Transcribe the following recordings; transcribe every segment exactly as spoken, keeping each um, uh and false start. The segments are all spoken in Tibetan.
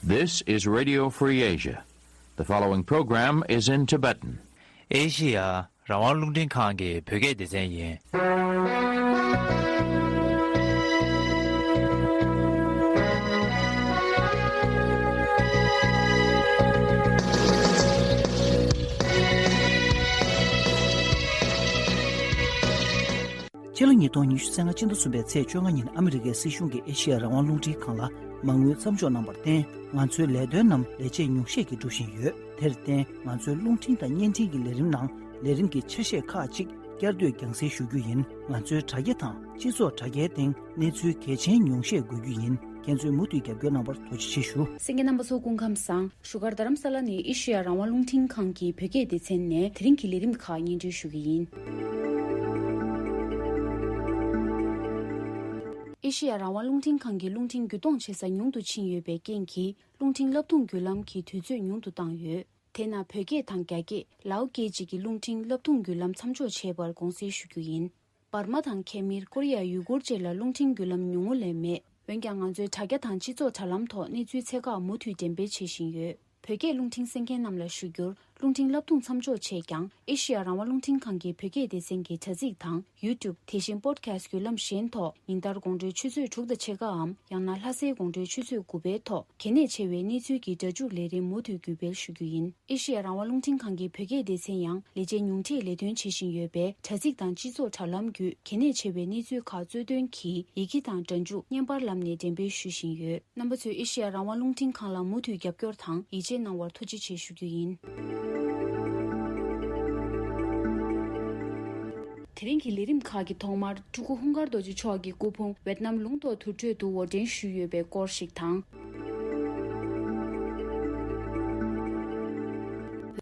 This is Radio Free Asia. The following program is in Tibetan. ཨེ་ཤི་ཡ་རང་དབང་རླུང་འཕྲིན་ཁང་གི་བོད་སྐད་སྡེ་ཚན་ཡིན། ཕྱི་ལོ་ཉིས་སྟོང་ཉི་ཤུ་རྩ་ལྔ་སྤྱི་ཟླ་གསུམ་པའི་ཚེས་བཅོ་ལྔ་ཉིན་ཨ་མི་རི་ཀའི་སྲིད་གཞུང་གིས་ཨེ་ཤི་ཡ་རང་དབང་རླུང་འཕྲིན་ཁང་ལ་མ་དངུལ་མཚམས་འཇོག་གནང་བར་བརྟེན། ང་ཚོའི་ལས་དོན་རྣམས་ལས་བྱེད་ཉུང་ཤས་ཀྱིས་སྒྲུབ་བཞིན་ཡོད། དེར་བརྟེན། ང་ཚོའི་རླུང་འཕྲིན་དང་བརྙན་འཕྲིན་གྱི་ལས་རིམ་ནང་ལས་རིམ་གྱི་ཆ་ཤས་ཁག་ཅིག་བསྐྱར་ཟློས་རྒྱང་སྲིང་ཞུ་རྒྱུ་ཡིན། ང་ཚོའི་དྲ་རྒྱ་དང་སྤྱི་ཚོགས་དྲ་རྒྱའི་སྟེང་གནས་ཚུལ་གལ་ཆེན་ཉུང་ཤས་འགོད་རྒྱུ་ཡིན། ཁྱེད་ཚོས་མུ་མཐུད་རྒྱབ་སྐྱོར་གནང་བར་ཐུགས་རྗེ་ཆེ་ཞུ། གསན་མཁན་རྣམ་པ་ཚོ་སྐུ་ཁམས་བཟང་། བཞུགས་སྒར་རྡ་རམ་ས་ལ་ནས་ཨེ་ཤེ་ཡ་རང་དབང་རླུང་འཕྲིན་ཁང་གི་བོད་སྐད་སྡེ་ཚན་ནས་དེ་རིང་གི་ལས་རིམ་ཁག་སྙན་སྒྲོན་ཞུ་གི་ཡིན། ཨེ་ཤེ་ཡ་རང་དབང་རླུང་འཕྲིན་ཁང་གི་རླུང་འཕྲིན་བརྒྱུད་གཏོང་བྱེད་ས་ཉུང་དུ་ཕྱིན་ཡོད་པའི་རྐྱེན་གྱིས་རླུང་འཕྲིན་བསླབ་ཐོན་བརྒྱུད་ལམ་གྱི་དུས་ཚོད་ཉུང་དུ་བཏང་ཡོད། དེས་ན་བོད་སྐད་དང་རྒྱ་སྐད། ལའོ་སྐད་བཅས་ཀྱི་རླུང་འཕྲིན་བསླབ་ཐོན་བརྒྱུད་ལམ་མཚམས་འཇོག་བྱས་པར་དགོངས་སེལ་ཞུ་རྒྱུ་ཡིན། འབར་མ་དང་ཁེ་མིར། ཀོ་རི་ཡ་ཡུ་གུར་བཅས་ལ་རླུང་འཕྲིན་བརྒྱུད་ལམ་ཉུང་ངུ་ལས་མེད། འོན་ཀྱང་ང་ཚོའི་དྲ་རྒྱ་དང་སྤྱི་ཚོགས་དྲ་ལམ་ཐོག་གནས་ཚུལ་ཚད་བཀག་མུ་མཐུད་འགྲེམས་སྤེལ་བྱེད་བཞིན་ཡོད། བོད་སྐད་རླུང་འཕྲིན་གསན་མཁན་རྣམས་ལ་ཞུ་རྒྱུར། རླུང་འཕྲིན་བསླབ་ཐོན་མཚམས་འཇོག་བྱས་ཀྱང་། ཨེ་ཤེ་ཡ་རང་དབང་རླུང་འཕྲིན་ཁང་གི་བོད་སྐད་སྡེ་ཚན་གྱི་དྲ་ཚིགས་དང་ཡུ་ཊུབ། དེ་བཞིན་པོཌ་ཁ་སི་བརྒྱུད་ལམ་གཞན་ཐོག་ཉིན་ལྟར་དགོང་དྲོའི་ཆུ་ཚོད་དྲུག་དང་ཕྱེད་ཀའམ། ཡང་ན་ལྷ་སའི་དགོང་དྲོའི་ཆུ་ཚོད་དགུ་པའི་ཐོག་གལ་གནད་ཆེ་བའི་གནས་ཚུལ་གྱི་སྒྲ་འཇུག་ལས་རིམ་མུ་མཐུད་བརྒྱུད་སྤེལ་ཞུ་རྒྱུ་ཡིན། ཨེ་ཤེ་ཡ་རང་དབང་རླུང་འཕྲིན་ཁང་གི་བོད་སྐད་སྡེ་ཚན་ཡང་ལས་བྱེད་ཉུང་འཕྲིས་ལས་དོན་བྱེད་བཞིན་ཡོད་པས། དྲ་ཚིགས་དང་སྤྱི་ཚོགས་དྲ་ལམ་བརྒྱུད་གལ་གནད་ཆེ་བའི་གནས་ཚུལ་ཁག་གཙོ་འདོན་གྱིས་ཡི་གེ་དང་སྒྲ་འཇུག་བརྙན་པར་ལམ་ནས་འགྲེམས་སྤེལ་ཞུ་བཞིན་ཡོད། རྣམ་པ་ཚོས་ཨེ་ཤེ་ཡ་རང་དབང་རླུང་འཕྲིན་ཁང་ལ་མུ་མཐུད་རྒྱབ་སྐྱོར་དང་ཡིད་ཆེས་གནང་བར་ཐུགས་རྗེ་ཆེ་ཞུ་རྒྱུ་ཡིན། དེ་རིང་གི་ལས་རིམ་ཁག་གི་ཐོག་མར། སྤྲུལ་སྐུ་ཧུན་སྒར་རྡོ་རྗེ་མཆོག་གི་སྐུ་ཕུང་ཝེད་ནམ་ལུང་རྟོགས་དུར་ཁྲོད་དུ་དབོར་འདྲེན་ཞུས་ཡོད་པའི་སྐོར་ཞིག་དང་།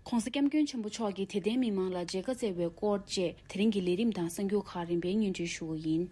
༸གོང་ས་༸སྐྱབས་མགོན་ཆེན་པོ་མཆོག་གིས་དད་ལྡན་མི་མང་ལ་མཇལ་ཁ་བསྩལ་བའི་སྐོར་བཅས། དེ་རིང་གི་ལས་རིམ་དང་གསར་འགྱུར་ཁག་རིམ་པས་སྙན་སྒྲོན་ཞུ་གི་ཡིན།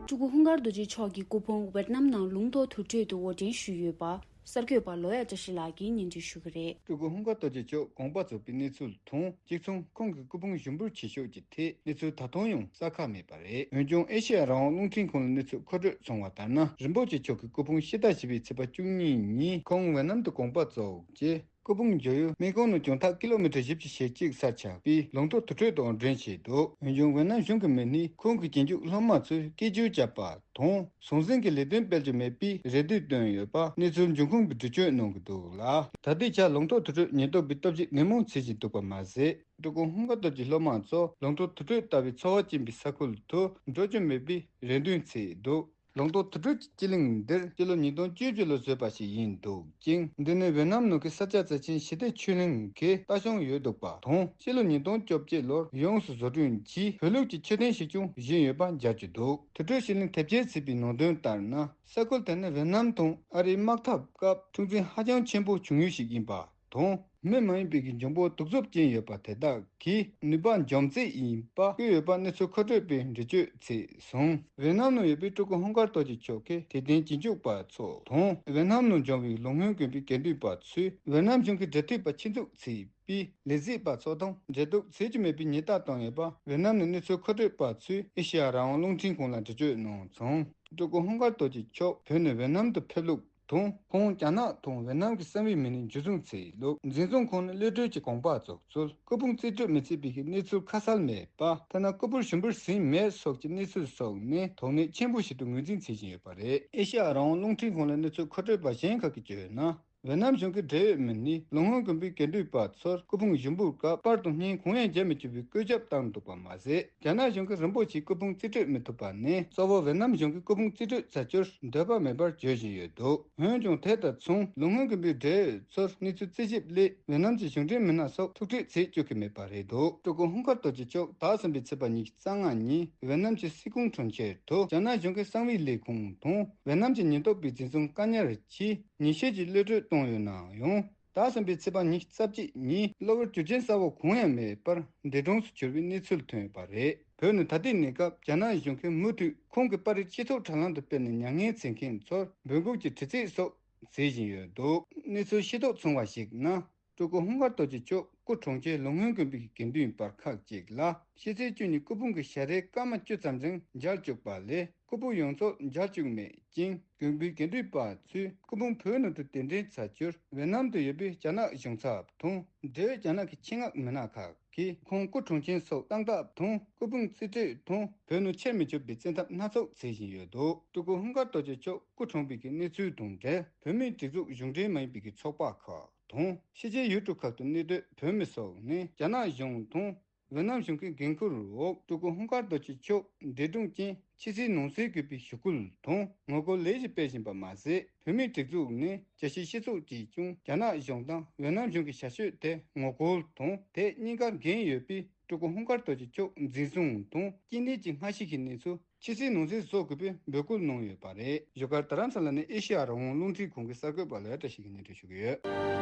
སྤྲུལ་སྐུ་ཧུན་སྒར་རྡོ་རྗེ་མཆོག་གི་སྐུ་ཕུང་ཝེད་ནམ་ནང་ལུང་རྟོགས་དུར་ཁྲོད་དུ་དབོར་འདྲེན་ཞུས་ཡོད་པ། གསར་འགོད་པ་ལོ་ཡ་བཀྲ་ཤིས་ལགས་ཀྱིས་སྙན་སྒྲོན་ཞུ་གི་རེད། སྤྲུལ་སྐུ་ཧུན་སྒར་རྡོ་རྗེ་མཆོག་དགོངས་པ་རྫོགས་པའི་གནས་ཚུལ་དང་། གཅིག་མཚུངས་ཁོང་གི་སྐུ་ཕུང་ཞུགས་འབུལ་བྱེད་ཕྱོགས་ཀྱི་ཐད་གནས་ཚུལ་ད་དུང་ཡང་གསལ་ཁ་མེད་པ་རེད། འོན་ཀྱང་ཨེ་ཤེ་ཡ་རང་དབང་རླུང་འཕྲིན་ཁང་ལ་གནས་ཚུལ་མཁོ་སྤྲོད་སོང་བ་ལྟར་ན། རིན་པོ་ཆེ་མཆོག་གི་སྐུ་ཕུང་ཕྱི་ཟླ་བཞི་པའི་ཚེས་པ་བཅུ་གཉིས་ཉིན་ཁོང་ཝེ་ནམ་དུ་དགོངས་པ་རྫོགས་རྗེས། སྐུ་ཕུང་འཇོག་ཡུལ་སྨན་ཁང་ནས་བྱང་ཐག་ཀི་ལོ་མི་ཊར་བཞི་བཅུ་ཞེ་གཅིག་སར་ཆགས་པའི་ལུང་རྟོགས་དུར་ཁྲོད་དུ་དབོར་འདྲེན་བྱས་འདུག། འོན་ཀྱང་ཝེ་ནམ་གཞུང་གི་མི་སྣས་ཁོང་གི་རྗེས་འཇུག་སློབ་མ་ཚོས་སྐད་སྒྱུར་བརྒྱབ་པ་དང་། ཟང་ཟིང་གི་ལས་དོན་སྤེལ་རྒྱུ་མེད་པའི་རེ་འདུན་བཏོན་ཡོད་པ་གནས་ཚུལ་འབྱུང་ཁུངས་ཀྱིས་འགྲེལ་བརྗོད་གནང་གི་འདུག་ལ། ད་ལྟའི་ཆར་ལུང་རྟོགས་དུར་ཁྲོད་ཉེན་རྟོག་པའི་སྟོབས་ཤུགས་ནན་མོ་འཚོལ་བཞིན་འདུག་པ་མ་ཟད། སྤྲུལ་སྐུ་ཧུན་སྒར་རྡོ་རྗེའི་སློབ་མ་ཚོ་ལུང་རྟོགས་དུར་ཁྲོད་ལྟ་བུའི་འཚོ་བ་སྐྱེལ་བའི་ས་ཁུལ་དུ་འགྲོ་རྒྱུ་མེད་པའི་རེ་འདུན་བྱས་འདུག། ལུང་རྟོགས་དུར་ཁྲོད་ཀྱི་སྤྱི་གླིང་འདིར་སྤྱི་ལོ་ཉིས་སྟོང་བཅུ་བཅུ་ལོར་བཟོས་པ་ཞིག་ཡིན་འདུག་ཅིང་། འདི་ནི་ཝེ་ནམ་ནང་གི་ས་སྐྱ་རྩ་ཆེན་ཞི་བདེ་ཆོས་གླིང་གི་ལྟ་བྱུང་ཡོད་འདུག་པ་དང་། སྤྱི་ལོ་ཉིས་སྟོང་བཅོ་བརྒྱད་ལོར་ཡོངས་སུ་བཟོ་སྐྲུན་གྱིས་བོད་ལུགས་ཀྱི་མཆོད་རྟེན་ཞིག་ཀྱང་བཞེངས་ཡོད་པ་མཇལ་རྒྱུ་འདུག། དུར་ཁྲོད་ཞི་གླིང་དེབ་སྐྱེལ་ཚུད་པའི་ནང་དོན་ལྟར་ན། ས་ཁུལ་དེ་ནི་ཝེ་ནམ་དང་ཨ་རིའི་དམག་འཐབ་སྐབས་འཁྲུག་འཛིང་ཧ་ཅང་ཆེན་པོ་བྱུང་ཡུལ་ཞིག་ཡིན་པ་དང་། མི་མ་ཡིན་པའི་གི་འབྱུང་པོ་གདུག་རྩུབ་ཅན་ཡོད་པ་དེ་དག་གིས་ནུས་པ་འཇོམས་རྩིས་ཡིན་པ་བཀོད་ཡོད་པ་གནས་ཚུལ་མཁོ་སྤྲོད་པས་འགྲེལ་བརྗོད་བྱས་སོང་། ཝེ་ནམ་ནང་ཡོད་པའི་སྤྲུལ་སྐུ་ཧུན་སྒར་རྡོ་རྗེ་མཆོག་གི་དད་ལྡན་རྗེས་འཇུག་པ་ཚོ་དང་། ཝེ་ནམ་ནང་འབྱུང་བའི་ལུང་སྔོན་དགོན་པའི་དགེ་འདུན་པ་ཚོས་ཝེ་ནམ་གཞུང་གི་འབྲེལ་མཐུད་པ་ཆེད་འཛུགས་བྱས་པའི་ལས་བྱེད་པ་ཚོ་དང་འབྲེལ་གཏུག་བྱེད་རྒྱུ་མེད་པའི་ཉེས་རྟགས་བཏང་ཡོད་པ་ཝེ་ནམ་ནས་གནས་ཚུལ་མཁོ་སྤྲོད་པ་ཚོས་ཨེ་ཤེ་ཡ་རང་དབང་རླུང་འཕྲིན་ཁང་ལ་འགྲེལ་བརྗོད་གནང་སོང་། སྤྲུལ་སྐུ་ཧུན་སྒར་རྡོ་རྗེ་མཆོག་བོད་ནས་ཝེ་ནམ་དུ་ཕེབས་ལུགས་དང་། ཁོང་རྒྱ་ནག་དང་ཝེ་ནམ་གྱི་གསང་བའི་མི་སྣས་འཇུ་བཟུང་བྱས་ལུགས། འཛིན་བཟུང་ཁང་ནས་གློད་གྲོལ་གྱི་དགོངས་པ་རྫོགས་ཚུལ། སྐུ་ཕུང་རྩིས་སྤྲོད་མི་བྱེད་པའི་གནས་ཚུལ་ཁ་གསལ་མེད་པ། ཐ་ན་སྐུ་ཕུང་ཞུགས་འབུལ་ཟིན་མེད་སོགས་ཀྱི་གནས་ཚུལ་སོགས་ནས་དོགས་གནད་ཆེན་པོ་ཞིག་ཏུ་ངོས་འཛིན་བྱེད་བཞིན་ཡོད་པ་རེད། ཨེ་ཤེ་ཡ་རང་དབང་རླུང་འཕྲིན་ཁང་ལ་གནས་ཚུལ་མཁོ་སྤྲོད་པ་གཞན་ཁག་གིས་བརྗོད་ན། ཝེ་ནམ་གཞུང་གི་འབྲེལ་ཡོད་མི་སྣས་ལུང་སྔོན་དགོན་པའི་དགེ་འདུན་པ་ཚོར་སྐུ་ཕུང་ཞུགས་འབུལ་སྐབས་པར་དང་བརྙན་གང་ཡང་མཇལ་མི་བཅུག་པའི་བཀོད་ཁྱབ་བཏང་འདུག་པ་མ་ཟད། རྒྱ་ནག་གཞུང་གིས་རིན་པོ་ཆེའི་སྐུ་ཕུང་རྩིས་སྤྲོད་མི་ཐུབ་པ་ནས་གཙོ་བོ་ཝེ་ནམ་གཞུང་གི་སྐུ་ཕུང་རྩིས་སྤྲོད་བྱ་རྒྱུར་འདོད་པ་མེད་པར་བརྗོད་བཞིན་ཡོད་འདུག། འོན་ཀྱང་དེ་དང་མཚུངས་ལུང་སྔོན་དགོན་པའི་འབྲེལ་ཡོད་ཚོར་གནས་ཚུལ་རྩད་ཞིབ་སླད་ཝེ་ནམ་གྱི་གཞུང་འབྲེལ་མི་སྣ་སོགས་ཐུག་འཕྲད་བྱེད་བཅུག་གི་མེད་པ་རེད་འདུག། སྤྲུལ་སྐུ་ཧུན་སྒར་རྡོ་རྗེ་མཆོག་ཟླ་གསུམ་པའི་ཚེས་པ་ཉི་ཤུ་རྩ་ལྔ་ཉིན་ཝེ་ནམ་གྱི་སྲིད་ཁོངས་གྲོང་ཁྱེར་དུ་རྒྱ་ནག་གཞུང་གི་གསང་བའི་ལས་ཁུངས་དང་ཝེ་ནམ་གྱི་ཉེན་རྟོག་པའི་འཛིན་བཟུང་བཀག་ཉར་གྱིས་ཉེས་ཆད་ཀྱི་གློད་གྲོལ་བཏང་ཡོད་ན་ཡང་། ཟླ་གསུམ་པའི་ཚེས་པ་ཉི་ཤུ་རྩ་གཅིག་ཉིན་གློ་བུར་རྒྱུ་རྐྱེན་གསལ་བོ་གང་ཡང་མེད་པར་འདས་གྲོངས་སུ་གྱུར་བའི་གནས་ཚུལ་ཐོན་ཡོད་པ་རེད། བོད་ནས་ད་ལྟའི་གནས་སྐབས་རྒྱ་ནག་གཞུང་གིས་མུ་མཐུད་ཁོང་གི་པར་རིས་སྤྱི་ཚོགས་དྲ་ལམ་དུ་སྤེལ་ནས་མྱ་ངན་འཚེ་མཁན་ཚོར་འབོད་འགུག་གི་དྲི་རྩད་སོགས་བྱེད་བཞིན་ཡོད་འདུག། གནས་ཚུལ་ཤེས་རྟོགས་བྱུང་བར་གཞིགས་ན། སྤྲུལ་སྐུ་ཧུན་སྒར་རྡོ་རྗེ་མཆོག་ སྐུ་གྲོངས་རྗེས་ལོ་སྔོན་དགོན་པའི་དགེ་འདུན་པར་ཁག་ཅིག་ལ་ཤེས་ཚད་བཅུ་གཉིས་སྐུ་ཕུང་གི་ཞལ་རས་སྐར་མ་བཅུ་ཙམ་རིང་མཇལ་བཅུག་པ་ལས་སྐུ་ཕུང་ཡོངས་རྫོགས་མཇལ་བཅུག་མེད་ཅིང་། དགོན་པའི་དགེ་འདུན་པ་ཚོས་སྐུ་ཕུང་བོད་ནང་དུ་གདན་འདྲེན་བྱ་རྒྱུར་ཝེ་ནམ་དུ་ཡོད་པའི་རྒྱ་ནག་གཞུང་ཚབ་དང་འབྲེལ་ཡོད་རྒྱ་ནག་གི་ཆེད་མངགས་མི་སྣ་ཁག་གིས་ཁོང་སྐུ་གྲོངས་རྐྱེན་སོགས་བཏང་ཐབས་དང་སྐུ་ཕུང་རྩིས་སྤྲོད་དང་བོད་ནང་ཁྱེར་མི་ཆོག་པའི་བཙན་ཐབས་སྣ་ཚོགས་བྱེད་བཞིན་ཡོད་འདུག་སྤྲུལ་སྐུ་ཧུན་དཀར་རྡོ་རྗེ་མཆོག་སྐུ་གྲོངས་པའི་གི་གནས་ཚུལ་དང་འབྲེལ་བོད་མིའི་སྒྲིག་འཛུགས་གཞུང་འབྲེལ་མ་ཡིན་པའི་གི་ཚོགས་པ་ཁག་དང་ཕྱི་རྒྱལ་ཡུལ་གྲུ་ཁག་ཏུ་གནས་སྡོད་བོད་མི་སོགས་ནས་རྒྱ་ནག་གཞུང་དང་ཝེ་ནམ་གཞུང་གི་འགན་འཁུར་འོག་སྤྲུལ་སྐུ་ཧུན་དཀར་རྡོ་རྗེ་མཆོག་འདས་གྲོངས་རྐྱེན་ཕྱི་སྲིད་ནང་སྲིད་དགོས་པའི་ཞུ་སྐུལ་དང་ངོ་རྒོལ་ལས་གཞི་སྤེལ་བཞིན་པ་མ་ཟད། བོད་མིའི་སྒྲིག་འཛུགས་ནས་རྒྱལ་སྤྱིའི་སྤྱི་ཚོགས་ཀྱིས་ཀྱང་རྒྱ་ནག་གཞུང་དང་ཝེ་ནམ་གཞུང་གི་བྱ་སྤྱོད་དེ་ངོ་རྒོལ་དང་དེ་གཉིས་ཀར་འགན་ཡོད་པའི་སྤྲུལ་སྐུ་ཧུན་དཀར་རྡོ་རྗེ་མཆོག་འཛིན་བཟུང་དང་རྐྱེན་འདས་ཀྱི་སྔ་ཕྱི་གི་གནས་ཚུལ་ཕྱི་སྲིད་ནང་སྲིད་སོགས་ཀྱི་པའི་འབོད་སྐུལ་གནང་ཡོད་པ་རེད། བཞུགས་སྒར་རྡ་རམ་ས་ལ་ནས་ཨེ་ཤེ་ཡ་རང་དབང་རླུང་འཕྲིན་ཁང་གི་གསར་འགོད་པ་ལ་བཀྲ་ཤིས་ཀྱིས་སྙན་སྒྲོན་ཞུ་གི་ཡོད།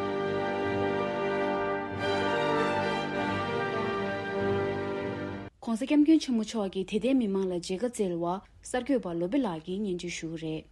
༸གོང་ས་༸སྐྱབས་མགོན་ཆེན་པོ་མཆོག་གིས་དད་ལྡན་མི་མང་ལ་མཇལ་ཁ་བསྩལ་བ་གསར་འགོད་པ་བློ་བྷེ་ལགས་ཀྱིས་སྙན་སྒྲོན་ཞུ་གི་རེད།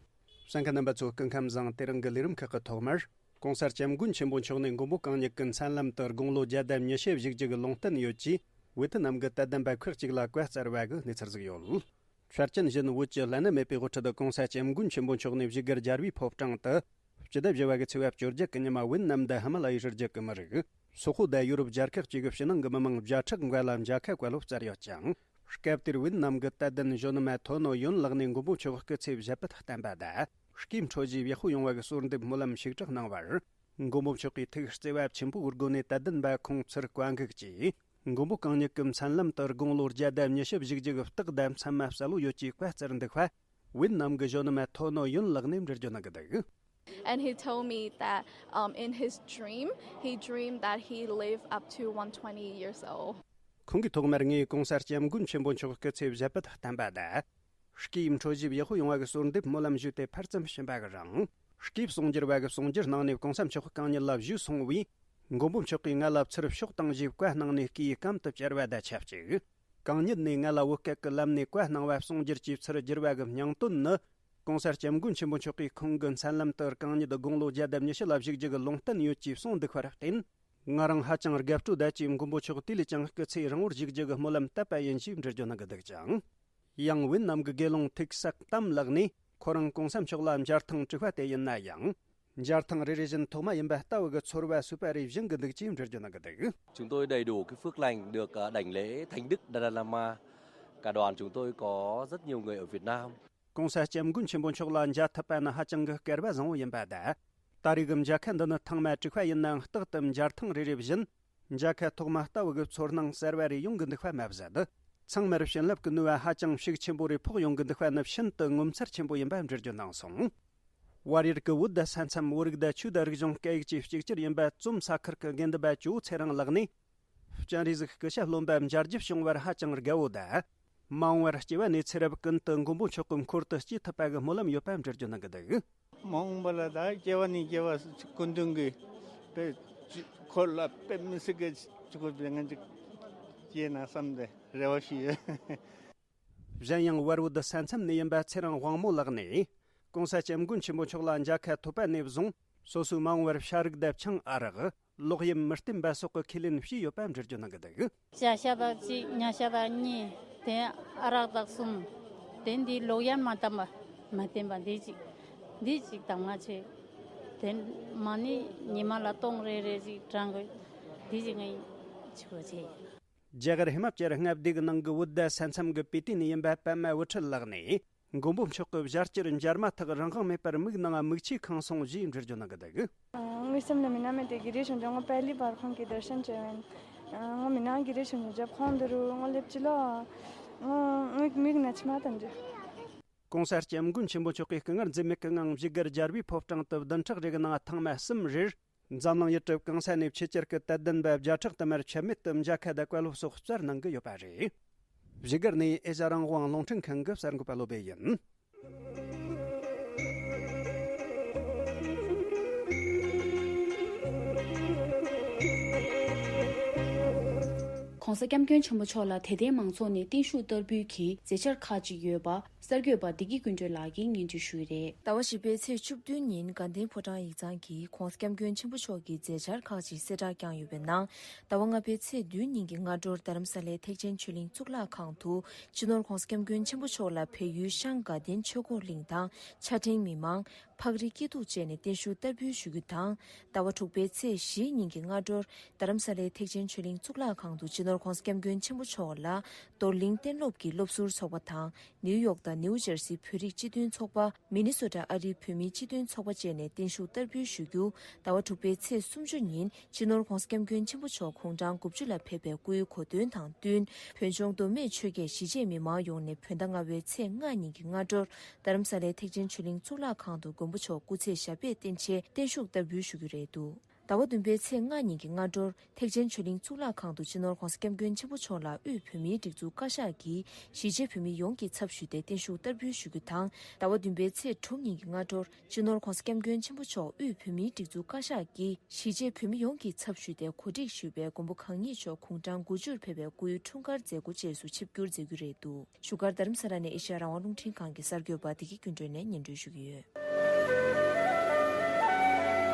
གསན་མཁན་རྣམ་པ་ཚོ་སྐུ་ཁམས་བཟང་། དེ་རིང་གི་ལས་རིམ་ཁག་གི་ཐོག་མར་༸གོང་ས་༸སྐྱབས་མགོན་ཆེན་པོ་མཆོག་ནས་མགོན་པོ་གང་ཉིད་ཀྱི་མཚན་ལམ་དུ་དགུང་ལོ་བརྒྱ་དང་ཉི་ཤུ་བཞུགས་རྒྱུ་གི་ལུང་བསྟན་ཡོད་ཅེས་ཝེ་ཐི་ནམ་གྱི་དད་ལྡན་པ་ཁག་ཅིག་ལ་བཀའ་སྩལ་བ་གི་གནས་ཚུལ་ཟིག་ཡོད། འཆར་ཅན་བཞིན་བོད་ཀྱི་བླ་ན་མེད་པའི་དབུ་ཁྲིད་༸གོང་ས་༸སྐྱབས་མགོན་ཆེན་པོ་མཆོག་ནས་བཞུགས་སྒར་རྒྱལ་བའི་ཕོ་བྲང་དུ་སྤྱི་ཟླ་བཞི་བ་གི་ཚེས་པ་བཅོ་བརྒྱད་ཀྱི་ཉི་མ་ཝེ་ནམ་དང་ཧི་མ་ལ་ཡའི་རི་རྒྱུད་ཀྱི་མི་རིགས། སོག་པོ་དང་ཡུ་རོབ་རྒྱལ་ཁག་བཅས་ཀྱི་ཕྱི་ནང་གི་མི་མང་བརྒྱ་ཕྲག་འགའ་ལ་མཇལ་ཁ་བཀའ་སློབ་སྩལ་ཡོད་ཅིང་། སྐབས་དེར་ཝེ་ནམ་གྱི་དད་ལྡན་གཞོན་ནུ་མ་ཐོ་ནོ་ཡོན་ལགས་ནས་མགོན་པོ་མཆོག་སྐུ་ཚེ་ཞབས་པད་བརྟན་པ་དང་། སྐྱེས་འཕྲོ་བཞིའི་ཡག་པོ་ཡོང་བ་གི་གསོལ་འདེབས་སྨོན་ལམ་ཞུས་དག་གནང་བར། མགོན་པོ་མཆོག་གིས་ཐུགས་བརྩེ་བ་ཆེན་པོའི་སྒོ་ནས་དད་ལྡན་པ་ཁོང་ཚོར་བཀའ་འགུགས་ཀྱིས། མགོན་པོ་གང་ཉིད་ཀྱི་མཚན་ལམ་དུ་དགུང་ལོ་བརྒྱ་དང་ཉི་ཤུ་བཞུགས་རྒྱུ་གི་རྟགས་དང་མཚན་མ་གསལ་བོ་ཡོད་ཅེས་བཀའ་སྩལ་འདུག་པ། ཝེ་ནམ་གྱི་གཞོན་ནུ་མ་ཐོ་ནོ་ཡོན་ལགས་ནས་འགྲེལ་བརྗོད་གནང་གི་འདུག And he told me that, um, in his dream, he dreamed that he lived up to one twenty years old. ཁོང་གིས་ཐོག་མར་ངས་༸གོང་ས་༸སྐྱབས་མགོན་ཆེན་པོ་མཆོག་སྐུ་ཚེ་ཞབས་པད་བརྟན་པ་དང་། སྐྱེས་འཕྲོ་བཞིའི་ཡག་པོ་ཡོང་བ་གི་གསོལ་འདེབས་སྨོན་ལམ་ཞུས་ཏེ་ཕར་ཙམ་ཕྱིན་པ་གི་རིང་། སྐྱེས་གསུང་སྒྱུར་བ་གི་གསུང་སྒྱུར་གནང་ནས་༸གོང་ས་མཆོག་གང་ཉིད་ལ་ཞུས་སོང་བས། མགོན་པོ་མཆོག་གིས་ང་ལ་ཚུར་ཕྱོགས་བཏང་ཞེས་བཀའ་གནང་ནས་སྐུའི་གམ་དུ་བཅར་བ་དང་ཆབས་ཅིག་གང་ཉིད་ནས་ང་ལ་བོད་སྐད་ཀྱི་ལམ་ནས་བཀའ་གནང་བ་གསུང་སྒྱུར་གྱིས་ཚུར་བསྒྱུར་བ་གི་སྙིང་དོན་ནི། ༸གོང་ས་༸སྐྱབས་མགོན་ཆེན་པོ་མཆོག་གིས་ཁོང་གི་མཚན་ལམ་དུ་གང་ཉིད་དགུང་ལོ་བརྒྱ་དང་ཉི་ཤུ་ལ་བཞུགས་རྒྱུ་གི་ལུང་བསྟན་ཡོད་ཅེས་གསུངས་འདུག་པར་བརྟེན། ང་རང་ཧ་ཅང་དགའ་སྤྲོ་དད་ཀྱིས་མགོན་པོ་མཆོག་དུས་ལས་ཀྱང་སྐུ་ཚེ་རིང་བོར་བཞུགས་རྒྱུ་གི་སྨོན་ལམ་བཏབ་པ་ཡིན་ཞེས་འགྲེལ་བརྗོད་གནང་གི་འདུག་ཅིང་། ཡང་ཝེ་ནམ་གྱི་དགེ་སློང་ཐིག་སག་ཏམ་ལགས་ནས་ཁོ་རང་༸གོང་ས་མཆོག་ལ་མཇལ་ཐེངས་དྲུག་པ་དེ་ཡིན་ན་ཡང་། མཇལ་ཐེངས་རེ་རེ་བཞིན་ཐོག་མ་ཡིན་པ་ལྟ་བུ་གི་ཚོར་བ་སོས་པ་རེ་བཞིན་གྱི་འདུག་ཅེས་འགྲེལ་བརྗོད་གནང་གི་འདུག Chúng tôi đầy đủ cái phước lành được ờ, đảnh lễ Thánh Đức Dalai Lama. Cả đoàn chúng tôi có rất nhiều người ở Việt Nam. ༸གོང་ས་༸སྐྱབས་མགོན་ཆེན་པོ་མཆོག་ལ་མཇལ་ཐུབ་པ་ནི་ཧ་ཅང་གི་སྐལ་བ་བཟང་བོ་ཡིན་པ་དང་། ད་རེས་ཀྱི་མཇལ་ཁ་འདི་ནི་ཐེངས་མ་དྲུག་པ་ཡིན་ནའང་རྟག་ཏུ་མཇལ་ཐེངས་རེ་རེ་བཞིན། མཇལ་ཁ་ཐོག་མ་ལྟ་བུ་གི་ཚོར་སྣང་གསར་བ་རེ་ཡོང་གི་འདུག་པ་མ་ཟད། ཚང་མར་བྱིན་རླབས་ཀྱི་ནུས་པ་ཧ་ཅང་ཤུགས་ཆེན་པོ་རེ་ཕོག་ཡོང་གི་འདུག་པ་ནི་ཤིན་ཏུ་ངོ་མཚར་ཆེན་པོ་ཡིན་པ་འགྲེལ་བརྗོད་གནང་སོང་། བར་ཡུལ་གྱི་བོད་དང་ས་མཚམས་བོད་རིགས་དང་ཆོས་དང་རིག་གཞུང་སྐད་ཡིག་བཅས་གཅིག་གྱུར་ཡིན་པ་རྩོམ་ས་ཁུལ་གྱི་དགེ་འདུན་པ་ཇོ་བོ་ཚེ་རིང་ལགས་ནས། སྤྱན་རས་གཟིགས་སྐུ་ཞབས་སློབ་མ་མཇལ་རྒྱུ་བྱུང་བར་ཧ་ཅང་དགའ་བོ་དང་། མ་འོངས་པར་སྐྱེ་བ་ནས་ཚེ་རབས་ཀུན་ཏུ་མགོན་པོ་མཆོག་གི་འཁོར་དུ་སྐྱེ་ཐུབ་པ་གི་སྨོན་ལམ་ཡོད་པ་འགྲེལ་བརྗོད་གནང་གི་འདུག་མ་འོངས་པ་ལ་ད་སྐྱེ་བ་ནས་སྐྱེ་བ་སྐུ་མདུན་གྱི་དཔེ་འཁོར་ལ་དཔེ་མི་སྲིད་ཀྱི་ཆུ་ཁོལ་དཔེ་ང་ཅིག་སྐྱེས་ན་བསམ་སྟེ་རེ་བ་ཞུས་ཡོད། གཞན་ཡང་བལ་བོད་ས་མཚམས་ནས་ཡིན་པ་ཚེ་རིང་དབང་མོ་ལགས་ནས་༸གོང་ས་༸སྐྱབས་མགོན་ཆེན་པོ་མཆོག་ལ་མཇལ་ཁ་ཐོབ་པ་ནས་བཟུང་སོ་སོའི་མ་འོངས་པར་བྱ་རིགས་དང་ཆང་ཨ་རག་ལོག་གཡེམ་མི་བསྟེན་པ་སོགས་ཀྱི་ཁས་ལེན་བྱས་ཡོད་པ་འགྲེལ་བརྗོད་གནང་གི་འདུག་ཇ་ཤ་དང་གཅིག་ཉ་ཤ་དང་གཉིས། དེ་ཨ་རག་དང་གསུམ། དེ་འདི་ལོག་གཡེམ་མ་བཏང་པ་མ་བསྟེན་པ་འདི་གཅིག་འདི་གཅིག་དང་མ་ཆེ། དེ་མ་ནི་ཉི་མ་ལ་སྟོང་རེ་རེ་ཅིག་དྲང་དགོས། འདི་གཅིག་ངས་ཆུ་བོ་ཆེ། རྒྱ་གར་ཧི་མ་ཅལ་མངའ་སྡེ་གི་ནང་གི་བོད་ས་མཚམས་ཀྱི་པི་ཏི་ནས་ཡིན་པ་པད་མ་བུ་ཁྲིད་ལགས་ནས། མགོན་པོ་མཆོག་གི་ཞལ་སྐྱིལ་མཇལ་མ་ཐག་རང་དབང་མེད་པར་མིག་ནང་མིག་ཆུ་ཁེངས་སོང་ཞེས་འགྲེལ་བརྗོད་གནང་གི་འདུག་ངའི་སེམས་ལ་མི་ན་མེད་དེ་གི་རེ་བྱུང་འདུག་ངོ་པེ་ལི་བར་ཁང་གི་དར་ཤན་བྱས་བན། ངོ་མི་ན་གི་རེ་བྱུང་འདུག་ཁོང་འདི་རུ་ངོ་ལེབ་ཅི་ལོ། ངོ་ངའི་མིག་ན་མཆི་མ་དང་འདྲ། ༸གོང་ས་༸སྐྱབས་མགོན་ཆེན་པོ་མཆོག་གིས་སྐུ་ངལ་འཛེམས་མེད་ཀྱི་ངང་བཞུགས་སྒར་རྒྱལ་བའི་ཕོ་བྲང་དུ་བདུན་ཕྲག་རེ་གི་ནང་ཐེངས་མ་གསུམ་རེར། འཛམ་གླིང་ཡུལ་གྲུ་གང་ས་ནས་ཆེད་བཅར་གྱི་དད་ལྡན་པ་བརྒྱ་ཕྲག་དུ་མར་ཆད་མེད་དུ་མཇལ་ཁ་དང་བཀའ་སློབ་སོགས་སྩལ་གནང་གི་ཡོད་པ་རེད། བཞུགས་སྒར་ནས་ཨེ་ཤ་རང་དབང་རླུང་འཕྲིན་ཁང་གི་གསར་འགོད་པ་བློ་བྷེ་ཡིན། ༸གོང་ས་༸སྐྱབས་མགོན་ཆེན་པོ་མཆོག་ལ་དད་ལྡན་མང་ཚོགས་ནས་བརྟན་བཞུགས་བསྟར་འབུལ་གྱི་མཛད་འཆར་ཁག་ཅིག་ཡོད་པ། གསར་འགོད་པ་བདེ་སྐྱིད་ཀུན་གྲོལ་ལགས་ཀྱིས་སྙན་སྒྲོན་ཞུས་རེད། ཟླ་བ་བཞི་པའི་ཚེས་བཅུ་བདུན་ཉིན་དགའ་ལྡན་ཕོ་བྲང་ཡིག་ཚང་གིས་༧གོང་ས་༧སྐྱབས་མགོན་ཆེན་པོ་མཆོག་གི་མཛད་འཆར་ཁག་ཅིག་གསལ་བསྒྲགས་བསྐྱངས་ཡོད་པའི་ནང་། ཟླ་བ་ལྔ་པའི་ཚེས་བདུན་ཉིན་གྱི་སྔ་དྲོར་རྡ་རམ་ས་ལའི་ཐེག་ཆེན་ཆོས་གླིང་གཙུག་ལག་ཁང་དུ་སྤྱི་ནོར་༧གོང་ས་༧སྐྱབས་མགོན་ཆེན་པོ་མཆོག་ལ་བལ་ཡུལ་ཤང་དགའ་ལྡན་ཆོས་འཁོར་གླིང་དང་ཕྱག་ཕྲེང་མི་མང་། ཕག་རི་སྐྱིད་སྡུག་བཅས་ནས་བརྟན་བཞུགས་བསྟར་འབུལ་ཞུ་རྒྱུ་དང་། ཟླ་བ་དྲུག་པའི་ཚེས་བཞི་ཉིན་གྱི་སྔ་དྲོར་རྡ་རམ་ས་ལའི་ཐེག་ཆེན་ཆོས་གླིང་གཙུག་ལག་ཁང་དུ་སྤྱི་ནོར་༧གོང་ས་༧སྐྱབས་མགོན་ཆེན་པོ་མཆོག་ལ་རྡོར་གླིང་གཏན་སློབ་ཀྱི་སློབ་ཟུར་ཚོགས་པ་དང་། ནིའུ་ཡོག་དང་ནིའུ་ཇར་སི་བོད་རིགས་སྤྱི་མཐུན་ཚོགས་པ། མི་ནི་སོ་ཊ་ཨ་རིའི་བོད་མིའི་སྤྱི་མཐུན་ཚོགས་པ་བཅས་ནས་བརྟན་བཞུགས་བསྟར་འབུལ་ཞུ་རྒྱུ། ཟླ་བ་དྲུག་པའི་ཚེས་སུམ་ཅུ་ཉིན་སྤྱི་ནོར་༧གོང་ས་༧སྐྱབས་མགོན་ཆེན་པོ་མཆོག་དགུང་གྲངས་དགུ་བཅུ་ལ་ཕེབས་པའི་སྐུའི་གོ་སྟོན་དང་བསྟུན། བོད་ལྗོངས་མདོ་སྨད་ཆོལ་ཁའི་གཞིས་བྱེས་མི་མང་ཡོངས་ནས་བོད་ཟླ་ལྔ་པའི་ཚེས་ལྔ་ཉིན་གྱི་སྔ་དྲོར་རྡ་རམ་ས་ལའི་ཐེག་ཆེན་ཆོས་གླིང་གཙུག་ལག་ཁང་དུ་མགོན་པོ་མཆོག་སྐུ་ཚེ་ཞབས་པད་བརྟན་ཆེད་བརྟན་བཞུགས་བསྟར་འབུལ་ཞུ་རྒྱུ་རེད་འདུག་ཟླ་བ་བདུན་པའི་ཚེས་ལྔ་ཉིན་གྱི་སྔ་དྲོར་ཐེག་ཆེན་ཆོས་གླིང་གཙུག་ལག་ཁང་དུ་སྤྱི་ནོར་༧གོང་ས་༧སྐྱབས་མགོན་ཆེན་པོ་མཆོག་ལ་དབུས་བོད་མིའི་སྒྲིག་འཛུགས་བཀའ་ཤག་གིས་གཞིས་བྱེས་བོད་མི་ཡོངས་ཀྱི་ཚབ་ཞུས་ཏེ་བརྟན་བཞུགས་བསྟར་འབུལ་ཞུ་རྒྱུ་དང་། ཟླ་བ་བདུན་པའི་ཚེས་དྲུག་ཉིན་གྱི་སྔ་དྲོར་སྤྱི་ནོར་༧གོང་ས་༧སྐྱབས་མགོན་ཆེན་པོ་མཆོག་དབུས་བོད་མིའི་སྒྲིག་འཛུགས་བཀའ་ཤག་གིས་གཞིས་བྱེས་བོད་མི་ཡོངས་ཀྱི་ཚབ་ཞུས་ཏེ་གོ་སྒྲིག་ཞུས་པའི་མགོན་པོ་གང་ཉིད་མཆོག་དགུང་གྲངས་དགུ་བཅུར་ཕེབས་པའི་སྐུའི་འཁྲུངས་སྐར་མཛད་སྒོ་བཅས་སུ་ཆིབས་བསྒྱུར་མཛད་རྒྱུ་རེད་འདུག་བཞུགས་སྒར་རྡ་རམ་ས་ལ་ནས་ཨེ་ཤ་ཡ་རང་དབང་རླུང་འཕྲིན་ཁང་གི་གསར་འགོད་པ་བདེ་སྐྱིད་ཀུན་གྲོལ་ནས་སྙན་སྒྲོན་ཞུ་གི་ཡོད།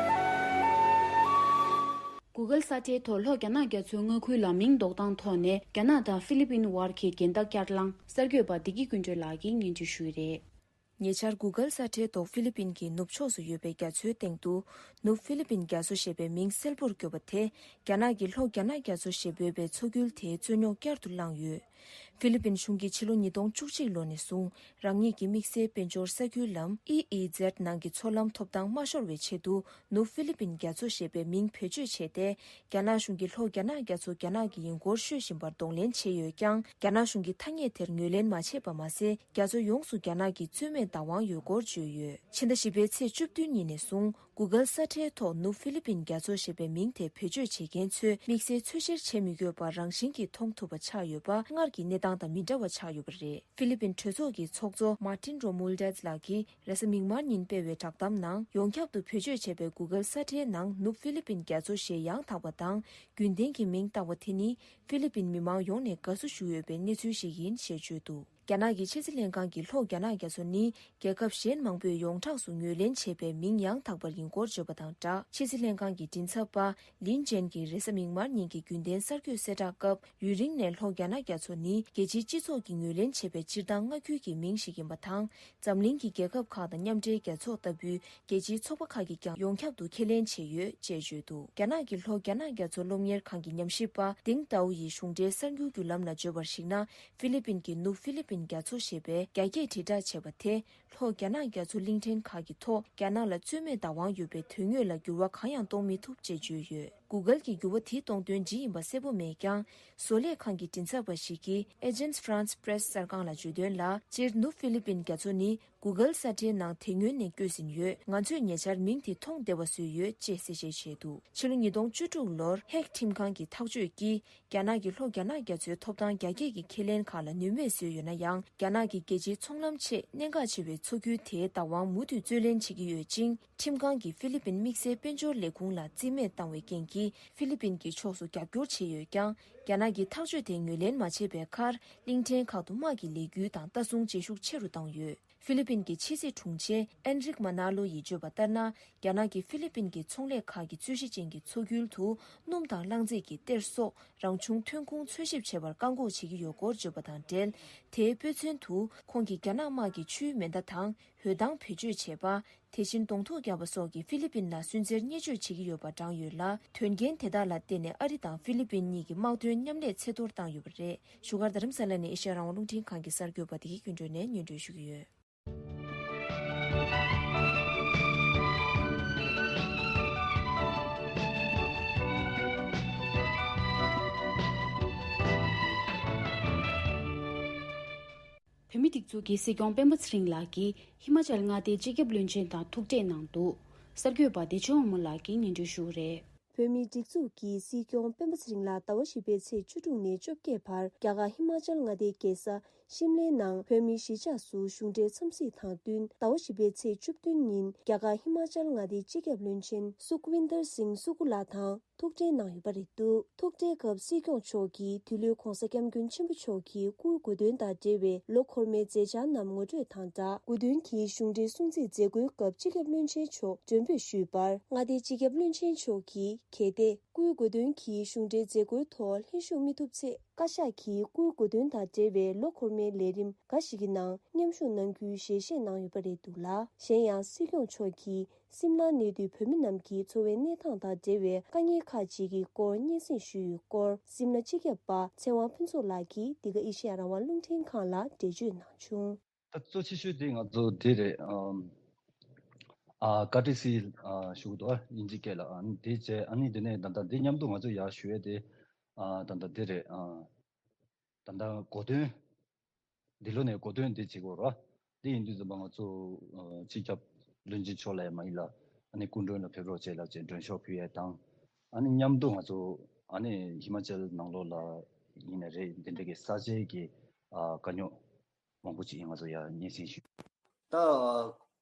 Google་ས་ཁྲའི་ཐོག་ལྷོ་རྒྱ་ནག་རྒྱ་མཚོའི་མངའ་ཁུལ་ལ་མིང་འདོགས་སྟངས་ཐོག་ནས་རྒྱ་ནག་དང་ཧྥི་ལི་པིན་དབར་གྱི་འགལ་ཟླ་བསྐྱར་ལངས། གསར་འགོད་པ་བདེ་སྐྱིད་ཀུན་གྲོལ་ལགས་ཀྱིས་སྙན་སྒྲོན་ཞུས་རེད། ཉེ་ཆར་Google་ས་ཁྲའི་ཐོག་ཧྥི་ལི་པིན་གྱི་ནུབ་ཕྱོགས་སུ་ཡོད་པའི་རྒྱ་མཚོའི་སྟེང་དུ་ནུབ་ཧྥི་ལི་པིན་རྒྱ་མཚོ་ཞེས་པའི་མིང་གསལ་པོར་བཀོད་པ་དེ། རྒྱ་ནག་གིས་ལྷོ་རྒྱ་ནག་རྒྱ་མཚོ་ཞེས་འབོད་པའི་མཚོ་ཁུལ་དེའི་རྩོད་རྙོག་བསྐྱར་དུ་བསླངས་ཡོད། ཧྥི་ལི་པིན་གཞུང་གིས་ཕྱི་ལོ་ཉིས་སྟོང་བཅུ་གཅིག་ལོ་ནས་བཟུང་རང་ཉིད་ཀྱི་དམིགས་བསལ་དཔལ་འབྱོར་ས་ཁུལ་ལམ་ཨི་ཨི་ཛེད་ནང་གི་མཚོ་ལམ་ཐོབ་ཐང་མ་ཤོར་བའི་ཆེད་དུ་ནུབ་ཧྥི་ལི་པིན་རྒྱ་མཚོ་ཞེས་པའི་མིང་བེད་སྤྱོད་བྱས་ཏེ། རྒྱ་ནག་གཞུང་གིས་ལྷོ་རྒྱ་ནག་རྒྱ་མཚོ་རྒྱ་ནག་གི་ཡིན་སྐོར་ཤོད་བཞིན་པར་གདོང་ལེན་བྱས་ཡོད་ཀྱང་། རྒྱ་ནག་གཞུང་གིས་ཐ་སྙད་དེར་ངོས་ལེན་མ་བྱས་པ་མ་ཟད། རྒྱ་མཚོ་ཡོངས་སུ་རྒྱ་ནག་གི་རྩོད་མེད་བདག་དབང་ཡོད་སྐོར་བརྗོད་ཡོད། ཕྱི་ཟླ་བཞི་པའི་ཚེས་བཅུ་བདུན་ཉིན་ནས་བཟུང་། Google་ས་ཁྲའི་ཐོག་ནུབ་ཧྥི་ལི་པིན་རྒྱ་མཚོ་ཞེས་པའི་མིང་དེ་བེད་སྤྱོད་བྱེད་མཁན་ཚོས་དམིགས་བསལ་འཚོལ་བཤེར་བྱེད་མི་དགོས་པར་རང་བཞིན་གྱིས་མཐོང་ཐུབ་པ་ཆགས་ཡོད་པ། སྔར་གྱི་གནས་སྟངས་དང་མི་འདྲ་བ་ཆགས་ཡོད་པ་རེད། ཧྥི་ལི་པིན་གྲོས་ཚོགས་ཀྱི་ཚོགས་གཙོ་Martin Romualdez་ལགས་ཀྱིས་རེས་གཟའ་མིག་དམར་ཉིན་སྤེལ་བའི་བསྒྲགས་གཏམ་ནང་། ཡོངས་ཁྱབ་ཏུ་བེད་སྤྱོད་བྱས་པའི་Google་ས་ཁྲའི་ནང་ནུབ་ཧྥི་ལི་པིན་རྒྱ་མཚོ་ཞེས་ཡང་དག་པ་དང་རྒྱུན་ལྡན་གྱི་མིང་བཏགས་པ་དེ་ནི། ཧྥི་ལི་པིན་མི་མང་ཡོངས་ནས་དགའ་བསུ་ཞུ་འོས་པའི་གནས་ཚུལ་ཞིག་ཡིན་ཞེས་བརྗོད་འདུག་རྒྱ་ནག་གི་ཕྱི་སྲིད་ལྷན་ཁང་གིས་ལྷོ་རྒྱ་ནག་རྒྱ་མཚོ་ནི་རྒྱལ་ཁབ་གཞན་མང་པོས་ཡོངས་གྲགས་སུ་ངོས་ལེན་བྱེད་པའི་མིང་ཡང་དག་པར་ཡིན་སྐོར་བརྗོད་པ་དང་སྦྲགས། ཕྱི་སྲིད་ལྷན་ཁང་གི་མགྲིན་ཚབ་པ་ལིན་ཅན་གྱིས་རེས་གཟའ་མིག་དམར་ཉིན་གྱི་རྒྱུན་ལྡན་གསར་འགོད་གསལ་བསྒྲགས་སྐབས། ཡུན་རིང་ནས་ལྷོ་རྒྱ་ནག་རྒྱ་མཚོ་ནི་རྒྱལ་སྤྱིའི་སྤྱི་ཚོགས་ཀྱིས་ངོས་ལེན་བྱེད་པའི་སྤྱིར་བཏང་མངའ་ཁུལ་གྱི་མིང་ཞིག་ཡིན་པ་དང་། འཛམ་གླིང་གི་རྒྱལ་ཁབ་ཁག་དང་མཉམ་འབྲེལ་རྒྱལ་ཚོགས་ལྟ་བུའི་རྒྱལ་སྤྱིའི་ཚོགས་པ་ཁག་གིས་ཀྱང་ཡོངས་ཁྱབ་ཏུ་ཁས་ལེན་བྱས་ཡོད་ཅེས་བརྗོད་འདུག་རྒྱ་ནག་གི་ལྷོ་རྒྱ་ནག་རྒྱ་མཚོ་སློབ་གཉེར་ཁང་གི་ཉམས་ཞིབ་པ་ཏིང་ཏའུ་ཡིས་གཞུང་འབྲེལ་གསར་འགྱུར་བརྒྱུད་ལམ་ལ་བརྗོད་པར་གཞིགས་ན། ཧྥི་ལི་པིན་གྱི་ནུབ་ཧྥི་ལི་པིན་རྒྱ་མཚོ་ཞེས་པའི་རྒྱ་སྐད་དྲིལ་བསྒྲགས་བྱས་པ་དེ། ལྷོ་རྒྱ་ནག་རྒྱ་མཚོ་གླིང་ཕྲན་ཁག་གི་ཐོག་རྒྱ་ནག་ལ་རྩོད་མེད་བདག་དབང་ཡོད་པའི་དོན་དངོས་ལ་འགྱུར་བ་གང་ཡང་གཏོང་མི་ཐུབ་ཅེས་བརྗོད་ཡོད། Google་གྱིས་འགྱུར་བ་དེ་གཏོང་དོན་ཇི་ཡིན་པ་གསལ་པོ་མེད་ཀྱང་། བཟོ་ལས་ཁང་གི་མགྲིན་ཚབ་པ་ཞིག་གིས་Agence France Presse་གསར་ཁང་ལ་བརྗོད་དོན་ལ། སྤྱིར་ནུབ་ཧྥི་ལི་པིན་རྒྱ་མཚོ་ནི་Google་ས་ཁྲའི་ནང་དེ་སྔོན་ནས་བཀོད་ཟིན་ཡོད། ང་ཚོས་ཉེ་ཆར་མིང་དེ་མཐོང་བདེ་བ་བཟོས་ཡོད་ཅེས་གསལ་བཤད་བྱས་འདུག་ཕྱི་ལོ་ཉིས་སྟོང་བཅུ་དྲུག་ལོར་ཧེག་ཁྲིམས་ཁང་གི་ཐག་གཅོད་ཀྱིས། རྒྱ་ནག་གིས་ལྷོ་རྒྱ་ནག་རྒྱ་མཚོའི་ཐོབ་ཐང་རྒྱ་སྐྱེད་ཀྱི་ཁས་ལེན་ཁག་ལ་ནུས་མེད་བཟོས་ཡོད་ན་ཡང་། རྒྱ་ནག་གི་རྒྱལ་སྤྱིའི་ཚོང་ལམ་ཆེད་གནད་འགག་ཆེ་བའི་མཚོ་ཁུལ་དེའི་བདག་དབང་མུ་མཐུད་རྩོད་ལེན་བྱེད་ཀྱི་ཡོད་ཅིང་། ཁྲིམས་ཁང་གིས་ཧྥི་ལི་པིན་དམིགས་བསལ་དཔལ་འབྱོར་ལས་ཁུངས་ལ་རྩིས་མེད་བཏང་བའི་རྐྱེན་གྱིས། ཧྥི་ལི་པིན་གྱི་ཕྱོགས་སུ་རྒྱབ་སྐྱོར་བྱས་ཡོད་ཀྱང་། རྒྱ་ནག་གིས་ཐག་གཅོད་དེ་ངོས་ལེན་མ་བྱས་པའི་ཁར། གླིང་ཕྲན་ཁག་ཏུ་དམག་གི་ལས་འགུལ་དང་ལྟ་སྲུང་བྱེད་ཤུགས་ཆེ་རུ་བཏང་ཡོད། ཧྥི་ལི་པིན་གྱི་ཕྱི་སྲིད་དྲུང་ཆེ་ཨན་རིག་མ་ན་ལོ་ཡིས་བརྗོད་པ་ལྟར་ན། རྒྱ་ནག་གིས་ཧྥི་ལི་པིན་གྱི་ཚོང་ལས་ཁག་གི་རྩོད་གཞི་ཅན་གྱི་མཚོ་ཁུལ་དུ་སྣུམ་དང་རླངས་རྫས་ཀྱི་གཏེར་སོགས་རང་བྱུང་ཐོན་ཁུངས་འཚོལ་ཞིབ་བྱེད་པར་བཀག་འགོག་བྱེད་ཀྱི་ཡོད་སྐོར་བརྗོད་པ་དང་འབྲེལ། དེའི་དཔེ་མཚོན་དུ་ཁོང་གིས་རྒྱ་ནག་དམག་གིས་ཆུའི་མེ་མདའ་དང་འོད་མདངས་བེད་སྤྱོད་བྱས་པ། དེ་བཞིན་གདོང་ཐུག་བརྒྱབ་པ་སོགས་ཀྱིས་ཧྥི་ལི་པིན་ལ་སུན་གཙེར་བརྙས་བཅོས་བྱེད་ཀྱི་ཡོད་པ་བགྲངས་ཡོད་ལ། དོན་རྐྱེན་དེ་དག་ལ་བརྟེན་ནས་ཨ་རི་དང་ཧྥི་ལི་པིན་གཉིས་ཀྱི་དམག་དོན་མཉམ་ལས་ཚད་མཐོར་བཏང་ཡོད་པ་རེད། བཞུགས་སྒར་རྡ་རམ་ས་ལ་ནས་ཨེ་ཤ་ཡ་རང་དབང་རླུང་འཕྲིན་ཁང་གི་གསར་འགོད་པ་བདེ་སྐྱིད་ཀུན་སྒྲོན་ནས་སྙན་སྒྲོན་ཞུ་གི་ཡོད། བོད་མིའི་སྒྲིག་འཛུགས་ཀྱི་སྲིད་སྐྱོང་སྤེན་པ་ཚེ་རིང་ལགས་ཀྱིས་ཧི་མ་ཅལ་མངའ་སྡེའི་སྤྱི་ཁྱབ་བློན་ཆེན་དང་ཐུག་འཕྲད་གནང་འདུག་གསར་འགོད་པ་བདེ་ཆེན་དབང་མོ་ལགས་ཀྱིས་སྙན་སྒྲོན་ཞུ་གི་རེད། བོད་མིའི་སྒྲིག་འཛུགས་ཀྱི་སྲིད་སྐྱོང་སྤེན་པ་ཚེ་རིང་ལགས་ཟླ་བ་བཞི་པའི་ཚེས་བཅུ་དྲུག་ནས་བཅོ་བརྒྱད་བར་རྒྱ་གར་ཧི་མ་ཅལ་མངའ་སྡེའི་རྒྱལ་ས་ ཤིམ་ལའི་ནང་བོད་མིའི་གཞིས་ཆགས་སུ་གཞུང་འབྲེལ་འཚམས་གཟིགས་དང་བསྟུན་ཟླ་བ་བཞི་པའི་ཚེས་བཅུ་བདུན་ཉིན་རྒྱ་གར་ཧི་མ་ཅལ་མངའ་སྡེའི་སྤྱི་ཁྱབ་བློན་ཆེན་སུཁ་ཝིན་དར་སིང་སུ་ཁུ་ལགས་དང་ཐུག་འཕྲད་གནང་ཡོད་པ་རེད་འདུག་ཐུག་འཕྲད་སྐབས་སྲིད་སྐྱོང་མཆོག་གིས་དེ་ལོའི་༧གོང་ས་༧སྐྱབས་མགོན་ཆེན་པོ་མཆོག་གི་སྐུའི་གོ་སྟོན་དང་འབྲེལ་བའི་ལོ་འཁོར་མའི་མཛད་འཆར་རྣམས་ངོ་སྤྲོད་དང་སྦྲགས། གོ་སྟོན་གྱི་གཞུང་འབྲེལ་སྲུང་བརྩིའི་མཛད་སྒོའི་སྐབས་སྤྱི་ཁྱབ་བློན་ཆེན་མཆོག་མགྲོན་འབོད་ཞུས་པར། མངའ་སྡེའི་སྤྱི་ཁྱབ་བློན་ཆེན་མཆོག་གིས་གལ་ཏེ། སྐུའི་གོ་སྟོན་གྱི་གཞུང་འབྲེལ་མཛད་སྒོའི་ཐོག་ལྷན་ཞུགས་མི་ཐུབ་ཚེ། བཀའ་ཤག་གིས་སྐུའི་གོ་སྟོན་དང་འབྲེལ་བའི་ལོ་འཁོར་མའི་ལས་རིམ་འགའ་ཞིག་གི་ནང་མཉམ་ཞུགས་གནང་རྒྱུའི་ཞལ་བཞེས་གནང་ཡོད་པ་རེད་འདུག་ལ། གཞན་ཡང་སྲིད་སྐྱོང་མཆོག་གིས་སིམ་ལར་གནས་སྡོད་བོད་མི་རྣམས་ཀྱི་འཚོ་བའི་གནས་སྟངས་དང་འབྲེལ་བའི་དཀའ་ངལ་ཁག་ཅིག་གི་སྐོར་སྙན་སེང་ཞུས་ཡོད་སྐོར། སིམ་ལ་སྤྱི་ཁྱབ་པ་ཚེ་དབང་ཕུན་ཚོགས་ལགས་ཀྱིས་འདི་ག་ཨེ་ཤེ་ཡ་རང་དབང་རླུང་འཕྲིན་ཁང་ལ་འགྲེལ་བརྗོད་གནང་བྱུང་། ད་གཙོ་ཆེ་ཤོས་དེ་ང་ཚོ་དེ་རེད། ཨམ། ཨ། བཀའ་དྲིན་ཞུ་གི་འདུག་ཨ། དབྱིན་ཇི་སྐད་ལ། ཨ་ནི་དེ་བྱས། ཨ་ནི་དེ་ནས་ད་ལྟ་དེ་མཉམ་དུ་ང་ཚོ་ཡར་ཞུ་ཡས་དེ། ཨ། ད་ལྟ་དེ་རེད། ཨ། ད་ལྟ་གོ་སྟོན། འདི་ལོ་ནས་གོ་སྟོན་དེ་བྱེད་དགོས་རེད། དེ་ཡིན་དུས་ཙམ་པ་ང་ཚོ། ཨ། སྤྱི་ཁྱབ་བློན་ཆེན་མཆོག་ལ་ཡ་མ་ཡིན་ལ། ཨ་ནི་སྐུ་མགྲོན་ལ་ཕེབས་རོགས་བྱེད་ལབ་བྱས་མགྲོན་ཤོག་ཕུལ་ཡས་དང་། ཨ་ནི་མཉམ་དུ་ང་ཚོ། ཨ་ནི་ཧི་མ་ཅལ་ནང་ལོགས་ལ་ཡིན་ནའི་རེད། འདི་འདྲ་གི་ས་ཆའི་གི། ཨ། དཀའ་རྙོག་མང་པོ་ཅིག་ང་ཚོ་ཡར་སྙན་སེང་ཞུས། ད་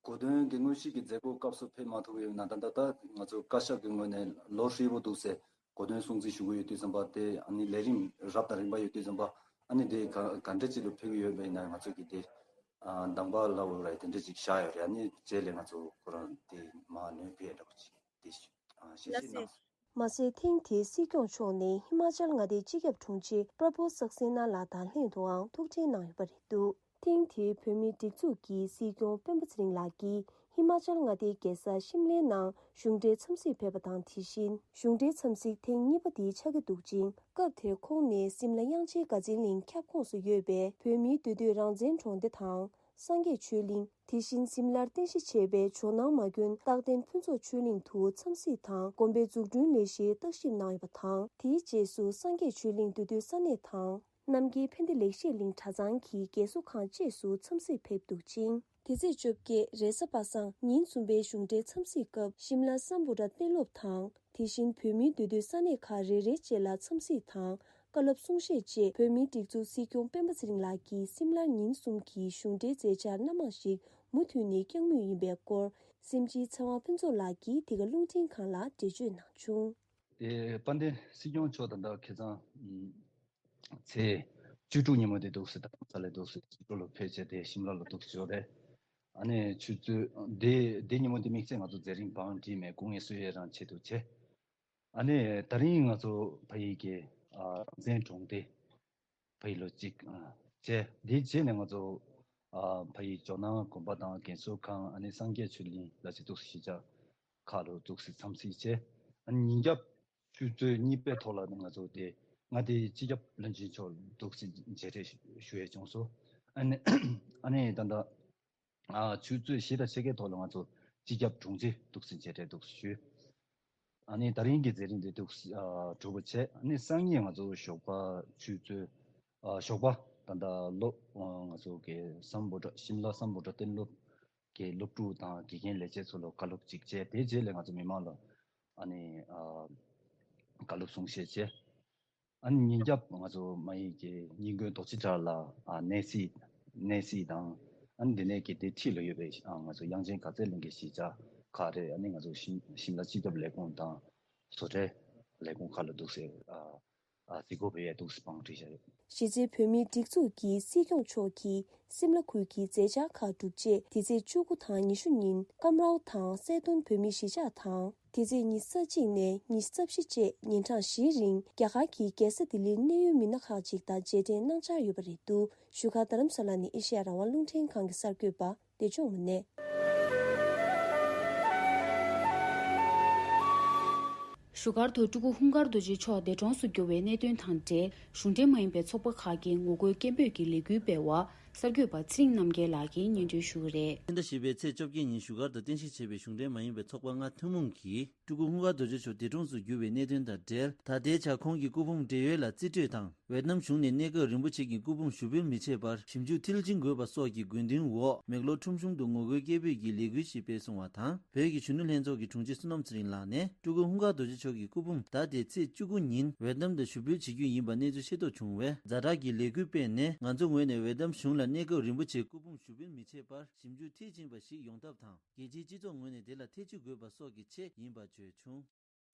གོ་སྟོན་གྱི་དངོས་གཞི་གི་མཛད་སྒོ་སྐབས་སུ་ཕེབས་མ་ཐུབ་ཡོད་ན། ད་ད་ད་ང་ཚོ་བཀའ་ཤག་གི་ངོས་ནས་ལོ་ཧྲིལ་པོ་འདུག་སེ་གོ་སྟོན་སྲུང་བརྩི་ཞུ་གི་ཡོད་དུས་ཙམ་པ་དེ། ཨ་ནི་ལས་རིམ་རབ་དང་རིམ་པ་ཡོད་དུས་ཙམ་པ། ཨ་ནི་དེ་ག་ག་འདྲ་ཅིག་ལ་ཕེབས་ཀྱི་ཡོད་པ་ཡིན་ན་ང་ཚོ་གི་དེ། ཨ། གདམ་ག་ལབ་དགོས་རེད། དེ་འདྲ་ཅིག་བཞག་ཡོད་རེད། ཨ་ནི་རྗེས་ལ་ང་ཚོ་ཁོ་རང་དེ་མར་ལན་ཕུལ་ཡ་འདྲ་པོ་ཅིག་དེ་ཞུ། ཨ། ཞལ་བཞེས་གནང་། མ་ཟད། ཐེངས་འདིའི་སྲིད་སྐྱོང་མཆོག་ནི་ཧི་མ་ཅལ་མངའ་སྡེའི་སྤྱི་ཁྱབ་དྲུང་ཆེ་པྲ་བྷུ་སག་སེ་ན་ལགས་དང་ལྷན་དུའང་ཐུག་འཕྲད་གནང་ཡོད་པ་རེད་འདུག་ཐེངས་འདིའི་བོད་མིའི་སྒྲིག་འཛུགས་ཀྱི་སྲིད་སྐྱོང་སྤེན་པ་ཚེ་རིང་ལགས་ཀྱིས་ཧི་མ་ཅལ་མངའ་སྡེའི་རྒྱལ་ས་ཤིམ་ལའི་ནང་གཞུང་འབྲེལ་འཚམས་གཟིགས་ཕེབས་པ་དང་། དེ་བཞིན་གཞུང་འབྲེལ་འཚམས་གཟིགས་ཐེངས་གཉིས་པ་འདི་ཆགས་ཀྱི་འདུག་ཅིང་། སྐབས་དེར་ཁོང་ནི་སིམ་ལ་དབྱངས་ཅན་དགའ་ཚལ་གླིང་ཁྱབ་ཁོངས་སུ་ཡོད་པའི་བོད་མིའི་འདུས་སྡོད་རང་བཙན་སྒྲོག་སྡེ་དང་། སངས་རྒྱས་ཆོས་གླིང་། དེ་བཞིན་སིམ་ལར་རྟེན་གཞི་བྱས་པའི་ཇོ་ནང་མ་དགོན་རྟག་བརྟན་ཕུན་ཚོགས་ཆོས་གླིང་དུ་འཚམས་གཟིགས་དང་། དགོན་པའི་འཛུགས་སྐྲུན་ལས་གཞིའི་བརྟག་ཞིབ་གནང་ཡོད་པ་དང་། དེའི་རྗེས་སུ་སངས་རྒྱས་ཆོས་གླིང་འདུས་སྡོད་ས་གནས་དང་། རྣམ་རྒྱལ་ཕན་བདེ་ལེགས་བཤད་གླིང་གྲྭ་ཚང་གི་རྒས་གསོ་ཁང་བཅས་སུ་འཚམས་གཟིགས་ཕེབས་འདུག་ཅིང་། དེ་ཚེས་བཅོ་བརྒྱད་རེས་གཟའ་པ་སངས་ཉིན་གསུམ་པའི་གཞུང་འབྲེལ་འཚམས་གཟིགས་སྐབས། ཤིམ་ལ་སམ་བྷོ་ཊ་གཏན་སློབ་དང་། དེ་བཞིན་བོད་མིའི་འདུས་སྡོད་ས་གནས་ཁག་རེ་རེ་བཅས་ལ་འཚམས་གཟིགས་དང་། བཀའ་སློབ་གསུང་བཤད་བཅས། བོད་མིའི་སྒྲིག་འཛུགས་སྲིད་སྐྱོང་སྤེན་པ་ཚེ་རིང་ལགས་ཀྱིས་སིམ་ལར་ཉིན་གསུམ་གྱི་གཞུང་འབྲེལ་མཛད་འཆར་སྣ་མང་ཞིག་མུ་མཐུད་ནས་བསྐྱངས་མུས་ཡིན་པའི་སྐོར། སེམས་ཅན་ཚེ་དབང་ཕུན་ཚོགས་ལགས་ཀྱིས་འདི་ག་རླུང་འཕྲིན་ཁང་ལ་འགྲེལ་བརྗོད་གནང་བྱུང་། དེ་དཔལ་ལྡན་སྲིད་སྐྱོང་མཆོག་ད་ལྟ་ཁ་སང་ཚེས་བཅུ་དྲུག་ཉིན་མོ་དེ་འདུག་སེ་རྡ་རམ་ས་ལར་འདུག་སེ་ཆོས་གྲོགས་ལ་ཕེབས་བྱས་དེ་ཤིམ་ལ་ལ་འདུག་སེ་ཡོད་རེད། ཨ་ནི་ཆུ་ཚོད་དེ་དེ་ཉིན་མོ་དེ་དམིགས་བསལ་ང་ཚོ་མཛད་རིམ་བང་བསྒྲིགས་མེད། སྐུ་ངལ་གསོ་ཡས་རང་ཆེད་དུ་བྱས། ཨ་ནི་དེ་རིང་ང་ཚོ་ཕ་ཡུལ་གྱི་ཨ་རང་བཙན་སྒྲོག་སྡེ་ཕ་ཡུལ་ལོ་གཅིག་ཨ་བྱས། དེའི་རྗེས་ནས་ང་ཚོ་ཨ་ཕ་ཡུལ་ཇོ་ནང་དགོན་པ་དང་རྒན་གསོ་ཁང་། ཨ་ནི་སངས་རྒྱས་ཆོས་གླིང་ལ་ཅིག་འདུག་སེ་གཞིས་ཆགས་ཁག་ལ་འདུག་སེ་འཚམས་གཟིགས་བྱས། ཨ་ནི་ཉིན་རྒྱབ་ཆུ་ཚོད་གཉིས་པའི་ཐོག་ལ་ང་ཚོ་དེ་མངའ་སྡེའི་སྤྱི་ཁྱབ་བློན་ཆེན་མཆོག་འདུག་སེ་མཇལ་འཕྲད་ཞུ་ཡས་བྱུང་སོང་། ཨ་ནི་ཨ་ནི་ད་ལྟ་ཨ་ཆུ་ཚོད་བཞི་དང་ཕྱེད་ཀའི་ཐོག་ལ་ང་ཚོ་སྤྱི་ཁྱབ་དྲུང་ཆེ་འདུག་སེ་མཇལ་འཕྲད་འདུག་སེ་ཞུས། ཨ་ནི་དེ་རིང་གི་མཛད་རིམ་དེ་འདུག་སེ་ཨ་གྲུབ་པ་བྱས། ཨ་ནི་སང་ཉིན་ང་ཚོ་ཞོགས་པ་ཆུ་ཚོད་ཨ་ཞོགས་པ་ད་ལྟ་སློབ་ཨ་ང་ཚོ་གི་སམ་བྷོ་ཊ་ཤིམ་ལ་སམ་བྷོ་ཊ་གཏན་སློབ་ཀྱི་སློབ་ཕྲུག་དང་དགེ་རྒན་ལས་བྱེད་ཚོ་ལ་བཀའ་སློབ་ཅིག་བྱས། དེའི་རྗེས་ལ་ང་ཚོ་མི་མང་ལ་ཨ་ནི་ཨ་བཀའ་སློབ་གསུང་བཤད་བྱས། ཨ་ནི་ཉིན་རྒྱབ་ང་ཚོ་མ་ཡིག་གི་ཉིན་དགོན་རྡོ་རྗེ་བྲག་ལ་ཨ་གནས་གཟིགས་གནས་གཟིགས་དང་། ཨ་ནི་འདི་ནས་ཀྱི་དེ་འཁྲིས་ལ་ཡོད་པའི་ཨ་ང་ཚོ་དབྱངས་ཅན་དགའ་ཚལ་གླིང་གི་གཞིས་ཆགས་ཁག་རེད། ཨ་ནི་ང་ཚོ་ཤིམ་ཤིམ་ལ་སྤྱི་ཁྱབ་ལས་ཁུངས་དང་བཟོ་གྲྭའི་ལས་ཁུངས་ཁག་ལ་འདུག་སེ་ཨ་ཨ་གཟིགས་སྐོར་བྱེད་ཡས་འདུག་སེ་བང་བསྒྲིགས་བཞག་ཡོད། གཞི་རྩའི་བོད་མིའི་སྒྲིག་འཛུགས་ཀྱི་སྲིད་སྐྱོང་མཆོག་གིས་སིམ་ལ་ཁུལ་གྱི་མཛད་འཆར་ཁག་གྲུབ་རྗེས། དེ་ཚེས་བཅུ་དགུ་དང་ཉི་ཤུ་ཉིན་ཀམ་རའོ་དང་སེ་ཏོན་བོད་མིའི་གཞིས་ཆགས་དང་། དེ་ཚེས་ཉི་ཤུ་རྩ་གཅིག་ནས་ཉི་ཤུ་རྩ་བཞི་བཅས་ཉིན་གྲངས་བཞིའི་རིང་རྒྱ་གར་གྱི་རྒྱལ་ས་ལྡི་ལིར་གནད་ཡོད་མི་སྣ་ཁག་ཅིག་དང་མཇལ་འཕྲད་གནང་འཆར་ཡོད་པ་རེད་འདུག་བཞུགས་སྒར་རྡ་རམ་ས་ལ་ནས་ཨེ་ཤེ་ཡ་རང་དབང་རླུང་འཕྲིན་ཁང་གི་གསར་འགོད་པ་བདེ་སྐྱོང་དངོས་གནས། བཞུགས་སྒར་དུ་སྤྲུལ་སྐུ་ཧུང་དཀར་རྡོ་རྗེ་མཆོག་འདས་གྲོངས་སུ་གྱུར་བའི་གནད་དོན་དང་འབྲེལ། གཞུང་འབྲེལ་མ་ཡིན་པའི་ཚོགས་པ་ཁག་གིས་ངོ་རྒོལ་སྐད་འབོད་ཀྱི་ལས་འགུལ་སྤེལ་བ། གསར་འགོད་པ་ཚེ་རིང་རྣམ་རྒྱལ་ལགས་ཀྱིས་སྙན་སྒྲོན་ཞུ་གི་རེད། སྤྱི་ཟླ་བཞི་པའི་ཚེས་བཅོ་བརྒྱད་ཉིན་བཞུགས་སྒར་དུ་རྟེན་གཞི་བྱས་པའི་གཞུང་འབྲེལ་མ་ཡིན་པའི་ཚོགས་པ་ལྔ་ཐུན་མོང་གིས་སྤྲུལ་སྐུ་ཧུང་དཀར་རྡོ་རྗེ་མཆོག་འདས་གྲོངས་སུ་གྱུར་བའི་གནད་དོན་དང་འབྲེལ། ད་ལྟའི་ཆར་ཁོང་གི་སྐུ་ཕུང་བགྲེས་ཡོལ་ལ་རྩིས་སྤྲོད་དང་ ཝེ་ཏི་ནམ་གཞུང་ནས་གནས་སྐབས་རིན་པོ་ཆེ་གི་སྐུ་ཕུང་ཞུགས་འབུལ་མི་བྱེད་པར་ཞིབ་འཇུག་མཐིལ་ཕྱིན་དགོས་པ་སོགས་ཀྱི་དགོས་འདུན་འོག་མེག་ལོར་ཁྲོམ་གཞུང་དུ་ངོ་རྒོལ་སྐད་འབོད་ཀྱི་ལས་འགུལ་ཞིག་སྤེལ་སོང་བ་དང་། བོད་ཀྱི་གཞོན་ནུ་ལྷན་ཚོགས་ཀྱི་དྲུང་ཆེ་བསོད་ནམས་ཚེ་རིང་ལགས་ནས་སྤྲུལ་སྐུ་ཧུང་དཀར་རྡོ་རྗེ་མཆོག་གི་སྐུ་ཕུང་ཟླ་འདིའི་ཚེས་བཅུ་དགུ་ཉིན་ཝེ་ཏི་ནམ་དུ་ཞུགས་འབུལ་བྱེད་རྒྱུ་ཡིན་པ་གནས་ཚུལ་ཤེས་རྟོགས་བྱུང་བས། ཛ་དྲག་གི་ལས་འགུལ་སྤེལ་ནས་ང་ཚོ་ངོས་ནས་ཝེ་ཏི་ནམ་གཞུང་ལ་གནས་སྐབས་རིན་པོ་ཆེའི་སྐུ་ཕུང་ཞུགས་འབུལ་མི་བྱེད་པར་ཞིབ་འཇུག་མཐིལ་ཕྱིན་པ་ཞིག་ཡོང་ཐབས་དང་། རྒྱལ་སྤྱིའི་སྤྱི་ཚོགས་ངོས་ནས་དེ་ལ་ཐེ་བྱུས་དགོས་པ་སོགས་ཀྱི་ཆེད་ཡིན་པ་བརྗོད་བྱུང་།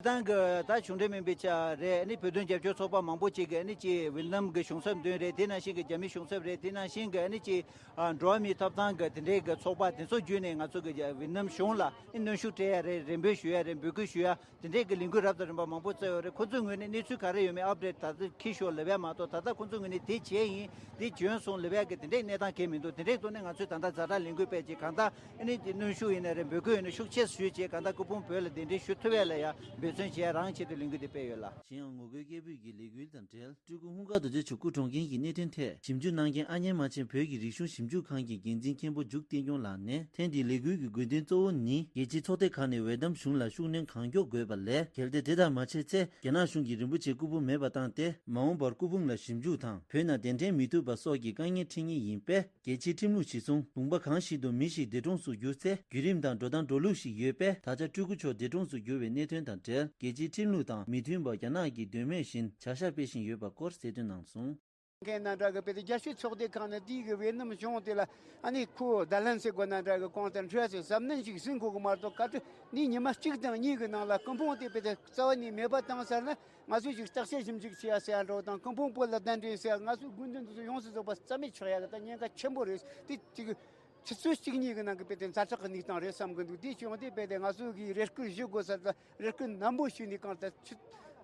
ཏང་གི་ད་གཞུང་འབྲེལ་མིན་པའི་ཆ་རེད། ཨ་ནི་བོད་དོན་རྒྱབ་སྐྱོར་ཚོགས་པ་མང་པོ་ཅིག་གིས་ཨ་ནི་ཅིག་ཝེ་ཏི་ནམ་གི་གཞུང་ཚབ་འདོན་རེད། དེ་ནང་བཞིན་གྱི་རྒྱ་མི་གཞུང་ཚབ་རེད། དེ་ནང་བཞིན་གྱི་ཨ་ནི་ཅིག་ཨ་འགྲོ་བ་མིའི་ཐོབ་ཐང་གི་དེ་འདྲའི་གི་ཚོགས་པ་དེ་ཚོ་བརྒྱུད་ནས་ང་ཚོ་གི་ཝེ་ཏི་ནམ་གཞུང་ལ་ཨ་ནི་གནོན་ཤུགས་སྤྲད་ཡ་རེད། རེ་འབོད་ཞུ་ཡ་རེད། འབོད་སྐུལ་ཞུ་ཡ་དེ་འདྲའི་གི་ལས་འགུལ་རབ་དང་རིམ་པ་མང་པོ་བཙལ་ཡོད་རེད། ཁོ་ཚོའི་ངོས་ནས་གནས་ཚུལ་ག་རེ་ཡོད་མེད་ཨབ་ཌེཊ་ད་ལྟ་འཁྱེར་ཤོག་ལབ་ཡ་མ་གཏོགས། ད་ལྟ་ཁོ་ཚོའི་ངོས་ནས་དེ་བྱས་ཡིན། དེ་བྱོན་སོང་ལབ་ཡ་གི་དེ་འདྲའི་གནས་སྟངས་གང་ཡང་མི་འདུག་དེ་འདྲའི་ཐོག་ནས་ང་ཚོས་ད་ལྟ་ཛ་དྲག་ལས་འགུལ་སྤེལ་བྱས། གང་ལྟར་ཨ་ནི་དེ་གནོན་ཤུགས་ཡིན་ན་རེད། འབོད་སྐུལ་ཡིན་ན་ཤུགས་ཆེ་ཞུས་བྱས། གང་ལྟར་སྐུ་ཕུང་བོད་ལ་གདན་འདྲེན་ཞུ་ཐུབ་ཡ་ལ་ཡ་འབད་བརྩོན་བྱེད་ཡ་རང་ཆེད་དུ་ལས་འགུལ་དེ་སྤེལ་ཡོད་ལ། གཞན་ཡང་ངོ་རྒོལ་སྐད་འབོད་ཀྱི་ལས་འགུལ་དང་འབྲེལ། སྤྲུལ་སྐུ་ཧུང་དཀར་རྡོ་རྗེ་མཆོག་སྐུ་གྲོངས་རྐྱེན་གྱི་གནད་དོན་ཐད་ཞིབ་འཇུག་གནང་མཁན་ཨ་མྱེས་མ་ཆེན་བོད་ཀྱི་རིག་གཞུང་ཞིབ་འཇུག་ཁང་གི་འགན་འཛིན་མཁན་པོ་འཇུ་བསྟན་སྐྱོང་ལགས་ནས། ཐེངས་འདིའི་ལས་འགུལ་གྱི་དགོས་འདུན་གཙོ་བོ་ནི། རྒྱལ་སྤྱིའི་ཚོགས་སྡེ་ཁག་ནས་ཝེ་ཏི་ནམ་གཞུང་ལ་ཤུགས་སྣོན་གང་མགྱོགས་དགོས་པ་ལས། གལ་ཏེ་དེ་ལྟར་མ་བྱས་ཚེ། རྒྱ་ནག་གཞུང་གིས་རིན་པོ་ཆེའི་སྐུ་ཕུང་མེད་པ་བཏང་སྟེ། མ་འོངས་པར་སྐུ་ཕུང་ལ་ཞིབ་འཇུག་དང་། བོད་ནང་གདན་འདྲེན་མི་ཐུབ་པ་སོགས་ཀྱི་དཀའ་ངལ་འཕྲད་ངེས་ཡིན་པས། རྒྱལ་སྤྱིའི་ཁྲིམས་ལུགས་གཞིར་བཟུང་ལུང་པ་གང་ཞིག་ཏུ་མི་ཞིག་འདས་གྲོངས་སུ་གྱུར་ཚེ། བརྒྱུད་རིམ་དང་འགྲོ་སྟངས་འགྲོ་ལུགས་ཤིག་ཡོད་པས། ད་ཆ་སྤྲུལ་སྐུ་མཆོག་འདས་གྲོངས་སུ་གྱུར་བའི་གནད་དོན་དང་འབྲེལ། རྒྱལ་སྤྱིའི་ཁྲིམས་ལུགས་དང་མི་མཐུན་པར་རྒྱ་ནག་གིས་དོན་མེད་བཞིན་བྱ་གཞག་སྤེལ་བཞིན་ཡོད་པ་སྐོར་གསལ་སྟོན་གནང་སོང་། མཁན་ནང་འདྲ་གི་དཔེ་དེ་རྒྱལ་སྤྱིའི་ཚོགས་སྡེ་ཁང་ནས་དེའི་གི་ཝེ་ནམ་གཞུང་དེ་ལ་ཨ་ནི་ཁོ་བརྡ་ལན་ཟེར་དགོས་ན་འདྲ་གི་གོང་དུ་འཕྲོས་སུ་གཟབ་ནན་ཞིག་ཟིན་དགོས་གི་མ་གཏོགས། བཀའ་ཁྲི་ནི་ཉི་མ་གཅིག་དང་གཉིས་ཀྱི་ནང་ལ་སྐུ་ཕུང་དེ་དཔེ་དེ་རྩ་བ་ནས་མེད་པ་བཏང་ཟེར་ན། ང་ཚོས་ཅིག་བརྟག་དཔྱད་ཞིབ་འཇུག་བྱེད་ཡ་ཟེར་ཡ་འདྲ་བོ་དང་། སྐུ་ཕུང་བོད་ལ་གདན་འདྲེན་ཟེར་ཡ། ང་ཚོའི་དགོས་འདུན་དེ་ཚོ་ཡོངས་སུ་རྫོགས་པ་རྩ་མེད་ཆགས་ཡ་གི་ད་ཉེན་ཁ་ཆེན་པོ་རེད། དེ་ཅིག་ཆུ་ཚོད་གཅིག་གཉིས་ཀྱི་ནང་གི་དཔེ་དེ་ཛ་དྲག་གི་གནས་སྟངས་རེད་བསམ་གི་འདུག་དེ་བྱུང་དུས་དཔེ་དེ་ང་ཚོ་གིས་རེ་སྐུལ་ཞུ་དགོས་ས་དང་། རེ་སྐུལ་ནན་པོ་ཞུས་ནས་གང་ལྟར་ཆུ་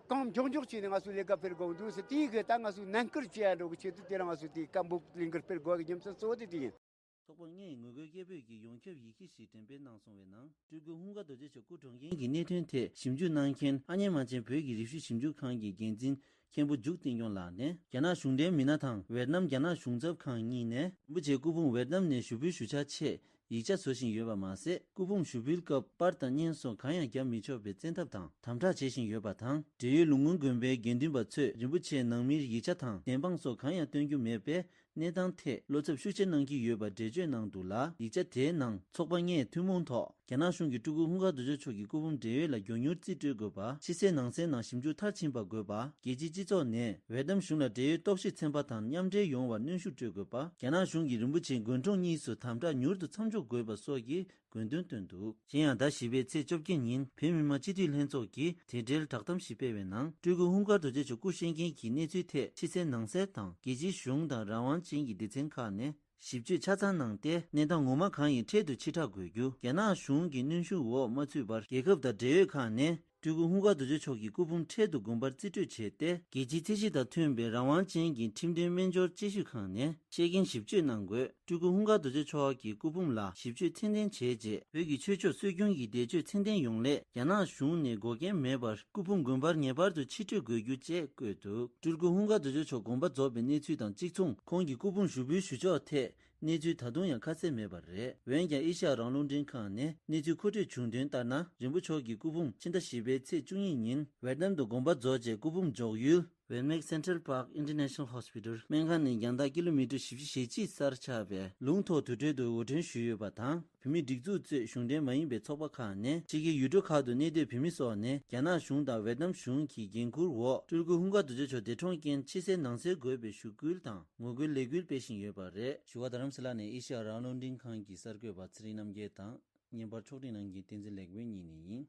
གང་མགྱོགས་མགྱོགས་བྱས་ནས་ང་ཚོ་ལས་ཀ་སྤེལ་དགོས་འདུག་ཟེར། དེའི་གི་ད་ང་ཚོས་ནན་སྐུལ་བྱེད་ཡ་འགྲོ་གི་ཆེད་དུ་དེ་རིང་ང་ཚོས་དེ་སྐད་འབོད་ལས་འགུལ་སྤེལ་དགོས་གི་རྒྱུ་མཚན་གཙོ་བོ་དེ་དེ་ཡིན། ཚོགས་པ་ལྔའི་ངོ་རྒོལ་སྐད་འབོད་ཀྱི་ཡོངས་ཁྱབ་ཡི་གེ་ཞིག་འགྲེམས་སྤེལ་གནང་སོང་བའི་ནང་། སྤྲུལ་སྐུ་ཧུང་དཀར་རྡོ་རྗེ་མཆོག་སྐུ་གྲོངས་རྐྱེན་གྱི་གནད་དོན་ཐད་ཞིབ་འཇུག་གནང་མཁན་ཨ་མྱེས་མ་ཆེན་བོད་ཀྱི་རིག་གཞུང་ཞིབ་འཇུག་ཁང་གི་འགན་འཛིན་མཁན་པོ་འཇུ་བསྟན་སྐྱོང་ལགས་ནས། རྒྱ་ནག་གཞུང་འབྲེལ་མི་སྣ་དང་ཝེ་ཏི་ནམ་རྒྱ་ནག་གཞུང་ཚབ་ཁང་གཉིས་ནས་རིན་པོ་ཆེའི་སྐུ་ཕུང་ཝེ་ཏི་ནམ་ནས་ཞུགས་འབུལ་ཞུ་འཆར་ཆེད་ཡིག་ཆ་བཟོ་བཞིན་ཡོད་པ་མ་ཟད། སྐུ་ཕུང་ཞུགས་འབུལ་སྐབས་པར་དང་བརྙན་སོགས་གང་ཡང་བརྒྱབ་མི་ཆོག་པའི་བཙན་ཐབས་དང་དམ་དྲག་བྱེད་བཞིན་ཡོད་པ་དང་། འབྲེལ་ཡོད་ལུང་དངུལ་དགོན་པའི་དགེ་འདུན་པ་ཚོས་རིན་པོ་ཆེའི་ནང་མིར་ཡིག་ཆ་དང་བདེན་དཔང་སོགས་གང་ཡང་སྟོན་རྒྱུ་མེད་པས། གནས་སྟངས་ཐད་བློ་འཚབ་ཤུགས་ཆེ་གནང་གི་ཡོད་པ་འགྲེལ་བརྗོད་གནང་འདུག་ལ། ཡིག་ཆ་དེའི་ནང་ཚོགས་པ་ལྔས་ཐུན་མོང་ཐོག་རྒྱ་ནག་གཞུང་གིས་སྤྲུལ་སྐུ་ཧུང་དཀར་རྡོ་རྗེ་མཆོག་གི་སྐུ་ཕུང་བགྲེས་ཡོལ་ལ་མགྱོགས་མྱུར་རྩིས་སྤྲོད་དགོས་པ། ཕྱི་གསལ་ནང་གསལ་ནང་ཞིབ་འཇུག་མཐར་ཕྱིན་པ་དགོས་པ། རྒྱལ་སྤྱིའི་སྤྱི་ཚོགས་ནས་ཝེ་ཏི་ནམ་གཞུང་ལ་བགྲེས་ཡོལ་རྟོག་ཞིབ་ཚན་པ་དང་མཉམ་འབྲེལ་ཡོང་བར་གནོན་ཤུགས་སྤྲོད་དགོས་པ། རྒྱ་ནག་གཞུང་གིས་རིན་པོ་ཆེ་དགོན་གྲོང་གཉིས་སུ་དམ་དྲག་མྱུར་དུ་མཚམས་འཇོག་དགོས་པ་སོགས་ཀྱི་དགོས་འདུན་བཏོན་འདུག་གཞན་ཡང་ཟླ་བཞི་པའི་ཚེས་བཅོ་བརྒྱད་ཉིན་བོད་མི་མང་སྤྱི་འཐུས་ལྷན་ཚོགས་ཀྱིས་དེ་འབྲེལ་བསྒྲགས་གཏམ་ཞིག་སྤེལ་བའི་ནང་། སྤྲུལ་སྐུ་ཧུང་དཀར་རྡོ་རྗེ་མཆོག་སྐུ་བཞེངས་མཁན་གྱི་གནས་ཚུལ་ཐད་ཕྱི་གསལ་ནང་གསལ་དང་རྒྱལ་སྤྱིའི་གཞུང་དང་རང་དབང་ཅན་གྱི་སྡེ་ཚན་ཁག་ནས་ཞིབ་དཔྱོད་ཆ་ཚང་གནང་སྟེ། གནས་སྟངས་ངོ་མ་གང་ཡིན་འཕྲལ་དུ་ཕྱིར་བསྒྲགས་དགོས་རྒྱུ། རྒྱ་ནག་གཞུང་གི་གནོན་ཤུགས་འོག་མ་ཚུད་པར་རྒྱལ་ཁབ་དང་འབྲེལ་ཡོད་ཁག་ནས། སྤྲུལ་སྐུ་ཧུང་དཀར་རྡོ་རྗེ་མཆོག་གི་སྐུ་ཕུང་འཕྲལ་དུ་དགོན་པར་རྩིས་སྤྲོད་བྱས་ཏེ། རྒྱལ་སྤྱིའི་ཚད་གཞི་དང་མཐུན་པའི་རང་དབང་ཅན་གྱི་ཁྲིམས་དོན་སྨན་སྦྱོར་དཔྱད་ཞིབ་ཁང་ནས་ཤེས་རྒན་ཞིབ་དཔྱོད་གནང་དགོས། སྤྲུལ་སྐུ་ཧུང་དཀར་རྡོ་རྗེ་མཆོག་གི་སྐུ་ཕུང་ལ་ཞིབ་དཔྱོད་ཚད་ལྡན་བྱས་རྗེས། བོད་ཀྱི་ཆོས་ཕྱོགས་སྲོལ་རྒྱུན་གྱི་འདས་མཆོད་ཚད་ལྡན་ཡོང་སླད། རྒྱ་ནག་གཞུང་ནས་འགོག་རྐྱེན་མེད་པར་སྐུ་ཕུང་དགོན་པར་ངེས་པར་དུ་ཕྱིར་སྤྲོད་དགོས་རྒྱུ་བཅས་བཀོད་འདུག་སྤྲུལ་སྐུ་ཧུང་དཀར་རྡོ་རྗེ་མཆོག་དགོངས་པ་རྫོགས་པའི་གནས་ཚུལ་དང་གཅིག་མཚུངས། ཁོང་གི་སྐུ་ཕུང་ཞུགས་འབུལ་ཞུ་ཕྱོགས་ཐད། གནས་ཚུལ་ད་དུང་ཡང་ཁ་གསལ་མེད་པ་རེད། འོན་ཀྱང་ཨེ་ཤ་ཡ་རང་དབང་རླུང་འཕྲིན་ཁང་ནས་གནས་ཚུལ་མཁོ་སྤྲོད་བྱུང་དོན་ལྟར་ན། རིན་པོ་མཆོག་གི་སྐུ་ཕུང་ཕྱི་ཟླ་བཞི་པའི་ཚེས་བཅུ་གཉིས་ཉིན་ཝེ་ཏི་ནམ་དུ་དགོངས་པ་རྫོགས་རྗེས། སྐུ་ཕུང་འཇོག་ཡུལ་ཝེ་མེག་Central Park International Hospital སྨན་ཁང་ནས་རྒྱང་ཐག་ཀི་ལོ་མི་ཊར་བཞི་བཅུ་ཞེ་གཅིག་སར་ཆགས་པའི་ལུང་ཐོག་དུར་ཁྲོད་དུ་དབོར་འདྲེན་ཞུས་ཡོད་པ་དང་། བོད་མིའི་སྒྲིག་འཛུགས་གཙོས་གཞུང་འབྲེལ་མ་ཡིན་པའི་ཚོགས་པ་ཁག་ནས་ཕྱི་རྒྱལ་ཡུལ་གྲུ་ཁག་ཏུ་གནས་སྡོད་བོད་མི་སོགས་ནས། རྒྱ་ནག་གཞུང་དང་ཝེ་ཏི་ནམ་གཞུང་གི་འགན་འཁུར་འོག་སྤྲུལ་སྐུ་ཧུང་དཀར་རྡོ་རྗེ་མཆོག་འདས་གྲོངས་རྐྱེན་ཕྱི་གསལ་ནང་གསལ་དགོས་པའི་ཞུ་སྐུལ་དང་ངོ་རྒོལ་ལས་འགུལ་སྤེལ་བཞིན་ཡོད་པ་རེད། བཞུགས་སྒར་རྡ་རམ་ས་ལ་ནས་ཨེ་ཤ་ཡ་རང་དབང་རླུང་འཕྲིན་ཁང་གི་གསར་འགོད་པ་ཚེ་རིང་རྣམ་རྒྱལ་དང་། བརྙན་པར་ཕྱོགས་སྒྲིག་གནང་མཁན་བསྟན་འཛིན་ལེགས་དཔལ་གཉིས་ནས་ཡིན།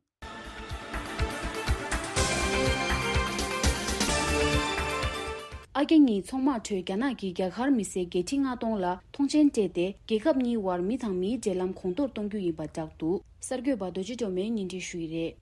ཨ་རྒྱ་གཉིས་ཚོང་དམག་ཁྲོད་རྒྱ་ནག་གིས་རྒྱ་གར་མི་སེར་བརྒྱད་ཁྲི་ལྔ་སྟོང་ལ་ཐོངས་མཆན་སྤྲད་དེ། རྒྱལ་ཁབ་གཉིས་བར་མི་དང་མིའི་འབྲེལ་ལམ་གོང་མཐོར་གཏོང་རྒྱུ་ཡིན་པ་བསྒྲགས་འདུག་གསར་འགོད་པ་རྡོ་རྗེ་སྒྲོལ་མས་སྙན་སྒྲོན་ཞུས་ཡི་རེད།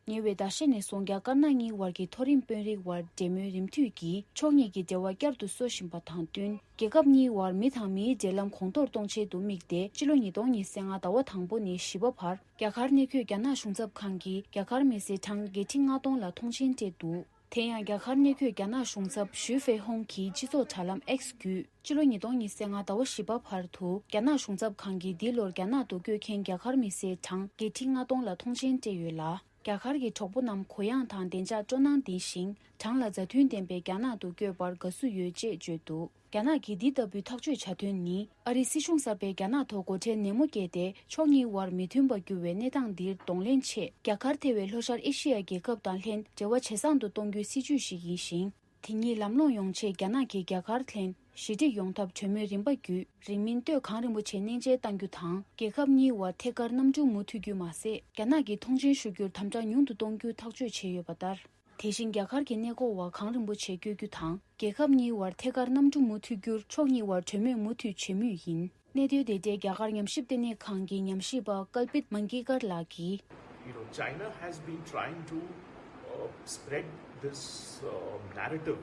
ཉེ་བའི་ཟླ་ཤས་ནས་བཟུང་རྒྱ་དཀར་ནག་གཉིས་བར་གྱི་མཐོ་རིམ་དཔོན་རིགས་བར་འབྲེལ་མོལ་རིམ་མཐུད་ཀྱིས་ཕྱོགས་གཉིས་ཀྱི་འབྲེལ་བ་བསྐྱར་དུ་གསོ་བཞིན་པ་དང་བསྟུན། རྒྱལ་ཁབ་གཉིས་བར་མི་དང་མིའི་འབྲེལ་ལམ་གོང་མཐོར་གཏོང་ཆེད་དུ་དམིགས་ཏེ། ཕྱི་ལོ་ཉིས་སྟོང་ཉི་ཤུ་རྩ་ལྔ་ཟླ་བ་དང་པོ་ནས་བཞི་པ་བར། རྒྱ་གར་གནས་འཁོད་རྒྱ་ནག་གཞུང་ཚབ་ཁང་གིས་རྒྱ་གར་མི་སེར་གྲངས་བརྒྱད་ཁྲི་ལྔ་སྟོང་ལ་ཐོངས་མཆན་སྤྲད་འདུག་དེ་ཡང་རྒྱ་གར་གནས་འཁོད་རྒྱ་ནག་གཞུང་ཚབ་ཞུས་ཧྥེ་ཧོང་གིས་སྤྱི་ཚོགས་དྲ་ལམ་X་བརྒྱུད། ཕྱི་ལོ་ཉིས་སྟོང་ཉི་ཤུ་རྩ་ལྔ་ཟླ་བ་བཞི་པ་བར་དུ། རྒྱ་ནག་གཞུང་ཚབ་ཁང་གིས་འདི་ལོར་རྒྱ་ནག་ཏུ་བསྐྱོད་མཁན་རྒྱ་གར་མི་སེར་གྲངས་བརྒྱད་ཁྲི་ལྔ་སྟོང་ལ་ཐོངས་མཆན་སྤྲད་ཡོད་ལ། རྒྱ་གར་གྱི་གྲོགས་པོ་རྣམས་གུ་ཡངས་དང་བདེ་འཇགས་སྤྲོ་སྣང་ལྡན་ཞིང་། གྲངས་ལ་མཛའ་མཐུན་ལྡན་པའི་རྒྱ་ནག་ཏུ་བསྐྱོད་པར་དགའ་བསུ་ཡོད་ཅེས་བརྗོད་འདུག་རྒྱ་ནག་གིས་འདི་ལྟ་བུའི་ཐག་གཅོད་བྱ་དོན་ནི། ཨ་རིའི་སྲིད་གཞུང་གསར་པས་རྒྱ་ནག་ཐོག་སྒོ་ཁྲལ་ནན་མོ་བཀལ་ཏེ། ཕྱོགས་གཉིས་དབར་མི་མཐུན་པ་གྱུར་བའི་གནས་སྟངས་འདིར་གདོང་ལེན་ཆེད། རྒྱ་གར་ཐེ་བའི་ལྷོ་ཤར་ཨེ་ཤི་ཡ་རྒྱལ་ཁབ་དང་ལྷན་འབྲེལ་བ་ཇེ་བཟང་དུ་གཏོང་རྒྱུའི་སྲིད་ཇུས་ཤིག་ཡིན་ཞིང་། དེ་ཉིད་ལམ་ལྷོང་ཡོང་ཆེད། རྒྱ་ནག་གིས་རྒྱ་གར་ལྷན་ཞི་འགྲིག་ཡོང་ཐབས་གྲོས་མོལ་རིམ་པ་བརྒྱུད། རིང་མིན་སྟོད་གངས་རིན་པོ་ཆེ་གནས་མཇལ་གཏང་རྒྱུ་དང་། རྒྱལ་ཁབ་གཉིས་དབར་ཐད་ཀར་གནམ་གྲུ་མུ་མཐུད་རྒྱུ་མ་ཟད། རྒྱ་ནག་གིས་མཐོང་མཆན་ཞུ་རྒྱུར་དམ་དྲག་ཉུང་དུ་གཏོང་རྒྱུའི་ཐག་གཅོད་བྱས་ཡོད་པ་ལྟར། དེ་བཞིན་རྒྱ་གར་གྱི་གནས་སྐོར་བ་གངས་རིན་པོ་ཆེ་བསྐྱོད་རྒྱུ་དང་། རྒྱལ་ཁབ་གཉིས་དབར་ཐད་ཀར་གནམ་གྲུ་མུ་མཐུད་རྒྱུར་ཕྱོགས་གཉིས་དབར་གྲོས་མོལ་མུ་མཐུད་བྱེད་མུས་ཡིན། གནས་དོན་དེ་འབྲེལ་རྒྱ་གར་ཉམས་ཞིབ་ལྟེ་གནས་ཁང་གི་ཉམས་ཞིབ་པ་ཀལ་པིད་མན་གི་ཀར་ལགས་ཀྱིས། You know, China has been trying to uh, spread this uh, narrative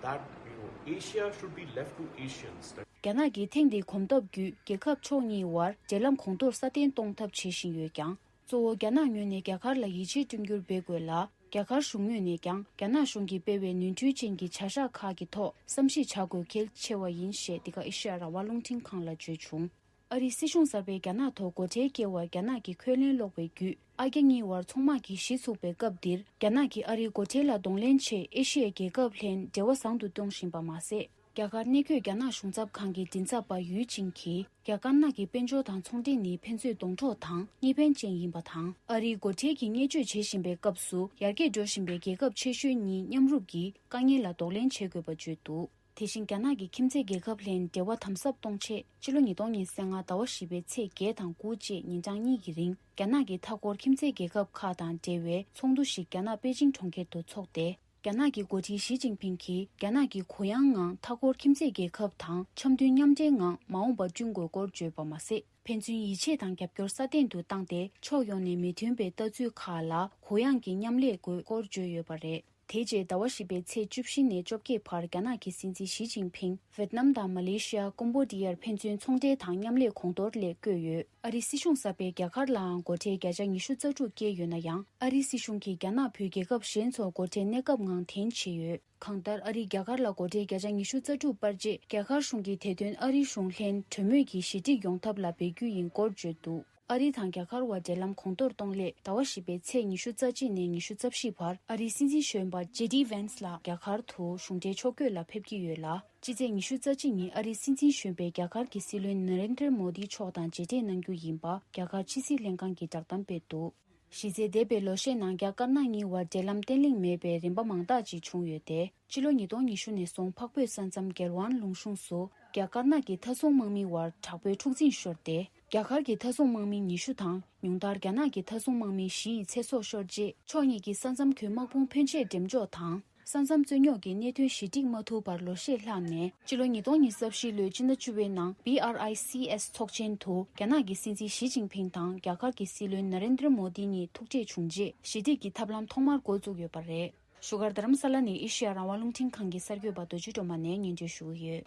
that, you know, Asia should be left to Asians. That རྒྱ་ནག་གིས་ཐེངས་འདིའི་གོམ་སྟབས་བརྒྱུད། རྒྱལ་ཁབ་ཕྱོགས་གཉིས་དབར་འབྲེལ་ལམ་གོང་མཐོར་སྲ་བརྟན་གཏོང་ཐབས་བྱེད་བཞིན་ཡོད་ཀྱང་། གཙོ་བོ་རྒྱ་ནག་ངོས་ནས་རྒྱ་གར་ལ་ཡིད་ཆེས་བསྐྲུན་རྒྱུར་འབད་དགོས་ལ། རྒྱ་གར་གཞུང་ངོས་ནས་ཀྱང་རྒྱ་ནག་གཞུང་གིས་སྤེལ་བའི་ནོར་འཁྲུལ་ཅན་གྱི་བྱ་གཞག་ཁག་གི་ཐོག་བསམ་གཞིག་བྱ་དགོས་གལ་ཆེ་བ་ཡིན་ཞེས་འདི་ག་ཨེ་ཤེ་ཡ་རང་དབང་རླུང་འཕྲིན་ཁང་ལ་བརྗོད་བྱུང་། ཨ་རིའི་སྲིད་གཞུང་གསར་པས་རྒྱ་ནག་ཐོག་སྒོ་ཁྲལ་བཀལ་བར་རྒྱ་ནག་གིས་འཁོན་ལན་སློག་པའི་བརྒྱུད། ཨ་རྒྱ་གཉིས་དབར་ཚོང་དམག་གི་གཞི་ཚུགས་པའི་སྐབས་འདིར། རྒྱ་ནག་གིས་ཨ་རིའི་སྒོ་ཁྲལ་ལ་གདོང་ལེན་ཆེད་ཨེ་ཤེ་ཡའི་རྒྱལ་ཁབ་ལྷན་འབྲེལ་བ་བཟང་དུ་གཏོང་བཞིན་པ་མ་ཟད། རྒྱ་གར་གནས་འཁོད་རྒྱ་ནག་གཞུང་ཚབ་ཁང་གི་མགྲིན་ཚབ་པ་ཡུས་ཅིང་གིས། རྒྱ་དཀར་ནག་གི་དཔལ་འབྱོར་དང་ཚོང་འབྲེལ་ནི་ཕན་ཚུན་གདོང་གྲོགས་དང་གཉིས་ཕན་ཅན་ཡིན་པ་དང་། ཨ་རིའི་སྒོ་ཁྲལ་གྱི་བརྙས་བཅོས་བྱེད་བཞིན་པའི་སྐབས་སུ། ཡར་རྒྱས་འགྲོ་བཞིན་པའི་རྒྱལ་ཁབ་ཆེ་ཤོས་གཉིས་མཉམ་རུབ་ཀྱིས་དཀའ་ངལ་ལ་གདོང་ལེན་བྱེད་དགོས་པ་བརྗོད་འདུག་དེ་བཞིན་རྒྱ་ནག་གི་ཁྱིམ་མཚེས་རྒྱལ་ཁབ་ལྷན་འབྲེལ་བ་དམ་ཟབ་གཏོང་ཆེད། ཕྱི་ལོ་ཉིས་སྟོང་ཉི་ཤུ་རྩ་ལྔ་ཟླ་བ་བཞི་པའི་ཚེས་བརྒྱད་དང་དགུ་བཅས་ཉིན་གྲངས་གཉིས་ཀྱི་རིང་། རྒྱ་ནག་གི་མཐའ་འཁོར་ཁྱིམ་མཚེས་རྒྱལ་ཁབ་ཁག་དང་འབྲེལ་བའི་ཚོགས་འདུ་ཞིག་རྒྱ་ནག་པེ་ཅིང་གྲོང་ཁྱེར་དུ་འཚོགས་ཏེ། རྒྱ་ནག་གི་འགོ་ཁྲིད་ཞི་ཅིན་ཕིང་གིས། རྒྱ་ནག་གིས་གུ་ཡངས་ངང་མཐའ་འཁོར་ཁྱིམ་མཚེས་རྒྱལ་ཁབ་དང་འཆམ་མཐུན་མཉམ་འབྲེལ་ངང་མ་འོངས་པ་བསྐྲུན་དགོས་སྐོར་བརྗོད་པ་མ་ཟད། ཕན་ཚུན་ཡིད་ཆེས་དང་རྒྱབ་སྐྱོར་སྲ་བརྟན་དུ་བཏང་སྟེ། ཕྱོགས་ཡོངས་ནས་མི་མཐུན་པའི་ལྟ་ཚུལ་ཁག་ལ་གུ་ཡངས་ཀྱི་མཉམ་ལས་དགོས་སྐོར་བརྗོད་ཡོད་པ་རེད། དེ་རྗེས་ཟླ་བ་བཞི་པའི་ཚེས་བཅུ་བཞི་ནས་བཅོ་བརྒྱད་བར་རྒྱ་ནག་གི་སྲིད་འཛིན་ཞི་ཅིན་ཕིང་ཝེད་ནམ་དང་མ་ལེ་ཤི་ཡ། ཀོམ་བོ་ཌི་ཡར་ཕན་ཚུན་ཚོང་འབྲེལ་དང་མཉམ་ལས་གོང་མཐོར་སླེབས་བསྐོས་ཡོད། ཨ་རིའི་སྲིད་གཞུང་གསར་པས་རྒྱ་གར་ལའང་སྒོ་ཁྲལ་བརྒྱ་ཆ་ཉི་ཤུ་རྩ་དྲུག་བཀལ་ཡོད་ན་ཡང་། ཨ་རིའི་སྲིད་གཞུང་གིས་རྒྱ་ནག་བུད་རྒྱལ་ཁབ་གཞན་ཚོར་སྒོ་ཁྲལ་གནས་སྐབས་ངང་འཐེན་བྱས་ཡོད། གང་ལྟར། ཨ་རིས་རྒྱ་གར་ལ་སྒོ་ཁྲལ་བརྒྱ་ཆ་ཉི་ཤུ་རྩ་དྲུག་སྤར་རྗེས། རྒྱ་གར་གཞུང་གིས་དེ་དོན་ཨ་རིའི་གཞུང་ལྷན་གྲོས་མོལ་གྱིས་ཞི་འགྲིག་ཡོང་ཐབས་ལ་འབད་རྒྱུ་ཡིན་སྐོར་བརྗོད་འདུག་ཨ་རི་དང་རྒྱ་གར་བར་འབྲེལ་ལམ་གོང་མཐོར་གཏོང་སླད། ཟླ་བ་བཞི་པའི་ཚེས་ཉི་ཤུ་རྩ་གཅིག་ནས་ཉི་ཤུ་རྩ་བཞི་བར། ཨ་རིའི་སྲིད་འཛིན་གཞོན་པ་ཇེ་ཌི་ཝན་སི་ལགས་རྒྱ་གར་དུ་གཞུང་འབྲེལ་ཕྱོགས་བསྐྱོད་ལ་ཕེབས་ཀྱི་ཡོད་ལ། སྤྱི་ཚེས་ཉི་ཤུ་རྩ་གཅིག་ཉིན་ཨ་རིའི་སྲིད་འཛིན་གཞོན་པས་རྒྱ་གར་གྱི་སྲིད་བློན་ན་རེན་དྲ་མོ་དི་མཆོག་དང་མཇལ་འཕྲད་གནང་རྒྱུ་ཡིན་པ། རྒྱ་གར་ཕྱི་སྲིད་ལྷན་ཁང་གིས་བསྒྲགས་གཏམ་སྤེལ་འདུག་གཞི་རྩའི་འདས་པའི་ལོ་ཤས་ནང་རྒྱ་དཀར་ནག་གཉིས་བར་འབྲེལ་ལམ་བརྟན་ལྷིང་མེད་པའི་རིམ་པ་མང་དག་ཅིག་བྱུང་ཡོད་དེ། ཕྱི་ལོ་ཉིས་སྟོང་ཉི་ཤུ་ནས་བཟུང་འཕགས་བོད་ས་མཚམས་གེར་ཝན་ལུང་གཤོང་སུ། རྒྱ་དཀར་ནག་གི་མཐའ་སྲུང་དམག་མི་བར་དྲག་པོའི་འཁྲུག་འཛིང་ཤོར་ཏེ། རྒྱ་གར་གྱི་མཐའ་སྲུང་དམག་མི་ཉི་ཤུ་དང་། ཉུང་མཐར་རྒྱ་ནག་གི་མཐའ་སྲུང་དམག་མི་བཞི་ཡི་ཚེ་སྲོག་ཤོར་རྗེས། ཕྱོགས་གཉིས་ཀྱིས་ས་མཚམས་ཁུལ་དམག་དཔུང་ཕོན་ཆེ་འགྲེམས་འཇོག་དང་། ས་མཚམས་རྩོད་རྙོག་གི་གནད་དོན་ཞི་འགྲིག་མ་ཐུབ་པར་ལོ་ཤས་ལྷག་ནས། སྤྱི་ལོ་ཉིས་སྟོང་ཉི་ཤུ་རྩ་བཞི་ལོའི་སྤྱི་ཟླ་བཅུ་པའི་ནང་བྷི་ཨར་ཨའི་སི་ཨེས་ཚོགས་ཆེན་དུ་རྒྱ་ནག་གི་སྲིད་འཛིན་ཞི་ཅིན་ཕིང་དང་རྒྱ་གར་གྱི་སྲིད་བློན་ན་རེན་དྲ་མོ་དི་གཉིས་ཐུག་འཕྲད་བྱུང་རྗེས། ཞི་འགྲིག་གི་ཐབས་ལམ་ཐོག་མར་འགོ་བཙུགས་ཡོད་པ་རེད། བཞུགས་སྒར་རྡ་རམ་ས་ལ་ནས་ཨེ་ཤེ་ཡ་རང་དབང་རླུང་འཕྲིན་ཁང་གི་གསར་འགོད་པ་རྡོ་རྗེ་སྒྲོལ་མ་ནས་སྙན་སྒྲོན་ཞུ་གི་ཡོད།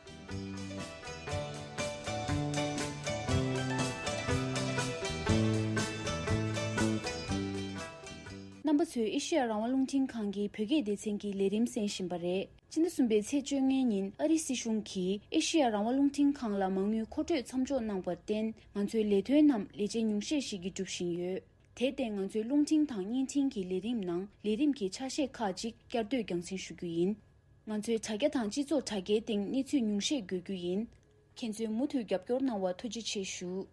རྣམ་པ་ཚོས་ཨེ་ཤེ་ཡ་རང་དབང་རླུང་འཕྲིན་ཁང་གི་བོད་སྐད་སྡེ་ཚན་གྱི་ལས་རིམ་གསན་བཞིན་པ་རེད། སྤྱི་ཟླ་གསུམ་པའི་ཚེས་བཅོ་ལྔའི་ཉིན་ཨ་རིའི་སྲིད་གཞུང་གིས་ཨེ་ཤེ་ཡ་རང་དབང་རླུང་འཕྲིན་ཁང་ལ་མ་དངུལ་མཁོ་སྤྲོད་མཚམས་འཇོག་གནང་བར་བརྟེན། ང་ཚོའི་ལས་དོན་རྣམས་ལས་བྱེད་ཉུང་ཤས་ཤིག་གིས་སྒྲུབ་བཞིན་ཡོད། དེར་བརྟེན། ང་ཚོའི་རླུང་འཕྲིན་དང་བརྙན་འཕྲིན་གྱི་ལས་རིམ་ནང་ལས་རིམ་གྱི་ཆ་ཤས་ཁག་ཅིག་བསྐྱར་ཟློས་རྒྱང་སྲིང་ཞུ་རྒྱུ་ཡིན། ང་ཚོའི་དྲ་རྒྱ་དང་སྤྱི་ཚོགས་དྲ་རྒྱའི་སྟེང་གནས་ཚུལ་ཉུང་ཤས་འགོད་རྒྱུ་ཡིན། ཁྱེད་ཚོས་མུ་མཐུད་རྒྱབ་སྐྱོར་གནང་བར་ཐུགས་རྗེ་ཆེ་ཞུ།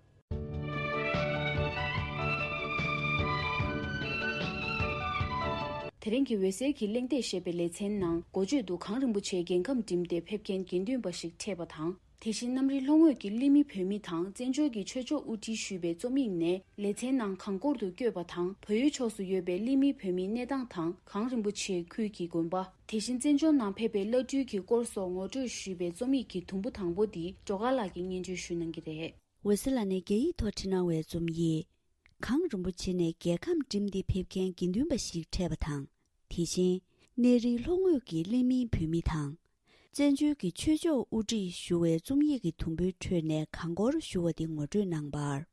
དེ་རིང་གི་འོད་ཟེར་གྱི་གླེང་སྟེགས་ཞེས་པའི་ལེ་ཚན་ནང་། འགོ་བརྗོད་དུ་གངས་རིན་པོ་ཆེའི་རྒྱལ་ཁམས་འགྲིམས་ཏེ་ཕེབས་མཁན་དགེ་འདུན་པ་ཞིག་འཕྲད་པ་དང་། དེ་བཞིན་གནམ་རི་ལྷོ་ངོས་ཀྱི་གླིང་མི་བོད་མི་དང་བཙན་བྱོལ་གྱི་ཆོས་ཕྱོགས་དབུ་ཁྲིད་ཞུས་པའི་རྩོམ་ཡིག་ནས་ལེ་ཚན་ནང་གངས་སྐོར་དུ་བསྐྱོད་པ་དང་། བལ་ཡུལ་ཕྱོགས་སུ་ཡོད་པའི་གླིང་མི་བོད་མིའི་གནས་སྟངས་དང་། གངས་རིན་པོ་ཆེའི་ཁུལ་གྱི་དགོན་པ། དེ་བཞིན་བཙན་བྱོལ་ནང་ཕེབས་པའི་བླ་སྤྲུལ་གྱི་སྐོར་སོགས་ངོ་སྤྲོད་ཞུས་པའི་རྩོམ་ཡིག་གི་དུམ་བུ་དང་པོ་འདི་སྒྲོལ་དཀར་ལགས་ཀྱིས་སྙན་སྒྲོན་ཞུ་གནང་གི་རེད། འོད་ཟེར་ལགས་ནས་རྒྱ་ཡིག་ཐོག་བྲིས་གནང་བའི་རྩོམ་ཡིག་གངས་རིན་པོ་ཆེ་ནས་རྒྱལ་ཁམས་འགྲིམས་ཏེ་ཕེབས་མཁན་དགེ་འདུན་པ་ཞིག་འཕྲད་པ་དང་། དེ་བཞིན། གནས་རི་ལྷོ་ངོས་ཀྱི་གླིང་མིའི་བོད་མི་དང་། བཙན་བྱོལ་གྱི་ཆོས་ཕྱོགས་དབུ་ཁྲིད་ཞུ་བའི་རྩོམ་ཡིག་གི་དུམ་བུའི་ཁྲོད་ནས་གངས་སྐོར་ཞུ་བ་དེ་ངོ་སྤྲོད་གནང་བར།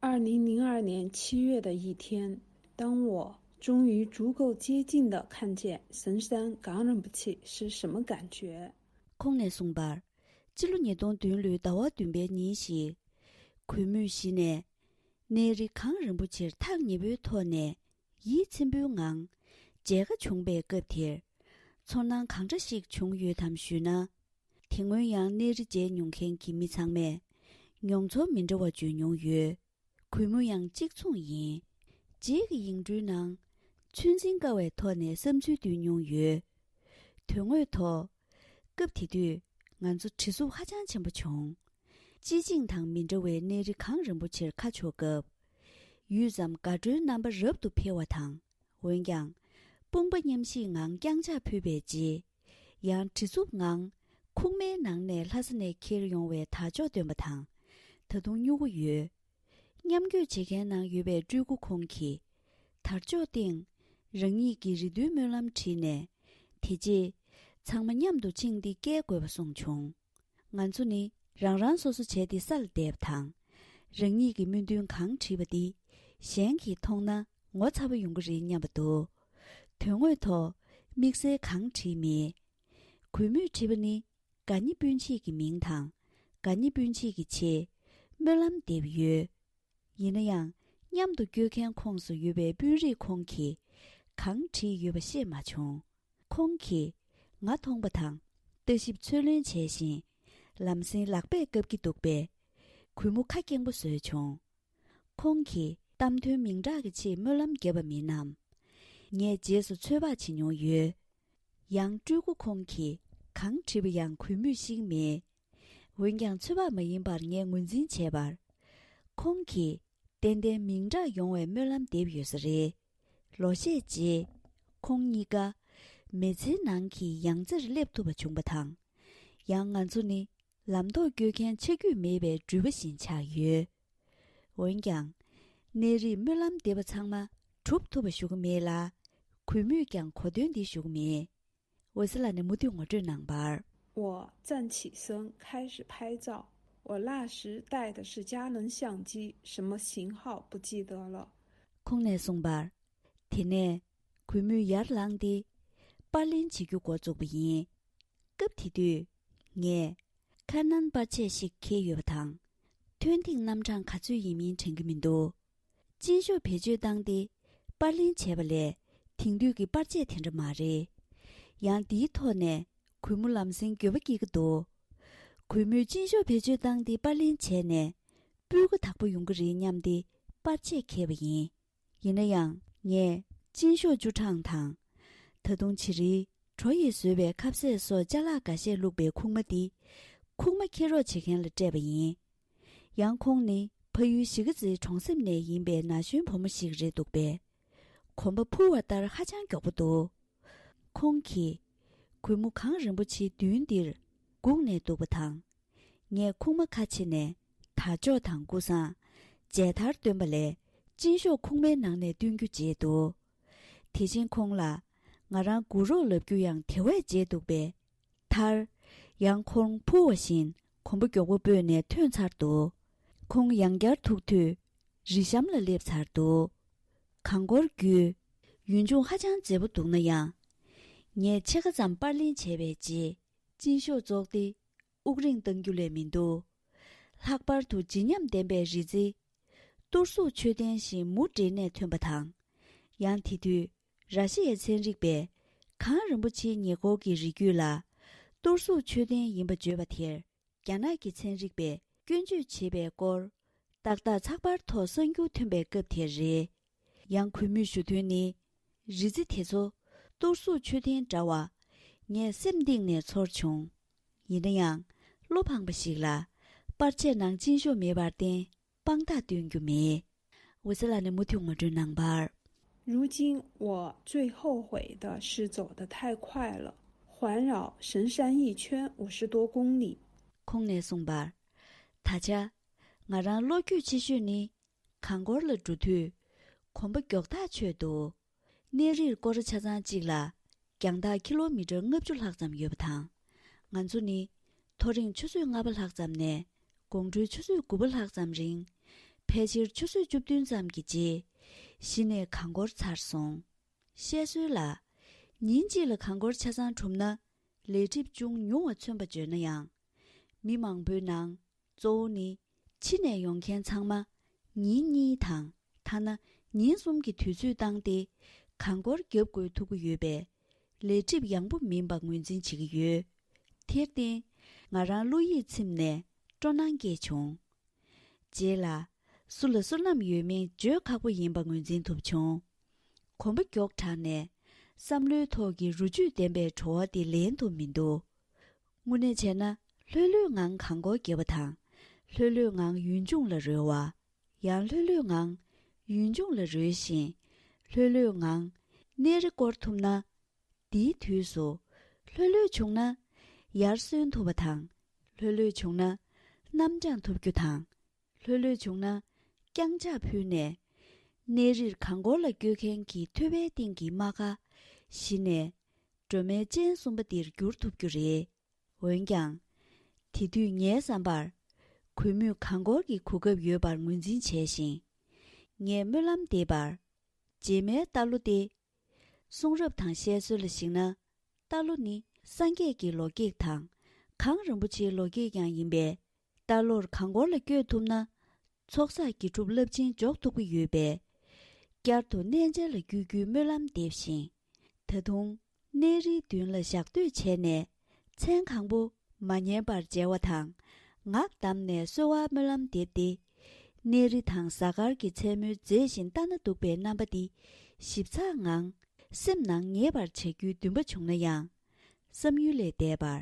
二零零二年七月的一天，当我终于足够接近地看见神山冈仁波齐是什么感觉？ ཁོང་ནས་གསུངས་པར། སྤྱི་ལོ་ཉིས་སྟོང་བདུན་ལོའི་ཟླ་བ་བདུན་པའི་ཉིན་ཞིག་གུས་མོས་གཞི་ནས། གནས་རི་གངས་རིན་པོ་ཆེར་ཐག་ཉེ་པོའི་ཐོག་ནས། ཡིད་ཚིམ་པོའི་ངང་མཇལ་ཁ་བྱུང་པའི་སྐབས་དེར། ཚོར་སྣང་གང་འདྲ་ཞིག་བྱུང་ཡོད་དམ་ཞུས་ན། དེ་སྔོན་ཡང་གནས་རི་མཇལ་མྱོང་མཁན་གྱི་མི་ཚང་མས་མྱོང་ཚོར་མི་འདྲ་བ་བརྗོད་མྱོང་ཡོད། གུས་མོ་ཡང་གཅིག་མཚུངས་ཡིན། རྗེས་ཀྱི་ཡིག་འབྲུའི་ནང་ཚོད་འཛིན་དཀའ་བའི་ཐོག་ནས་བསམ་ཚུལ་བསྡུས་མྱོང་ཡོད། དོན་དངོས་ཐོག་སྐབས་དེ་དུས་ང་ཚོ་བྲེལ་འཚུབ་ཧ་ཅང་ཆེན་པོ་བྱུང་། སྤྱི་བྱིངས་དང་མི་འདྲ་བའི་གནས་རི་གངས་རིན་པོ་ཆེར་ཁ་ཕྱོགས་སྐབས། ཡུད་ཙམ་དགའ་སྤྲོའི་རྣམ་པ་རབ་ཏུ་འཕེལ་བ་དང་། འོན་ཀྱང་། དཔུང་པ་མཉམ་བཞེས་ངང་བརྐྱངས་ཕྱག་ཕུལ་བའི་རྗེས། ཡང་བྲེལ་འཚུབ་ངང་ཁུག་མའི་ནང་ནས་ལྷ་ས་ནས་འཁྱེར་ཡོང་བའི་དར་ལྕོག་བཏོན་པ་དང་། ད་དུང་སྨྱུ་གུ་ཡོད། མཉམ་སྐྱོད་བྱེད་མཁན་ནང་ཡོད་པའི་སྤྲུལ་སྐུ་ཁོང་གིས། དར་ལྕོག་སྟེང་རང་ཉིད་ཀྱི་རེ་འདུན་སྨོན་ལམ་བྲིས་ནས། དེ་རྗེས་ཚང་མ་མཉམ་དུ་ཕྱིན་ཏེ་བསྐྱལ་དགོས་པ་གསུངས་བྱུང་། ང་ཚོ་ནི་རང་རང་སོ་སོ་བྱས་ཏེ་སར་བསྡད་པ་དང་། རང་ཉིད་ཀྱི་སྨོན་འདུན་གང་བྲིས་པ་འདི་གཞན་གྱིས་མཐོང་ན་ངོ་ཚ་པོ་ཡོང་གི་རེད་སྙམ་པ་འདུག་དོན་དངོས་ཐོག་དམིགས་བསལ་གང་བྲིས་མེད། གུས་མོས་བྲིས་པ་ནི་དགའ་ཉེ་སྤུན་མཆེད་ཀྱི་མིང་དང་། དགའ་ཉེ་སྤུན་མཆེད་ཀྱི་ཆེད་སྨོན་ལམ་འདེབས་ཡོད། ཡིན་ན་ཡང་མཉམ་དུ་སྐྱོད་མཁན་ཁོངས་སུ་ཡོད་པའི་དཔོན་རིགས་ཁོང་གིས་གང་བྲིས་ཡོད་པ་ཤེས་མ་བྱུང་། ཁོང་གིས་ང་མཐོང་པ་དང་ལྟ་ཞིབ་ཚུར་ལེན་བྱས་ཤིང་། ལམ་སེང་ལག་པས་བཀབ་ཀྱི་འདུག་པས། གུས་མོ་ཁ་སྐྱེངས་པོ་བཟོས་བྱུང་། ཁོང་གིས་གཏམ་དོན་མིང་གྲགས་ཀྱི་ཆེད་སྨོན་ལམ་བརྒྱབ་པ་མིན་ནམ། ངས་རྗེས་སུ་ཚོད་དཔག་བྱེད་མྱོང་ཡོད། ཡང་སྤྲུལ་སྐུ་ཁོང་གིས་གང་བྲིས་པ་ཡང་གུས་མོས་ཤེས་མེད། འོན་ཀྱང་ཚོད་དཔག་མ་ཡིན་པར་ངས་ངོས་འཛིན་བྱས་པར། ཁོང་གིས་ཏན་ཏན་མིང་གྲགས་ཡོང་བའི་སྨོན་ལམ་འདེབས་ཡོད་ས་རེད། ལོ་ཤས་རྗེས། ཁོང་གཉིས་ཀ་མི་ཚེའི་ནང་གི་ཡང་རྩེར་སླེབས་ཐུབ་པ་བྱུང་བ་དང་། ཡང་ང་ཚོ་ནི་ལམ་ཐོག་སྐྱོད་མཁན་ཆ་རྒྱུས་མེད་པའི་འགྲུལ་པ་བཞིན་ཆགས་ཡོད། འོན་ཀྱང་། གནས་རིས་སྨོན་ལམ་འདེབས་པ་ཚང་མ་གྲུབ་ཐུབ་པ་ཞུ་གི་མེད་ལ། གུས་མོས་ཀྱང་གོ་དོན་འདི་ཞུ་གི་མེད། འོད་ཟེར་ལགས་ནས་མུ་མཐུད་ངོ་སྤྲོད་གནང་བར། 我站起身，开始拍照。我那时带的是佳能相机，什么型号不记得了。 ཁོང་ནས་གསུངས་པར། དེ་ནས་གུས་མོས་ཡར་ལངས་ཏེ། པར་ལེན་བྱེད་རྒྱུ་འགོ་བཙུགས་པ་ཡིན། སྐབས་དེ་དུས། ངས་ཁ་ནན་པར་ཆས་ཤིག་འཁྱེར་ཡོད་པ་དང་། ཐོན་ཐིག་རྣམ་གྲངས་ག་ཚོད་ཡིན་མིན་དྲན་གྱི་མི་འདུག་སྤྱིན་ཤོག་བེད་སྤྱོད་བཏང་སྟེ་པར་ལེན་བྱས་པ་ལས་དེང་དུས་ཀྱི་པར་ཆས་དེ་འདྲ་མ་རེད། ཡང་དེའི་ཐོག་ནས་གུས་མོ་ལམ་སེང་འགྱོད་པ་སྐྱེ་གི་འདུག་གུས་མོས་སྤྱིན་ཤོག་བེད་སྤྱོད་བཏང་སྟེ་པར་ལེན་བྱས་ནས་སྤུས་ཀ་དག་པོ་ཡོང་གི་རེད་སྙམ་སྟེ་པར་ཆས་འཁྱེར་བ་ཡིན། ཡིན་ན་ཡང་ངས་སྤྱིན་ཤོག་བཅུ་གྲངས་དང་། ད་དུང་བྱི་རིལ་གྲོ་ཡིས་བཟོས་པའི་ཁ་ཟས་སོགས་ཅ་ལག་འགའ་ཤས་བླུགས་པའི་ཁུག་མ་འདི་ཁུག་མ་འཁྱེར་རོགས་བྱེད་མཁན་ལ་སྤྲད་པ་ཡིན། ཡང་ཁོང་ནི་ཕ་ཡུལ་གཞིས་ཀ་རྩེའི་གྲོང་གསེབ་ནས་ཡིན་པའི་ན་གཞོན་བུ་མོ་ཞིག་རེད་འདུག་པས། གོམ་པ་འཕུར་བ་ལྟར་ཧ་ཅང་མགྱོགས་པོ་འདུག་ཁོང་གིས་གུས་མོ་གངས་རིན་པོ་ཆེའི་མདུན་འདིར་སྒུག་ནས་འདུག་པ་དང་། ངས་ཁུག་མ་ཁ་ཕྱེ་ནས་དར་ལྕོག་དང་ཀུ་སང་མཇལ་དར་སྟོན་པ་ལས་སྤྱིན་ཤོག་ཁུག་མའི་ནང་ནས་སྟོན་རྒྱུ་བརྗེད་འདུག་དེ་བཞིན་ཁོང་ལ་ང་རང་སྒུག་རོགས་ལབ་རྒྱུ་ཡང་དེ་བས་བརྗེད་འདུག་པས། མཐར། ཡང་ཁོང་འཕུར་བ་བཞིན་གོམ་པ་མགྱོགས་པོ་སྤོས་ནས་ཐོན་ཚར་འདུག་ཁོང་ཡང་བསྐྱར་ཐུག་དུས་རི་གཤམ་ལ་སླེབས་ཚར་འདུག་གངས་སྐོར་བརྒྱུད། ཡུལ་ལྗོངས་ཧ་ཅང་མཛེས་པོ་འདུག་ན་ཡང་། ངས་ཕྱེད་ཀ་ཙམ་པར་ལེན་བྱས་པའི་རྗེས། སྤྱིན་ཤོག་བཙོག་སྟེ་དབུགས་རིང་གཏང་རྒྱུ་ལས་མི་འདུག་ལྷག་པར་དུ་བརྗིད་ཉམས་ལྡན་པའི་རི་རྩེ། གཏོར་གཟུགས་མཆོད་རྟེན་བཞིན་མུ་འབྲེལ་ནས་ཐོན་པ་དང་། ཡང་དེ་དུས་ར་ཤི་ཡའི་ཚན་རིག་པས་གངས་རིན་པོ་ཆེའི་ཉེ་འཁོར་གྱི་རི་རྒྱུད་ལ་གཏོར་གཟུགས་མཆོད་རྟེན་ཡིན་པ་བརྗོད་པ་དེར། རྒྱ་ནག་གི་ཚན་རིག་པས་སྐྱོན་བརྗོད་བྱེད་པའི་སྐོར། ཏག་ཏག་ཚགས་པར་ཐོག་གསར་འགྱུར་ཐོན་པའི་སྐབས་དེར་རེད། ཡང་གུས་མོས་ཞུ་དོན་ནི། རི་རྩེ་དེ་ཚོ་གཏོར་གཟུགས་མཆོད་རྟེན་འདྲ་བ། ངས་སེམས་གཏིང་ནས་ཚོར་བྱུང་། ཡིན་ན་ཡང་། བློ་ཕངས་པ་ཞིག་ལ། པར་ཆས་ནང་སྤྱིན་ཤོག་མེད་པར་བརྟེན། དཔང་རྟགས་སྟོན་རྒྱུ་མེད། འོད་ཟེར་ལགས་ནས་མུ་མཐུད་ངོ་སྤྲོད་གནང་བར། 如今我最后悔的是走得太快了，环绕神山一圈五十多公里。 ཁོང་ནས་གསུངས་པར། ད་ཆ། ང་རང་བློ་འགྱོད་ཆེ་ཤོས་ནི། གངས་སྐོར་ལ་འགྲོ་དུས། གོམ་པ་མགྱོགས་ཐག་ཆོད་འདུག་གནས་རིར་སྐོར་ར་ཆ་ཚང་གཅིག་ལ། རྒྱང་ཐག་ཀི་ལོ་མི་ཊར་ལྔ་བཅུ་ལྷག་ཙམ་ཡོད་པ་དང་། ང་ཚོ་ནི། མཐོ་རིང་ཆུ་ཚོད་ལྔ་པ་ལྷག་ཙམ་ནས། དགོང་དྲོའི་ཆུ་ཚོད་དགུ་པ་ལྷག་ཙམ་རིང་། ཕལ་ཆེར་ཆུ་ཚོད་བཅུ་བདུན་ཙམ་གྱི་རྗེས། གཞི་ནས་གངས་སྐོར་ཚར་སོང་། བཤད་སྲོལ་ལ། ཉིན་གཅིག་ལ་གངས་སྐོར་ཆ་ཚང་གྲུབ་ན། ལས་སྒྲིབ་ཅུང་ཉུང་བ་མཚོན་པ་བརྗོད་ན་ཡང་། མི་མང་པོའི་ནང་། གཙོ་བོ་ནི། ཕྱི་ནས་ཡོང་མཁན་ཚང་མ། ཉིན་གཉིས་དང་། ཐ་ན། ཉིན་གསུམ་གྱི་དུས་ཚོད་བཏང་སྟེ་གང་སྐོར་བརྒྱབ་དགོས་ཐུག་གི་ཡོད་པས། ལས་སྒྲིབ་ཡང་པོ་མིན་པ་ངོས་འཛིན་བྱེད་ཀྱི་ཡོད། དེར་བརྟེན། ང་རང་བློ་ཡིད་ཚིམ་ནས་སྤྲོ་སྣང་སྐྱེས་བྱུང་། རྗེས་ལ། སུ་ལ་བསོད་ནམས་ཡོད་མེད་བརྗོད་ཁག་པོ་ཡིན་པ་ངོས་འཛིན་ཐུབ་བྱུང་། གོམ་པ་མགྱོགས་དྲགས་ནས། བསམ་བློའི་ཐོག་གི་རུ་ཆུད་ལྡན་པའི་བྲོ་བ་དེ་ལེན་ཐུབ་མི་འདུག་དངོས་གནས་བྱས་ན། ལྷོད་ལྷོད་ངང་གང་སྐོར་བརྒྱབ་པ་དང་། ལྷོད་ལྷོད་ངང་ཡུལ་ལྗོངས་ལ་རོལ་བ། ཡང་ལྷོད་ལྷོད་ངང་ཡུལ་ལྗོངས་ལ་རོལ་བཞིན། ལྷོད་ལྷོད་ངང་གནས་རི་སྐོར་ཐུབ་ན། འདིའི་དུས་སུ། ལྷོད་ལྷོད་བྱུང་ན། ཡར་སོན་ཐུབ་པ་དང་། ལྷོད་ལྷོད་བྱུང་ན། གནམ་སྦྱངས་ཐུབ་རྒྱུ་དང་། ལྷོད་ལྷོད་བྱུང་ན། རྐྱང་ཕྱག་ཕུལ་ནས། གནས་རིར་གང་སྐོར་ལ་བསྐྱོད་མཁན་གྱི་ཐོད་པའི་སྟེང་གི་རྨ་ཁ་གཞི་ནས། སྒྲོལ་མའི་སྤྱན་གསུམ་པ་འདིར་འགྱུར་ཐུབ་རྒྱུ་རེད། འོན་ཀྱང་། དེ་དུས་ངའི་བསམ་པར། གུས་མོས་གང་སྐོར་གྱི་གོ་སྐབས་ཡོད་པར་ངོས་འཛིན་བྱས་ཤིང་། ངས་སྨོན་ལམ་འདེབས་པར། རྗེས་མའི་རྟ་ལོ་སྟེ། གསུང་རབ་དང་བཤད་སྲོལ་ལ་གཞིགས་ན། རྟ་ལོ་ནི་སངས་རྒྱས་ཀྱི་ལོ་ཀེག་དང་། གངས་རིན་པོ་ཆེའི་ལོ་ཀེག་ཀྱང་ཡིན་པས། རྟ་ལོར་གངས་སྐོར་ལ་བསྐྱོད་ཐུབ་ན། ཚོགས་བསགས་དགེ་སྒྲུབ་རླབས་ཆེན་འཇོག་ཐུབ་ཀྱི་ཡོད་པས། བསྐྱར་དུ་གནས་མཇལ་ལ་བསྐྱོད་རྒྱུའི་སྨོན་ལམ་འདེབས་ཤིང་། ད་དུང་། གནས་རིའི་མདུན་ལ་ཞག་སྡོད་བྱས་ནས། མཚན་གང་པོ་མ་ཉལ་བར་མཇལ་བ་དང་། ངག་བསྡམས་ནས་གསོལ་བ་སྨོན་ལམ་འདེབས་ཏེ། གནས་རི་དང་གཟའ་སྐར་གྱི་མཚན་མོའི་མཛེས་ཤིང་ལྟ་ན་སྡུག་པའི་རྣམ་པ་འདི་ཞིབ་ཚགས་ངང་སེམས་ནང་ངེས་པར་བྱ་རྒྱུའི་འདུན་པ་བྱུང་ན་ཡང་། བསམ་ཡུལ་ལས་འདས་པར་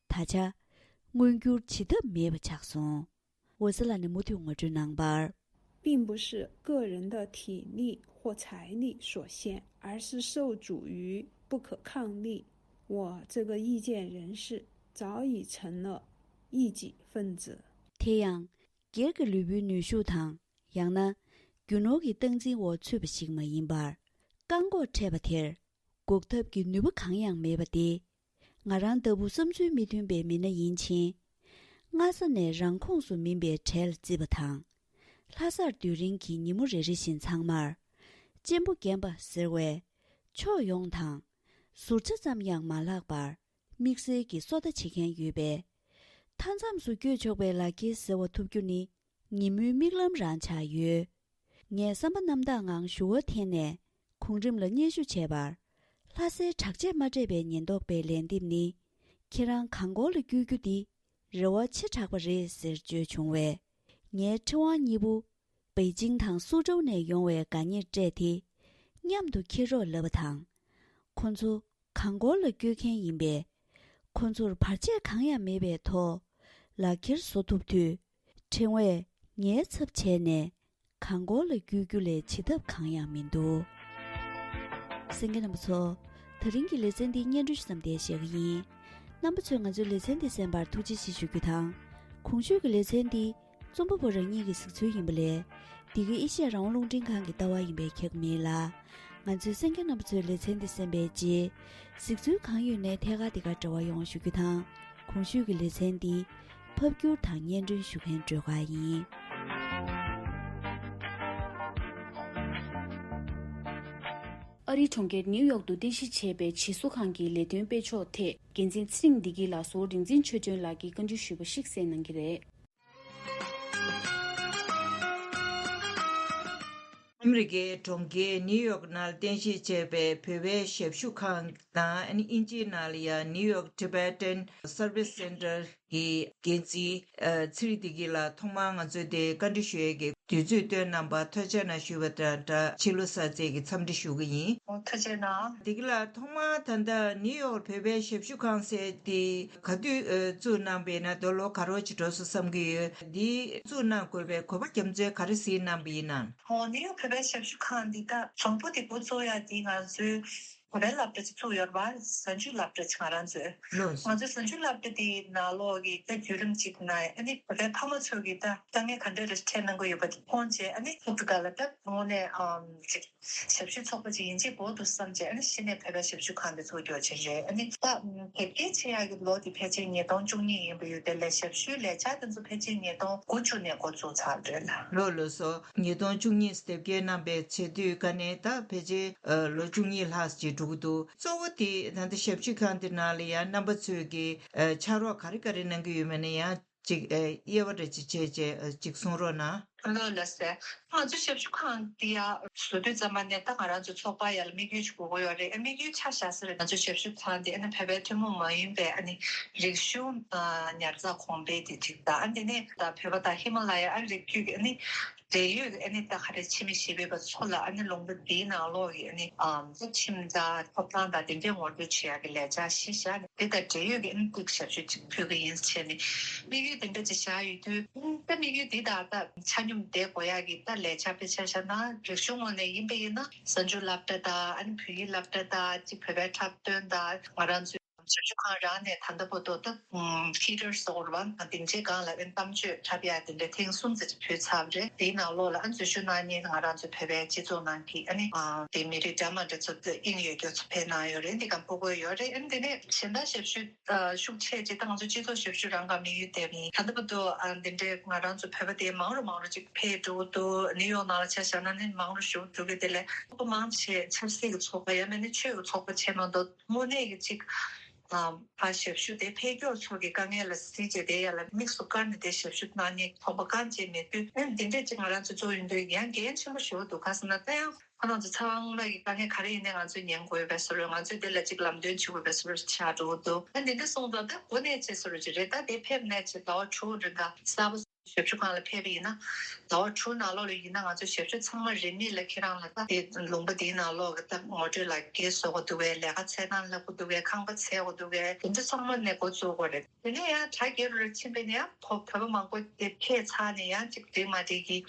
ད་ཆ་མངོན་འགྱུར་བྱེད་ཐབས་མེད་པ་ཆགས་སོང་། འོད་ཟེར་ལགས་ནས་མུ་མཐུད་ངོ་སྤྲོད་གནང་བར། 并不是个人的体力或财力所限，而是受阻于不可抗力。我这个意见人士早已成了异己分子。 དེ་ཡང་། སྒེར་གྱི་ལུས་པོའི་ནུས་ཤུགས་དང་། ཡང་ན། རྒྱུ་ནོར་གྱི་སྟངས་འཛིན་འོག་ཚུད་པ་ཞིག་མ་ཡིན་པར། བཀག་འགོག་འཕྲད་པ་དེར། འགོག་ཐབས་ཀྱི་ནུས་པ་གང་ཡང་མེད་པ་སྟེ། ང་རང་ལྟ་བུ་བསམ་ཚུལ་མི་མཐུན་པའི་མི་སྣ་ཡིན་ཕྱིན། སྔ་ས་ནས་རང་ཁོངས་སུ་མིན་པའི་གྲལ་བརྩིས་པ་དང་། ལྷ་སར་སྡོད་རིང་གི་ཉིན་མོ་རེ་རེ་བཞིན་ཚང་མར། གཅེན་པོ་རྒན་པ་ཟེར་བས། ཕྱོགས་ཡོངས་དང་། ཟུར་ཆ་ཙམ་ཡང་མ་ལྷག་པར། དམིགས་བསལ་གྱི་སོ་ལྟ་བྱེད་མཁན་ཡོད་པས། མཐའ་མཚམས་སུ་བསྐྱོད་ཆོག་པའི་ལག་འཁྱེར་ཟེར་བ་ཐོབ་རྒྱུ་ནི། ཉིན་མོའི་མིག་ལམ་རང་ཆགས་ཡོད། ངས་བསམ་པ་རྣམ་དག་ངང་ཞུ་བ་འཐེན་ནས་གོང་རིམ་ལ་སྙན་ཞུ་བྱས་པར། ལྷ་སའི་དྲག་ཆས་མ་སྤྲད་པའི་ཉེན་རྟོག་པས་ལན་འདེབས་ནི། ཁྱེད་རང་གངས་སྐོར་ལ་བསྐྱོད་རྒྱུ་འདི་རེ་བ་ཆེ་དྲགས་པ་རེད་ཟེར་བརྗོད་བྱུང་བས། ངའི་ཕྲེང་བ་གཉིས་པོ་པེ་ཅིང་དང་སུའུ་ཀྲོའུ་ནས་ཡོང་བའི་གད་སྙིགས་སྤྲད་དེ། མཉམ་དུ་འཁྱེར་རོགས་ལབ་པ་དང་། ཁོ་ཚོ། གངས་སྐོར་ལ་བསྐྱོད་མཁན་ཡིན་པས། ཁོ་ཚོར་བར་ཆད་གང་ཡང་མེད་པའི་ཐོག་ལག་འཁྱེར་བཟོ་ཐུབ་དུས། ཕྲེང་བས་ངའི་ཚབ་བྱས་ནས་གངས་སྐོར་ལ་བསྐྱོད་རྒྱུ་ལས་བྱེད་ཐབས་གང་ཡང་མི་འདུག་གསན་མཁན་རྣམ་པ་ཚོ། ད་རིང་གི་ལེ་ཚན་འདི་སྙན་སྒྲོན་ཞུ་མཚམས་འདིར་བཞག་གི་ཡིན། རྣམ་པ་ཚོས་ང་ཚོའི་ལེ་ཚན་འདི་གསན་པར་ཐུགས་རྗེ་ཆེ་ཞུ་རྒྱུ་དང་། གོང་ཞུས་ཀྱི་ལེ་ཚན་འདི། རྩོམ་པ་པོ་རང་ཉིད་ཀྱི་གཟིགས་ཚུལ་ཡིན་པ་ལས། འདི་གའི་ཨེ་ཤེ་ཡ་རང་དབང་རླུང་འཕྲིན་ཁང་གི་ལྟ་བ་ཡིན་པས་ཁྱབ་མེད་ལ། ང་ཚོའི་གསན་མཁན་རྣམ་པ་ཚོས་ལེ་ཚན་འདི་གསན་པའི་རྗེས། གཟིགས་ཚུལ་གང་ཡོད་ནས་ཐད་ཀར་འདི་གར་འབྲེལ་བ་ཡོང་བ་ཞུ་རྒྱུ་དང་། གོང་ཞུས་ཀྱི་ལེ་ཚན་འདི་ཕབ་སྒྱུར་དང་སྙན་སྒྲོན་ཞུ་མཁན་སྒྲོལ་དཀར་ཡིན། ཨ་རིའི་གྲོང་ཁྱེར་ནིའུ་ཡོག་ཏུ་རྟེན་གཞི་བྱས་པའི་བྱེས་བཟོ་ཁང་གི་ལས་དོན་སྤེལ་ཕྱོགས་ཐད་འགན་འཛིན་ཚེ་རིང་བདེ་སྐྱིད་ལགས་སུ་རིག་འཛིན་ཆོས་སྒྲོན་ལགས་ཀྱིས་བཀའ་འདྲི་ཞུས་པ་ཞིག་གསན་གནང་གི་རེད། ཨ་མི་རི་ཀའི་གྲོང་ཁྱེར་ནིའུ་ཡོག་ནང་རྟེན་གཞི་བྱས་པའི་བོད་པའི་ཞབས་ཞུ་ཁང་དང་། ཨ་ནི་དབྱིན་ཇིའི་ནང་ལ་ཡང་New York Tibetan Service Center གི་འགན་འཛིན་ཚེ་རིང་བདེ་སྐྱིད་ལགས་ཐོག་མར་ང་ཚོའི་འདིར་བཀའ་འདྲི་ཞུ་ཡས་ཀྱི་དུས་ཚོད་བཏོན་གནང་བར་ཐུགས་རྗེ་ཆེ་གནང་ཞུས་པ་དང་སྦྲགས་ཕྱི་ལོ་གསར་ཚེས་ཀྱི་འཚམས་འདྲི་ཞུ་གི་ཡིན། ཨོ་ཐུགས་རྗེ་གནང་། བདེ་སྐྱིད་ལགས། ཐོག་མར་ད་ལྟ་ནིའུ་ཡོག་བོད་པའི་ཞབས་ཞུ་ཁང་ཟེར་དེ་ག་དུས་ཨ་བཙུགས་གནང་པ་ཡིན་ན། ད་ལོ་ག་རོ་ཅིག་འགྲོ་སོང་བསམ་གྱི་ཡོད། འདི་བཙུགས་གནང་དགོས་པའི་གོ་སྐབས་རྒྱ་མཚོས་ག་རེ་གཟིགས་གནང་པ་ཡིན་ནམ། ཨོ་ནིའུ་ཡོག་བོད་པའི་ཞབས་ཞུ་ཁང་འདི་ད་དང་པོ་དེ་འགོ་བཙུགས་ཡ་དེ་ང་ཚོའི་བོད་པའི་སློབ་གྲྭ་ཅིག་བཙུགས་ཡོད་རེད་པ། གཟའ་མཇུག་སློབ་གྲྭ་ཅིག་ང་རང་ཚོའི། ལགས་སོ། ང་ཚོའི་གཟའ་མཇུག་སློབ་གྲྭ་དེའི་ནང་ལོགས་ཀྱི་ད་བརྒྱུད་རིམ་ཅིག་ནང་ཨ་ནི་བོད་པའི་ཕ་མ་ཚོ་གིས་ད་དཀའ་ངལ་ག་འདྲ་རེ་འཕྲད་གནང་གི་ཡོད་པ་དེ་མཐོང་བྱས། ཨ་ནི་ཐོག་ཏུ་ག་ལ་ད་དངོས་གནས་ཨམ་ཅིག་ཞབས་ཞུ་ཚོགས་པ་ཅིག་ཡིན་གཅིག་མིན་གཅིག་བསམ་བྱས། ཨ་ནི་གཞི་ནས་བོད་པའི་ཞབས་ཞུ་ཁང་དེ་ཚུགས་རྒྱུ་བྱས་རེད། ཨ་ནི་ད་དེབ་སྐྱེལ་བྱེད་ཡག་གི་ལོ་དེ་ཕལ་ཆེར་ཉིས་སྟོང་བཅུ་གཉིས་ཡིན་པ་ཡོད། དེ་ལས་ཞབས་ཞུའི་ལས་འཆར་དེ་ཚོ་ཕལ་ཆེར་ཉིས་སྟོང་དགུ་བཅུ་ནས་འགོ་བཙུགས་ཚར་རེད་ལ། ལགས་ལགས་སོ། ཉིས་སྟོང་བཅུ་གཉིས་དེབ་སྐྱེལ་གནང་པའི་བྱེད་དུས་ག་ནས་ད་ཕལ་ཆེར་ཨ་ལོ་བཅུ་གཉིས་ལྷག་ཅིག་འགྲོ་གི་འདུག་གཙོ་བོ་དེ་ད་ལྟ་ཞབས་ཞུ་ཁང་དེ་ནང་ལ་ཡང་རྣམ་པ་ཚོས་ཀྱི་ཨ་ཕྱག་རོགས་ག་རེ་ག་རེ་གནང་གི་ཡོད་མེད་ནས་ཡང་ཅིག་ཨ་དབྱེ་བ་འདྲ་ཅིག་བྱས་བྱས་ཨ་ཅིག་གསུང་རོགས་གནང་། ལོ་ལ་ཟེར། ང་ཚོ་ཞབས་ཞུ་ཁང་འདི་ཡ་བཟོ་དུས་ཙམ་པ་ནས་ད་ང་རང་ཚོ་ཚོགས་པ་ཡ་ལ་དམིགས་ཡུལ་ཞིག་དགོས་ཀྱི་ཡོད་རེད། ཨ་དམིགས་ཡུལ་ཆ་བཞག་ས་རེད། ང་ཚོ་ཞབས་ཞུ་ཁང་འདི་ཨ་ནི་བོད་པའི་ཐུན་མོང་མ་ཡིན་པའི་ཨ་ནི་རིག་གཞུང་ཉར་ཚགས་གོང་འཕེལ་དེ་གཅིག་དང་། ཨ་འདི་ནས་ད་བོད་པ་དང་ཧི་མ་ལ་ཡ་ཨ་རི་རྒྱུད་ཀྱི་ཨ་ནི་འབྲེལ་ཡོད་ཀྱི་ཨ་ནི་ད་ག་རེ་ཕྱི་མི་ཞེ་པོའི་བ་ཚོ་ལ་ཨ་ནི་ལུང་པ་འདིའི་ནང་ལོགས་ཀྱི་ཨ་ནི་ཨམ་ཚོ་ཁྲིམས་དང་ཐོབ་ཐང་དང་དེ་འདྲའི་ངོ་སྤྲོད་བྱེད་ཡག་གི་ལས་འཆར་གཞི་བཞག་ནས་དེ་དང་འབྲེལ་ཡོད་ཀྱི་ཨ་ནི་ཏིག་ཞབས་ཞུ་ཅིག་ཕུལ་གི་ཡིན་བྱས་ནས་དམིགས་ཡུལ་དེ་འདྲ་ཅིག་བཞག་ཡོད་དུས། ད་དམིགས་ཡུལ་འདི་དང་ད་ཆ་སྙོམས་བསྡད་དགོས་ཡག་གི་ད་ལས་འཆར་དཔེ་ཆ་བཞག་ན་རིག་གཞུང་ངོས་ནས་ཡིན་པ་ཡིན་ན་གསར་འགྱུར་སློབ་གྲྭ་དང་ཨ་ནི་བོད་ཡིག་སློབ་གྲྭ་དང་ཅིག་བོད་པའི་འཁྲབ་སྟོན་དང་ང་རང་ཚོའི་ཞབས་ཞུ་ཁང་རང་ནས་ད་ལྟ་བར་དུ་ད་ཕི་ཊར་སོགས་རུ་བ་དང་སྡིངས་ཆའི་སྒང་ལ་ཨ་ནི་གཏམ་བརྗོད་འཁྲབ་ཡག་དེ་འདྲ་ཐེངས་གསུམ་ཙམ་ཅིག་ཕུལ་ཚར་བ་རེད། དེའི་ནང་ལོགས་ལ་ཨ་ནི་འཛུལ་ཞུགས་གནང་མཁན་ང་རང་ཚོའི་བོད་པའི་སྤྱི་ཚོགས་ནང་གི་ཨ་ནི་དེ་མི་རིགས་འདྲ་མ་འདྲ་ཚོ་དབྱིངས་ཡོད་རྒྱུ་ཚོ་ཕེབས་གནང་ཡོད་རེད། འདི་ག་ཕོ་རྒོད་ཡོད་རེད། ཨ་ནི་དེ་ནས་གཞན་དག་ཞབས་ཞུ་ཤུགས་ཆེ་ཅིག་ད་ང་ཚོ་སྤྱི་ཚོགས་ཞབས་ཞུ་རང་ག་དམིགས་ཡུལ་དེ་ཡིན། ད་ལྟ་བར་དུ་ཨ་འདི་འདྲའི་ང་རང་ཚོ་བོད་པ་དེ་མང་རུ་མང་རུ་ཅིག་འཕེལ་འགྲོ་གི་འདུག་ནིའུ་ཡོག་ནང་ལ་ཆ་བཞག་ན་ནི་མང་རུ་ཞུ་འགྲོ་གི། དེ་ལས་ཚོགས་པ་མང་ཆེ་ཆབ་སྲིད་ཀྱི་ཚོགས་པ་ཡང་མིན་ན་ཆོས་ཀྱི་ཚོགས་པ་བྱས་མ་གཏོགས་དངོས་གནས་ཀྱི་ཅིག་ཨ་ཕ་ཞབས་ཞུ་དེ་འཕེལ་འགྱུར་ཚོགས་ཀྱི་དཀའ་ངལ་ལ་གཟིགས་བྱས་དེ་ཡ་ལ་དམིགས་སུ་བཀར་ནས་དེ་ཞབས་ཞུ་གནང་མཁན་ཚོགས་པ་གང་ཅིག་མེད་དུས། ཨ་འདི་འདྲས་ཅིག་ང་རང་ཚོ་གཙོ་བོ་ཡིན་དུས་ཡང་འགན་ཆེན་པོ་ཞེ་པོ་འདུག་ག་ཟེར་ན་ད་ཡང་ཁོ་རང་ཚོ་ཚང་མ་གི་དཀའ་ངལ་ག་རེ་ཡིན་ནའི་ང་ཚོས་ཉན་དགོས་པའི་བཟོ་འདྲ། ང་ཚོས་འདི་ལ་ཅིག་ལམ་སྟོན་བྱེད་དགོས་པའི་བཟོ་འདྲ་ཆགས་འགྲོ་གི་འདུག་ཨ་འདི་འདྲ་སོང་ཙང་ད་འགོ་ནས་བྱས་བཟོ་འདྲ་ཅིག་རེད། ད་དེ་ཕེབས་ནས་ཅིག་ཟླ་བ་དྲུག་རིང་ག་གསར་པ་ཞབས་ཞུ་ཁང་ལ་ཕེབས་པ་ཡིན་ན་ཟླ་བ་དྲུག་ནང་ལོགས་ལ་ཡིན་ན་ང་ཚོ་ཞབས་ཞུ་ཚང་མ་རིན་མེད་ལ་ཁྱེད་རང་ལ་ད་དེ་ལུང་པ་འདིའི་ནང་ལོགས་ཀྱི་ད་ངོ་སྤྲོད་ལག་འཁྱེར་བཟོ་དགོས་འདུག་གས། ལས་ཀ་འཚོལ་སྟངས་བསླབ་དགོས་འདུག་གས། ཁང་པ་འཚོལ་དགོས་འདུག་གས། དེ་འདྲ་ཚང་མ་ནས་འགོ་བཙུགས་དགོས་རེད། དེ་ནས་ཡང་གྲ་རྒྱས་རུ་རུ་ཕྱིན་པས་ནས་ཡང་བོད་བོད་པ་མང་པོ་དེ་ཕེབས་ཚར་ནས་ཡང་ཅིག་འགྲིག་མ་འགྲིག་གི་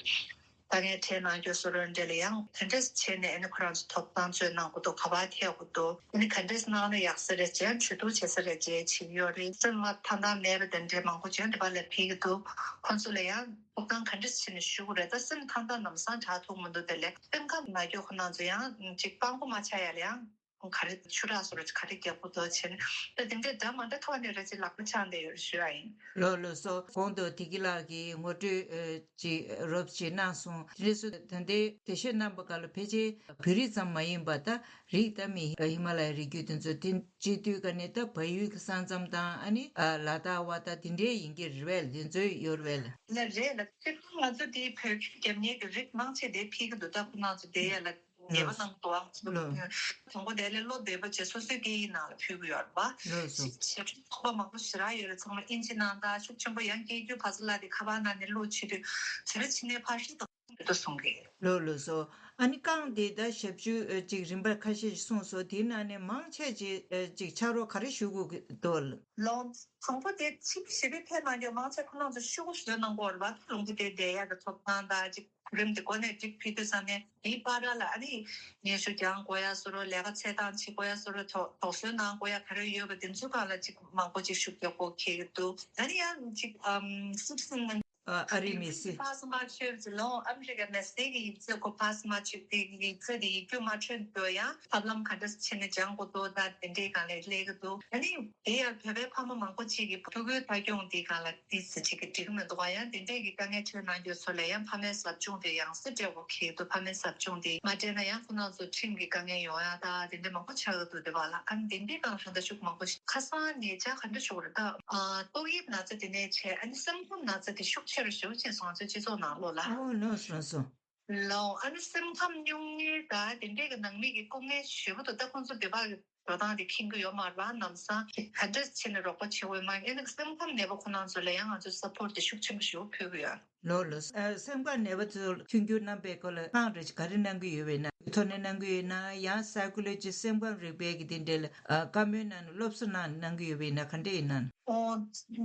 ད་ངས་ཁྲལ་གནང་རྒྱུ་བཟོ་འདྲ་འདྲ་ལ་ཡང་དེ་འདྲས་བྱས་ནས་ཨ་ནི་ཁོ་རང་ཚོ་ཐོབ་ཐང་རྩོད་གནང་དགོས་འདུག་ག་པར་ཐད་དགོས་འདུག་ཨ་ནི་ག་འདྲས་གནང་ན་ཡག་ས་རེད་ཅེས་གྲོས་བསྡུར་བྱེད་ས་རེད་ཅེས་བྱེད་ཀྱི་ཡོད་རེད། སེམས་མ་ཐང་ཐང་མེད་པ་དེ་འདྲས་མང་པོ་ཅིག་འདི་པ་ལ་ཕེབས་ཀྱི་འདུག་ཁོང་ཚོ་ལ་ཡང་ཐོབ་ཐང་ག་འདྲས་བྱས་ནས་ཞུ་དགོས་རེད། ད་སེམས་ཐང་ཐང་ལམ་སང་དྲག་ཐུབ་མི་འདུག་དེ་ལས་སེམས་ཁམས་ན་རྒྱུ་ཁོ་རང་ཚོ་ཡང་ཅིག་སྤང་པོ་མ་ཆགས་ཡ་ལ་ཡང་ག་རེ་ཆུ་རགས་བཟོ་འདྲ་ག་རེ་རྒྱག་དགོས་འདུག་བྱས་ནས་ད་དེ་འདྲས་འདྲ་མ་འདྲ་ཐོག་ནས་རེ་ཅིག་ལག་པ་འཆང་བསྡད་ཡོད་ཞུ་ཡ་ཡིན། ལགས་ལགས་སོ། གོང་དུ་བདེ་སྐྱིད་ལགས་ཀྱིས་ངོ་སྤྲོད་ཨ་ཅིག་རོབ་ཅིག་གནང་སོང་། དེ་འདྲས་སུ་ད་ལྟའི་དེ་ཤོད་གནང་པ་ག་ལ་ཕལ་ཆེར་བོད་རིགས་ཙམ་མ་ཡིན་པ་ད་རིགས་ད་མི་ཧི་མ་ལ་ཡའི་རི་རྒྱུད་དེ་ཚོ་དེ་སྤྱི་འཐུས་ག་ནས་ད་བལ་ཡུལ་གྱི་ས་མཚམས་དང་ཨ་ནི་ཨ་ལ་དྭགས་དབར་ད་དེ་འདྲའི་ཡིན་གྱི་རེད་པས། དེ་ཚོ་ཡོད་རེད་པས། ལ་རེད་ལ་སྤྱིར་བཏང་ང་ཚོ་དེའི་བོད་སྐད་རྒྱབ་མཁན་གྱི་རིགས་མང་ཆེ་དེ་ཕེབས་ཀྱི་འདུག་ད་ཁོ་རང་ཚོ་དེ་ཡ་ལ་ཉེས་པ་གནང་འདུག་ཨང་། ལགས། དང་པོ་དེ་ལས་བློ་བདེ་པོ་བྱས་སོ་སོའི་སྐད་ཡིག་ནང་ལ་ཕུལ་གྱི་ཡོད་རེད་པ། ལགས་སོ། ཞབས་ཞུ་ཚོགས་པ་མང་པོ་ཞེ་དྲག་ཡོད་རེད། ཚང་མ་ཨིན་ཇི་ནང་ད་ཤུགས་ཆེན་པོ་ཡང་སྐད་སྒྱུར་ཕར་ཚུར་ལ་དེ་ཁ་པར་ནང་ནས་བློ་ཆེ་དུས་ཟེར་བ་ཕྱི་ནས་ཕར་ཞིག་དང་དེ་ཚོ་གསུང་གི། ལགས་ལགས་སོ། ཨ་ནི་རྐང་འདི་ད་ཞབས་ཞུ་ཨ་ཅིག་རིམ་པ་ཁ་ཤས་ཤིག་གསུངས་སོང་། དེའི་ནང་ནས་མང་ཆེ་ཅིག་ཨ་ཅིག་ཕྱག་རོགས་ག་རེ་ཞུ་དགོས་ཀྱི་འདུག་ལགས། དང་པོ་དེ་ཕྱི་ཞི་བའི་ཕེབས་གནང་རྒྱུ་མང་ཆེ་ཁོ་རང་ཚོ་ཤོག་བུ་བཟོས་གནང་གི་ཡོད་རེད་པ། ད་ལུང་པ་དེ་བསྡད་ཡག་གི་ཐོབ་ཐང་དང་ཅིག་གོ་རིམ་དེ་འགོ་ནས་འགྲིག་ཕུལ་དུས་ཙམ་ནས་དེའི་བར་ལ་ཨ་ནི་སྙན་ཞུ་རྒྱག་དགོས་ཡ་བཟོ་འདྲ། ལས་ཀ་འཚོལ་སྟངས་བྱེད་དགོས་ཡ་བཟོ་འདྲ། དོགས་དོགས་ཟོན་གནང་དགོས་ཡ་ག་རེ་ཡོད་པ་དེ་ཚོའི་སྒང་ལ་ཅིག་མང་པོ་ཅིག་ཤུགས་རྒྱག་དགོས་འཁེལ་གྱི་འདུག་ད་ནི་ཡང་ཅིག་ཨམ་སིག་སི་ནང་ཨ་ཨ་རིའི་མི་སེར། ཕ་སི་མ་ཆོས་ཟེར་ལོང་ཨ་མི་རི་ཀའི་མི་སེར་གྱི་ཡིག་ཚད་ཁོ་ཕ་སི་མ་ཆོས་དེ་ཡིག་ཚད་དེ་ཡིག་རྒྱུགས་མ་འཕྲོད་འདོད་ཡང་ཐབས་ལམ་ག་འདྲ་བྱས་ནས་སྦྱང་དགོས་འདུག་ད་དེ་འདྲའི་སྒང་ལ་སླེབས་ཀྱི་འདུག་ད་ནི་དེ་ཡང་བོད་པའི་ཕ་མ་མང་པོ་ཅིག་གིས་ཕྲུ་གུའི་ལྟ་སྐྱོང་དེའི་སྒང་ལ་ཏོག་ཙམ་ཅིག་གི་འགྲིག་མི་འདུག་ག་ཡང་དེ་འདྲས་ཀྱི་དཀའ་ངལ་འཕྲད་གནང་རྒྱུ་ཚོ་ལ་ཡང་ཕ་མའི་ཟབ་སྦྱོང་དེ་ཡང་སེ་སྤྲད་དགོས་འཁེལ་འདུག་ཕ་མའི་ཟབ་སྦྱོང་དེ་མ་སྤྲད་ན་ཡང་ཁོ་རང་ཚོ་ཁྲིམས་ཀྱི་དཀའ་ངལ་ཡོང་ཡ་ད་དེ་འདྲས་མང་པོ་ཆགས་ཀྱི་འདུག་དེ་བ་ལ་ཨ་ནི་དེ་འདྲའི་སྒང་ལ་ད་ལྟ་ཤུགས་མང་པོ་ཞིག་ཁ་སང་ཉེ་ཆར་ག་འདྲ་ཞུ་དགོས་རེད་ད་ཨ་ཏོག་དབྱིབས་ན་ཚ་དེ་ནས་བྱས་ཨ་ནི་སེམས་ཁམས་ན་ཚ་དེ་ཤུགས་ཆེ་རུ་ཞེ་པོ་ཕྱིན་སོང་ང་ཚོའི་སྤྱི་ཚོགས་ནང་ལོགས་ལ། ཨོ་ལགས་སོ་ལགས་སོ། ལགས་ཨ་ནི་སེམས་ཁམས་སྙུང་གནས་ད་དེ་འདྲས་ཀྱི་ནང་མི་གི་སྐུ་ངལ་ཞེ་པོ་འདུག་ད་ཁོང་ཚོ་དེ་བ་གི་འགྲོ་སྟངས་དེ་མཁྱེན་གྱི་ཡོད་མ་རེད་པ། ལམ་སང་ག་འདྲ་བྱས་ནས་རོགས་པ་བྱེད་དགོས་མ་ཨེ་ནི་སེམས་ཁམས་ནད་པ་ཁོ་རང་ཚོ་ལ་ཡང་ང་ཚོས་སཔོར་ཊི་དེ་ཤུགས་ཆེན་པོ་ཞེ་པོ་ཕུལ་གྱི་ཡོད། ལགས་ལགས། ཨ་སེམས་ཁམས་ནད་པ་ཚོ་མཐུན་འགྱུར་རྣམ་པའི་སྐོར་ལ་གང་རེ་ག་རེ་གནང་གི་ཡོད་པ་ཡིན་ན་ཐོག་ནས་གནང་གི་ཡོད་ན་ཡང་སའི་ཀོ་ལོ་ཇི་སེམས་ཁམས་རིག་པའི་གི་དེ་འདྲ་ལ་ཨ་བཀའ་མོལ་གནང་ནས་སློབ་གསོ་གནང་གནང་གི་ཡོད་པ་ཡིན་ན་ག་འདྲ་ཡིན་ན། ཨོ།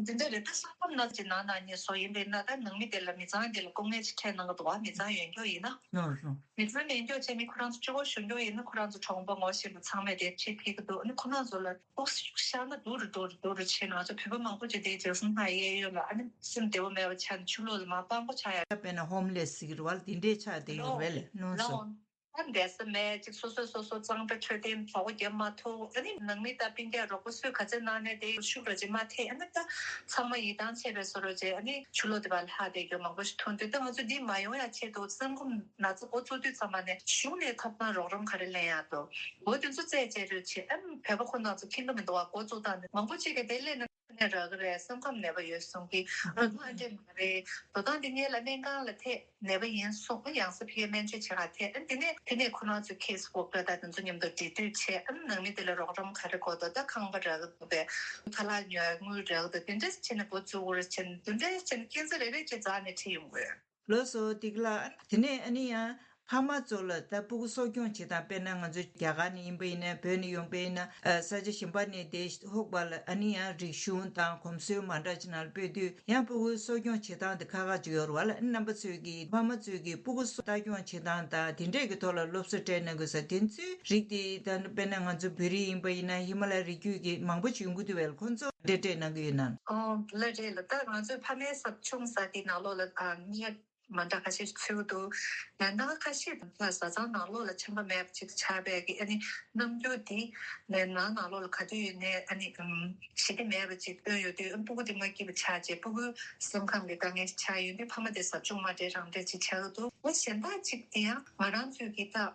འདི་འདྲ་རེད་ད་སེམས་ཁམས་ན་ཚ་ཅིག་ནང་ན་ཉེ་སོ་ཡིན་པས་ན་ད་ནང་མི་དེ་ལ་མི་ཚང་དེ་ལ་སྐུ་ངལ་ཅིག་འཕྲད་གནང་གི་འདུག་བ། མི་ཚང་ཡོད་མཁན་ཡིན་ན། ལགས་སོ། མི་ཚང་མེད་མཁན་བྱས་མི་ཁོ་རང་ཚོ་གཅིག་པོ་བཞུགས་མཁན་ཡིན་ན་ཁོ་རང་ཚོ་གྲོང་པ་ངོ་ཤེས་པ་ཚང་མས་དེ་ཁྲིད་ཕེབས་ཀྱི་འདུག་ཨ་ནི་ཁོ་རང་ཚོ་ལ་ཨོ་ཤུགས་བཞག་ན་སྡུག་རུ་སྡུག་རུ་སྡུག་རུ་ཕྱིན། ང་ཚོ་བོད་པ་མང་པོ་ཅིག་དེ་ཇེག་སན་ཧའེ་གཡས་གཡོན་ལ་ཨ་ནི་སེམས་བདེ་པོ་མེད་པ་ཆགས་ནས་ཕྱི་ལོགས་ལ་མར་སྤྲང་པོ་ཆགས་ཡ། དཔེར་ན་ཧོམ་ལེས་ཟེར་གྱི་རེད་བ། དེ་འདྲས་ཆགས་བསྡད་ཡོད་རེད་ལགས་ནོ་སོ། ལགས། ཨ་བསྡད་ས་མེད་ཅིག་སོ་སོས་སོ་སོ་གཙང་སྦྲ་འཕྲོད་བསྟེན་གྲོགས་པོ་རྒྱབ་མ་ཐུབ། ཨ་ནི་ནང་མི་དང་སྤུན་ཀྱག་རོགས་པ་སུས་ག་ཚད་གནང་ནས་དེ་ཤུགས་ར་ཅིག་མ་ཐེབས། ཨ་ནི་ད་ཚང་མ་ཡིད་ཐང་ཆད་པའི་བཟོ་འདྲ་ཅིག་ཨ་ནི་ཕྱི་ལོགས་དེ་བ་ལྷག་བསྡད་རྒྱུ་མང་པོ་ཞིག་མཐོང་དུས་ད་ང་ཚོ་འདི་མ་ཡོང་ཡ་ཆེད་དུ་སེམས་ཁམས་ན་ཚ་འགོ་བཙུགས་དུས་ཙམ་པ་ནས་གཞུང་ནས་ཐོབ་ཐང་རོགས་རམ་ག་རེ་ལེན་ཡ་འདུག་འོ་དེ་ཚོ་རྩད་གཅོད་རེ་བྱེད། ཨ་ནི་བོད་པ་ཁོ་ན་ཚོ་མཁྱེན་གི་མི་འདུག་བ། འགོ་བཙུགས་སྟངས་ནས་མང་པོ་ཅིག་གིས་དེ་ལས་ན། རག་གི་རེད། སེམས་ཁམས་ནད་པ་ཡོད་གསུང་གི། ཨ་ནི་ཨ་འདྲས་མ་རེད། འགྲོ་སྟངས་འདི་ངེད་ལ་སྨན་ཁང་ལ་ཐད་ནད་པ་ཡིན་གསུང་། ཡང་སེ་ཕ་གིར་སྨན་བཅོས་བྱེད་ག་ཐད། ཨ་འདི་ནས་དེ་ནས་ཁོ་རང་ཚོའི་ཁེ་སི་ཝོག་པ་དང་དེ་ཚོ་མཉམ་དུ་འབྲེལ་མཐུད་བྱས། ཨ་ནི་ནང་མི་དེ་ལ་རོགས་རམ་ག་རེ་དགོས་འདུག་ད་ཁང་པ་རག་གི་འདུག་པས། ཁ་ལག་ཉོ་ཡ་དངུལ་རག་གི་འདུག་དེ་འདྲས་བྱས་ནས་འགོ་བཙུགས་དགོས་རེད། བྱས་ནས་དེ་འདྲས་བྱས་ནས་སྐས་འཛེག་རེ་རེ་བྱས་རྫོགས་ནས་ཁྲིད་ཡོང་དགོས། ལགས་སོ། འདི་ག་ལ། དེ་ནས་ཨ་ནི་ཡང་ཕ་མ་ཚོ་ལ་ད་སྤུ་གུ་གསོ་སྐྱོང་བྱེད་སྟངས། དཔེར་ན་ང་ཚོ་རྒྱ་གར་ནས་ཡིན་པ་ཡིན་ན། བོད་ནས་ཡོང་པ་ཡིན་ན། ཨ་ས་ཆ་གཞན་པ་ནས་བསྡད་ཧོག་པ་ལ་ཨ་ནི་ཡང་རིག་གཞུང་དང་གོམས་སྲོལ་མ་འདྲ་ཅིག་ནང་ལ་སྤོས་དུས། ཡང་སྤུ་གུ་གསོ་སྐྱོང་བྱེད་སྟངས་དེ་ཁག་ཁག་ཅིག་ཡོད་རེད་བ་ལ། རྣམ་པ་ཚོས་ཀྱིས་ཕ་མ་ཚོས་ཀྱིས་སྤུ་གུ་གསོ་ལྟ་སྐྱོང་བྱེད་སྟངས་དང་དེ་འདྲས་ཀྱི་ཐོག་ལ་སློབ་གསོ་སྤྲད་གནང་དགོས་ས་དེ་ཚོའི་རིགས་དེ། ད་དཔེར་ན་ང་ཚོ་བོད་རིགས་ཡིན་པ་ཡིན་ན། ཧི་མ་ལ་ཡའི་རི་རྒྱུད་ཀྱི་མང་པོ་ཅིག་ཡོང་གི་འདུག་བས། ཁོང་ཚོ་འདྲས་སྤྲད་གནང་གི་ཡོད་ན། ཨོ་ལགས་རེད་ལགས། ད་ང་ཚོའི་ཕ་མའི་ཟབ་སྦྱོང་ཟེར་དེ་ནང་ལོགས་ལ་ཨ་མི་མ་འདྲ་ཁ་ཤས་ཤིག་ཚུད་འདུག་ལགས། ན་ཁ་ཤས་བཟའ་ཚང་ནང་ལོགས་ལ་ཆམ་པ་མེད་པ་ཅིག་ཆགས་པའི་གི་ཨ་ནི་རྣམ་འགྱུར་དེ་ནས་ན་ནང་ལོགས་ལ་ག་དུས་ཡིན་ནའི་ཨ་ནི་ཨམ་ཞི་བདེ་མེད་པ་ཅིག་སྟོན་ཡོད་དུས། ཨ་སྤུ་གུ་དེ་མ་སྐྱིད་པ་ཆགས་བྱས། སྤུ་གུ་སེམས་ཁམས་ཀྱི་དཀའ་ངལ་ཞིག་ཆགས་ཡོང་དུས། ཕ་མ་དེ་ཟབ་སྦྱོང་མ་སྤྲད་རང་སྤྲད་ཅིག་ཆགས་ཀྱི་འདུག་ཨ་གཞན་དག་ཅིག་དེ་ཡང་ང་རང་ཚོའི་གི་ད་ཨམ་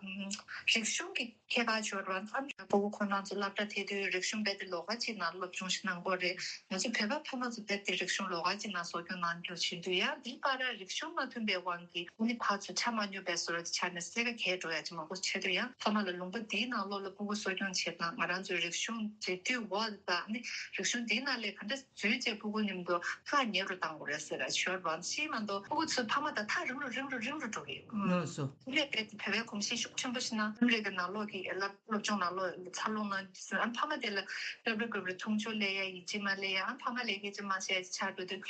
རིག་གཞུང་གི་ཁྱད་པར་ཤོར་བ་དང་། སྤུ་གུ་ཁོ་རང་ཚོ་སློབ་གྲྭ་ཐད་དུས་རིག་གཞུང་རྦད་དེ་ལོགས་ཀ་ཅིག་ནང་སློབ་སྦྱོང་ཞིག་གནང་དགོས་རེད། ང་ཚོ་བོད་པ་ཕ་མ་ཚོ་རྦད་དེ་རིག་གཞུང་ལོགས་ཀ་ཅིག་ནང་གསོ་སྐྱོང་གནང་རྒྱུ་བྱེད་དུས། ཡང་འདི་བར་རིག་གཞུང་མ་མཐུན་པའི་དབང་གིས་ཨ་ནི་ཕར་ཚུར་ཆ་མ་སྙོམས་པའི་བཟོ་འདྲ་ཆགས་ནས་གསལ་ཁ་གས་འགྲོ་ཡ་ཅིག་མང་པོ་ཆགས་དུས། ཡང་ཕ་མ་ལ་ལུང་པ་འདིའི་ནང་ལོགས་ལ་སྤུ་གུ་གསོ་སྐྱོང་བྱེད་སྟངས། ང་རང་ཚོའི་རིག་གཞུང་འབྲེལ་མཐུད་འོག་ལ་ད་ཨ་ནི་རིག་གཞུང་འདིའི་ནང་ལས་ག་འདྲ་འཛུལ་བྱས་སྤུ་གུ་མཉམ་དུ་ཐག་ཉེ་རུ་གཏང་དགོས་རེད་ཟེར་ར་ཤོར་བ་ཤེས་མ་གཏོགས། སྤུ་གུ་ཚོའི་ཕ་མ་དང་ཐག་རིང་རུ་རིང་རུ་རིང་རུ་འགྲོ་གི་ཡོད། ལགས་སོ། དེ་ལས་རྦད་དེ་བོད་པའི་གོམས་གཤིས་ཤུགས་ཆེན་པོ་ཞིག་ན་ཁྲིམས་རིག་གི་ནང་ལོགས་ཀྱི་སློབ་སློབ་སྦྱོང་ནང་ལོགས་འཚར་ལོངས་གནང་། ཨ་ཕ་མ་དེ་ལ་སྐབས་རེ་སྐབས་རེ་མཐོང་ཆུང་སླེབས་ཡ། ཡིད་ཆེས་མ་སླེབས་ཡ། ཨ་ཕ་མ་ལ་སྐད་ཆ་མ་བཤད་ཆགས་འགྲོ་དུས།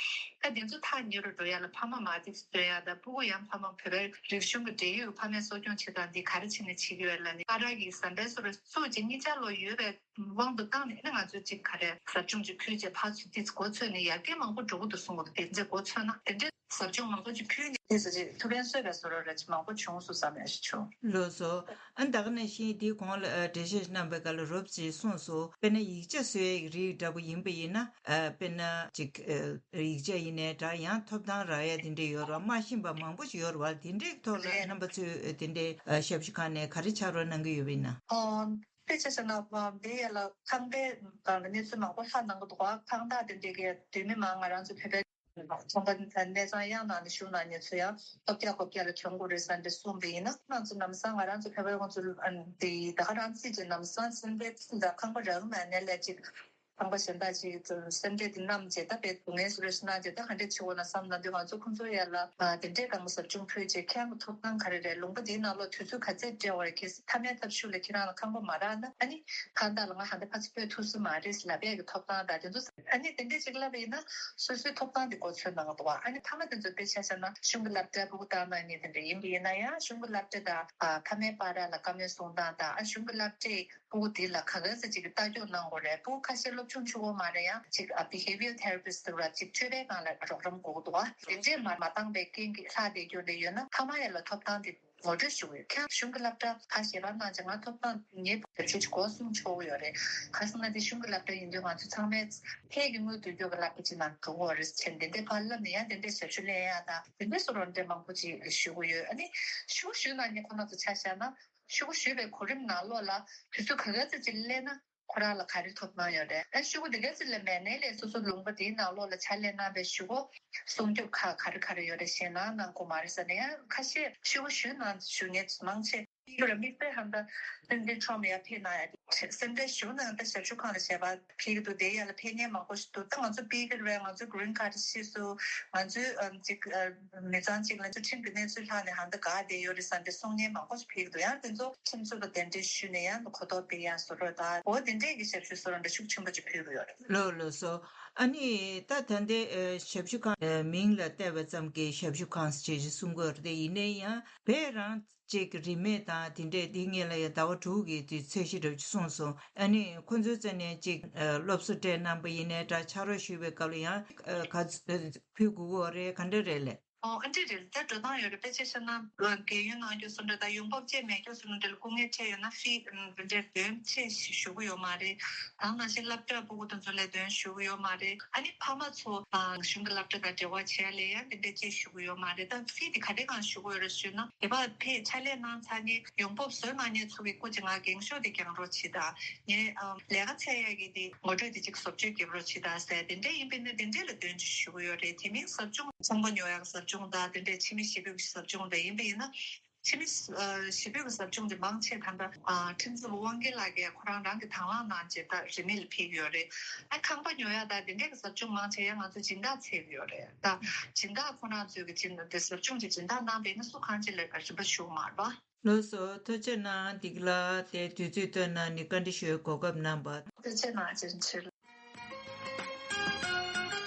ཨ་དེ་ཚོ་ཐག་ཉེ་རུ་འགྲོ་ཡ་ལ་ཕ་མ་མ་བསྡད་སྡོད་ཡ་དང་། སྤུ་གུ་ཡང་ཕ་མ་བོད་པའི་རིག་གཞུང་གི་འབྲེལ་ཡོད་ཕ་མའི་གསོ་སྐྱོང་བྱེད་སྟངས་འདི་ག་རེ་བྱས་ནས་བྱེད་ཀྱི་ཡོད་ལབ་ནས། ཨ་རག་གི་ཟམ་པའི་སོ་རུ་སུ་གཅིག་གཉིས་ཆ་ལོ་ཡོད་པའི་དབང་དུ་བཏང་ནས་ནི་ང་ཚོས་ཅིག་ག་རེ་ཟབ་སྦྱོང་ཅིག་ཕུལ་རྗེས་ཕར་ཚུར་ཏོག་ཙམ་འགོ་ཚུགས་ནས་ཡར་རྒྱས་མང་པོ་འགྲོ་གི་འདུག་གསུང་གི་འདུག་དེ་ཚོ་འགོ་ཚུགས་ན་དེ་འདྲའི་ཟབ་སྦྱོང་མང་པོ་ཅིག་ཕུལ་ནས་ཏོག་ཙམ་ཅིག་ཐུགས་ཕན་གསོས་པའི་བཟོ་འདྲ་ར་ཅིག་མང་པོ་བྱུང་སོང་བསམ་ཡ་ཞིག་བྱུང་། ལགས་སོ། ཨ་ད་ག་ནང་བཞིན་འདིའི་གོང་ལ་ཨ་འགྲེལ་བཤད་གནང་པའི་སྐབས་ལ་རོབ་ཅིག་གསུངས་སོང་། དཔེར་ན་ཡིག་ཆ་བཟོ་ཡའི་རིགས་འདྲ་པོ་ཡིན་པ་ཡིན་ན། ཨ་དཔེར་ན་ཅིག་ཨ་ཡིག་ཆ་ཡིན་ནའི་འདྲ། ཡང་ཐོབ་ཐང་རག་ཡ་དེ་འདྲ་ཡོད་ར། མ་ཤེས་པ་མང་པོ་ཞིག་ཡོད་ར་བ། དེ་འདྲའི་ཐོག་ལ་རེད། རྣམ་པ་ཚོས་དེ་འདྲའི་ཨ་ཞབས་ཞུ་ཁང་ནས་ག་རེ་ཕྱག་རོགས་གནང་གི་ཡོད་པ་ཡིན་ན། ཨོ། དཔེ་ཆ་བཞག་ན་འདི་ཡ་ལ་ཁང་པའི་སྒང་ལ་གནས་ཚུལ་མང་པོ་ལྷག་གནང་གི་འདུག་ག་ཁང་བདག་དེ་འདྲའི་གི་སྡོད་མི་མང་ང་རང་ཚོ་བོད་པའི་ཚོང་པ་གནས་ཚང་གཡང་ནང་ནས་བཞུགས་གནང་མཁན་ཚོ་ཡང་ཐོབ་རྒྱག་གོ་རྒྱག་ལ་གྱོང་གོ་རེད་ཟེར་འདྲ་གསུངས་པ་ཡིན་ན། ང་ཚོ་ལམ་སང་ང་རང་ཚོ་བོད་པའི་ཁོང་ཚོ་དེ་ད་ག་རང་ཚིག་ཅིག་ལམ་སང་སེམས་པའི་ཚིག་དང་ཁང་པ་རག་མ་ནས་ལས་ཅིག་ཁང་པ་གཞན་དག་ཅིག་སེམས་ཁྲལ་དེ་བསྣམས་བྱས། ད་དཔེ་སྡུག་བསྔལ་བཟོ་འདྲ་ཞིག་གནང་བྱས། ད་ག་འདྲས་བྱེད་དགོས་ན་བསམ་གནང་དུས། ང་ཚོ་ཁོང་ཚོ་ཡ་ལ་དེ་འདྲས་སྒང་ག་ཟབ་སྦྱོང་ཕུལ་བྱས། ཁྱེད་རང་གི་ཐོབ་ཐང་ག་རེ་རེད། ལུང་པ་འདིའི་ནང་ལོགས་དུས་ཚོད་ག་ཚད་སྤྲད་དགོས་རེད། གལ་སྲིད་མཐའ་མའི་ཐབས་ཤུགས་ལ་ཁྱེད་རང་ལ་ཁང་པ་མ་རག་ན་ཨ་ནི་ཁང་བདག་ལ་ང་ཧ་འདི་ཕར་ཚུར་སྤོས་ཐུབ་ས་མ་རེད་ལབ་ཡས་ཀྱི་ཐོབ་ཐང་དང་དེ་ཚོ། ཨ་ནི་དེ་འདྲས་ཅིག་ལབ་པ་ཡིན་ན་སོ་སོའི་ཐོབ་ཐང་དེ་གོ་ཚོད་གནང་གི་འདུག་བ། ཨ་ནི་ཕ་མ་དེ་ཚོ་དཔེ་ཆ་བཞག་ན་གཞུང་གི་སློབ་གྲྭའི་སྤུ་གུ་བཏང་གནང་མཁན་དེ་འདྲ་ཡིན་པ་ཡིན་ན་ཡང་། གཞུང་གི་སློབ་གྲྭ་དང་ཨ་ཕ་མའི་བར་ལ་བཀའ་མོལ་གསུང་སྟངས་དང་། ཨ་གཞུང་གི་སློབ་གྲྭས་སྤུ་གུ་དེ་ལ་ག་ག་ཚོད་ཅིག་གི་ལྟ་སྐྱོང་གནང་དགོས་རེད། སྤུ་གུ་ཁ་ཤས་སློབ་སྦྱོང་ཆུང་བོ་མ་རེད། ཡང་ཅིག་ཨ་behaviour therapist ཟེར་བ་ཅིག་འཕྲོད་པའི་སྒང་ལ་རོགས་རམ་དགོས་ཀྱི་འདུག་བ། དེ་འདྲས་མ་མ་བཏང་པའི་རྐྱེན་གྱིས་ལྷག་བསྡད་རྒྱུ་འདྲ་ཡོད་ན་ཕ་མ་ཡ་ལ་ཐོབ་ཐང་དེ་ངོ་སྤྲོད་ཞུ་གི་ཡོད། ཁྱེད་གཞུང་གི་སློབ་གྲྭ་ཁ་ཞེ་པོ་གནང་བྱས་ང་ཐོབ་ཐང་ངེས་པར་ཞུ་ཆོག་གསུང་ཆོག་གི་ཡོད་རེད། ག་ཟེར་ན་དེ་གཞུང་གི་སློབ་གྲྭ་ཡིན་དུས་ང་ཚོ་ཚང་མས་ཕའི་གི་དངུལ་བསྡུ་རྒྱུ་གི་ལག་པ་ཅིག་གནང་དགོས་རེད་བྱས། དེ་འདྲའི་ཕར་ལབ་ནས་ཡང་དེ་འདྲའི་ཞབས་ཞུ་ལེན་ཡ་དང་དེ་འདྲའི་བཟོ་འདྲ་མང་པོ་ཅིག་ཞུ་གི་ཡོད། ཨ་ནི་ཤོག་བུ་ཞུ་གནང་མཁན་ཁོ་རང་ཚོ་ཆ་བཞག་ན་ཤོག་བུ་ཞུ་བའི་གོ་རིམ་ནང་ལོགས་ལ་དུས་ཚོད་ག་ག་ཚོད་ཅིག་སླེབས་ན་ཁོ་རང་ལ་ག་རེ་ཐོབ་ཐང་ཡོད་རེད། ཨ་ཤོག་གུ་འདི་ག་ཚོད་ལ་མེད་ནའི་ལས་སོ་སོ་ལུང་པ་དེའི་ནང་ལོགས་ལ་ཕྱག་ལས་གནང་བའི་ཤོག་གུ་སྲུང་སྐྱོབ་ཁག་ག་རེ་ག་རེ་ཡོད་རེད་ཞེད་སྣང་གནང་དགོས་མ་རེད་ཟེར་ནས། ཡང་ཁ་ཤས་ཤོག་གུ་ཞུ་གནང་ཞུ་མཁན་མང་ཆེ་ཕ་གི་ར་དམིགས་བསལ་ཧམ་ད་སེམས་ཁྲལ་ཁྲོམ་ཡར་ཕེབས་གནང་ཡ་དེ་སེམས་ཁྲལ་ཞུ་གནང་ད་ཞབས་ཞུ་ཁང་ལ་ཞལ་པར་ཕུལ་གི་འདུག་དེ་ཡ་ལ་ཕེབས་མཁན་མང་པོ་ཞིག་འདུག་ད་ང་ཚོ་ཕ་གི་ར་ང་ཚོ་green card་ཕྱིས་སུ་ང་ཚོའི་ཨམ་ཅིག་མི་ཚང་གཅིག་ལ་ཚུལ་ཁྲིམས་ཀྱི་གནས་ཚུལ་ལྷག་ནས་ཧམ་ད་དགའ་བསྡད་ཡོད་རེད་བསམ་སྟེ་གསུང་མཁན་མང་པོ་ཞིག་ཕེབས་འདུག་ཡང་དེ་ཚོ་ཁྲིམས་རྩོད་པ་གདན་འདྲེན་ཞུས་ནས་ཡང་གོ་རྟོགས་སྤེལ་ཡག་བཟོ་འདྲ་དང་། འོ་དེ་འདྲས་ཀྱི་ཞབས་ཞུ་བཟོ་འདྲ་ཤུགས་ཆེན་པོ་ཅིག་ཕུལ་གྱི་ཡོད་རེད། ལགས་ལགས་སོ། ཨ་ནི་ད་ད་ལྟའི་ཨ་ཞབས་ཞུ་ཁང་ཨ་མིང་ལ་བལྟས་པ་ཙམ་གྱིས་ཞབས་ཞུ་ཁང་ཞེས་ཞིག་གསུང་གི་ཡོད་རེད། དེ་ཡིན་ནའི་ཡང་བོད་རང་གཅིག་རིན་མེད་དང་དེ་འདྲས་འདི་སྔོན་ལ་ཡང་ཟླ་བ་དྲུག་གི་དུས་ཚོད་ཞིག་འདྲ་ཅིག་གསུངས་སོང་། ཨ་ནི་ཁོ་ཚོའི་རྩ་ནས་གཅིག་ཨ་སློབ་གསོ་སྤྲད་གནང་པ་ཡིན་ནའི་འདྲ། ཕྱག་རོགས་ཞུ་བའི་སྐབས་ལ་ཡང་ཨ་ག་ཚོད་ཕུལ་དགོས་ཀྱི་ཡོད་རེད། ག་འདྲ་རེད་ལགས། ཨོ་ཨ་འདྲེ་རེད། ད་འགྲོ་སྟངས་ཡོད་རེད། དཔེ་ཆ་བཞག་ན་རྒན་ཡོལ་གནང་རྒྱུ་སོགས་འདྲ་དང་ཡོང་འབབ་བཅས་མེད་རྒྱུ་སོགས་འདྲ་ལ་སྐུ་ངལ་འཕྲད་ཡོད་ན་ཧྥི་འདི་འདྲའི་དོན་ཆེ་ཞུ་གི་ཡོད་མ་རེད། ད་ནང་བཞིན་སློབ་གྲྭ་ཕྲུ་གུ་དེ་ཚོ་ལ་དོན་ཞུ་གི་ཡོད་མ་རེད། ཨ་ནི་ཕ་མ་ཚོ་གཞུང་གི་སློབ་གྲྭ་དང་འབྲེལ་བ་བྱས་ལས་ཡང་འདི་འདྲའི་ཅིག་ཞུ་གི་ཡོད་མ་རེད། ད་ཧྥི་དེ་ག་འདྲའི་སྒང་ཞུ་གི་ཡོད་རེད་ཞུས་ན་དེ་བ་ཕེ་ཕྱག་ལས་གནང་ཚར་ནས་ཡོང་འབབ་བཟོས་གནང་མཁན་ཚོ་གི་སྐུ་མཁྱེན་ང་འགེངས་ཤོག་དེ་བཀང་རོགས་བྱེད་དང་། ངས་ཨམ་ལས་ཀ་འཚོལ་ཡག་གི་དེ་ངོ་སྤྲོད་དེ་ཅིག་བཟོ་བཅོས་རྒྱབ་རོགས་བྱེད་དང་ཟེར་དེ་འདྲ་ཡིན་པས་ན་དེ་འདྲ་ལ་དོན་ཅིག་ཞུ་གི་ཡོད་རེད། དེ་མིན་ཟབ་སྦྱོང་ཚོང་པ་ཉོ་ཡག་ཟབ་སྦྱོང་དང་དེ་འདྲ་ཕྱི་མི་ཞེ་པོའི་ཟབ་སྦྱོང་དང་ཡིན་པས་ཡིན་ན་ཕྱི་མི་ཞེ་པོའི་ཟབ་སྦྱོང་དེ་མང་ཆེ་ད་ལྟ་ཁྲིམས་རྩོད་པ་དབང་རྒྱལ་ལགས་ཀྱིས་ཁོ་རང་རང་གི་དང་བླངས་གནང་བྱས་ད་རིན་མེད་ལ་ཕུལ་གི་ཡོད་རེད། ཨ་ཁང་པ་ཉོ་ཡག་དང་དེ་འདྲ་གི་ཟབ་སྦྱོང་མང་ཆེ་ཡང་ང་ཚོ་སྦྱིན་བདག་འཚོལ་གི་ཡོད་རེད། ད་སྦྱིན་བདག་ཁོ་རང་ཚོས་གི་སྦྱིན་དེ་ཟབ་སྦྱོང་ཅིག་སྦྱིན་བདག་གནང་བས་ན་སུ་གང་ཅི་ལ་རིན་པ་ཞུ་མ་རེད་པ། ལགས་སོ། ཐུགས་རྗེ་གནང་། འདི་ག་ལ་དེ་དུས་ཚོད་བཏོན་གནང་ནས་བཀའ་འདྲི་ཞུ་བའི་གོ་སྐབས་གནང་བ། ཐུགས་རྗེ་གནང་། བཀའ་དྲིན་ཆེ།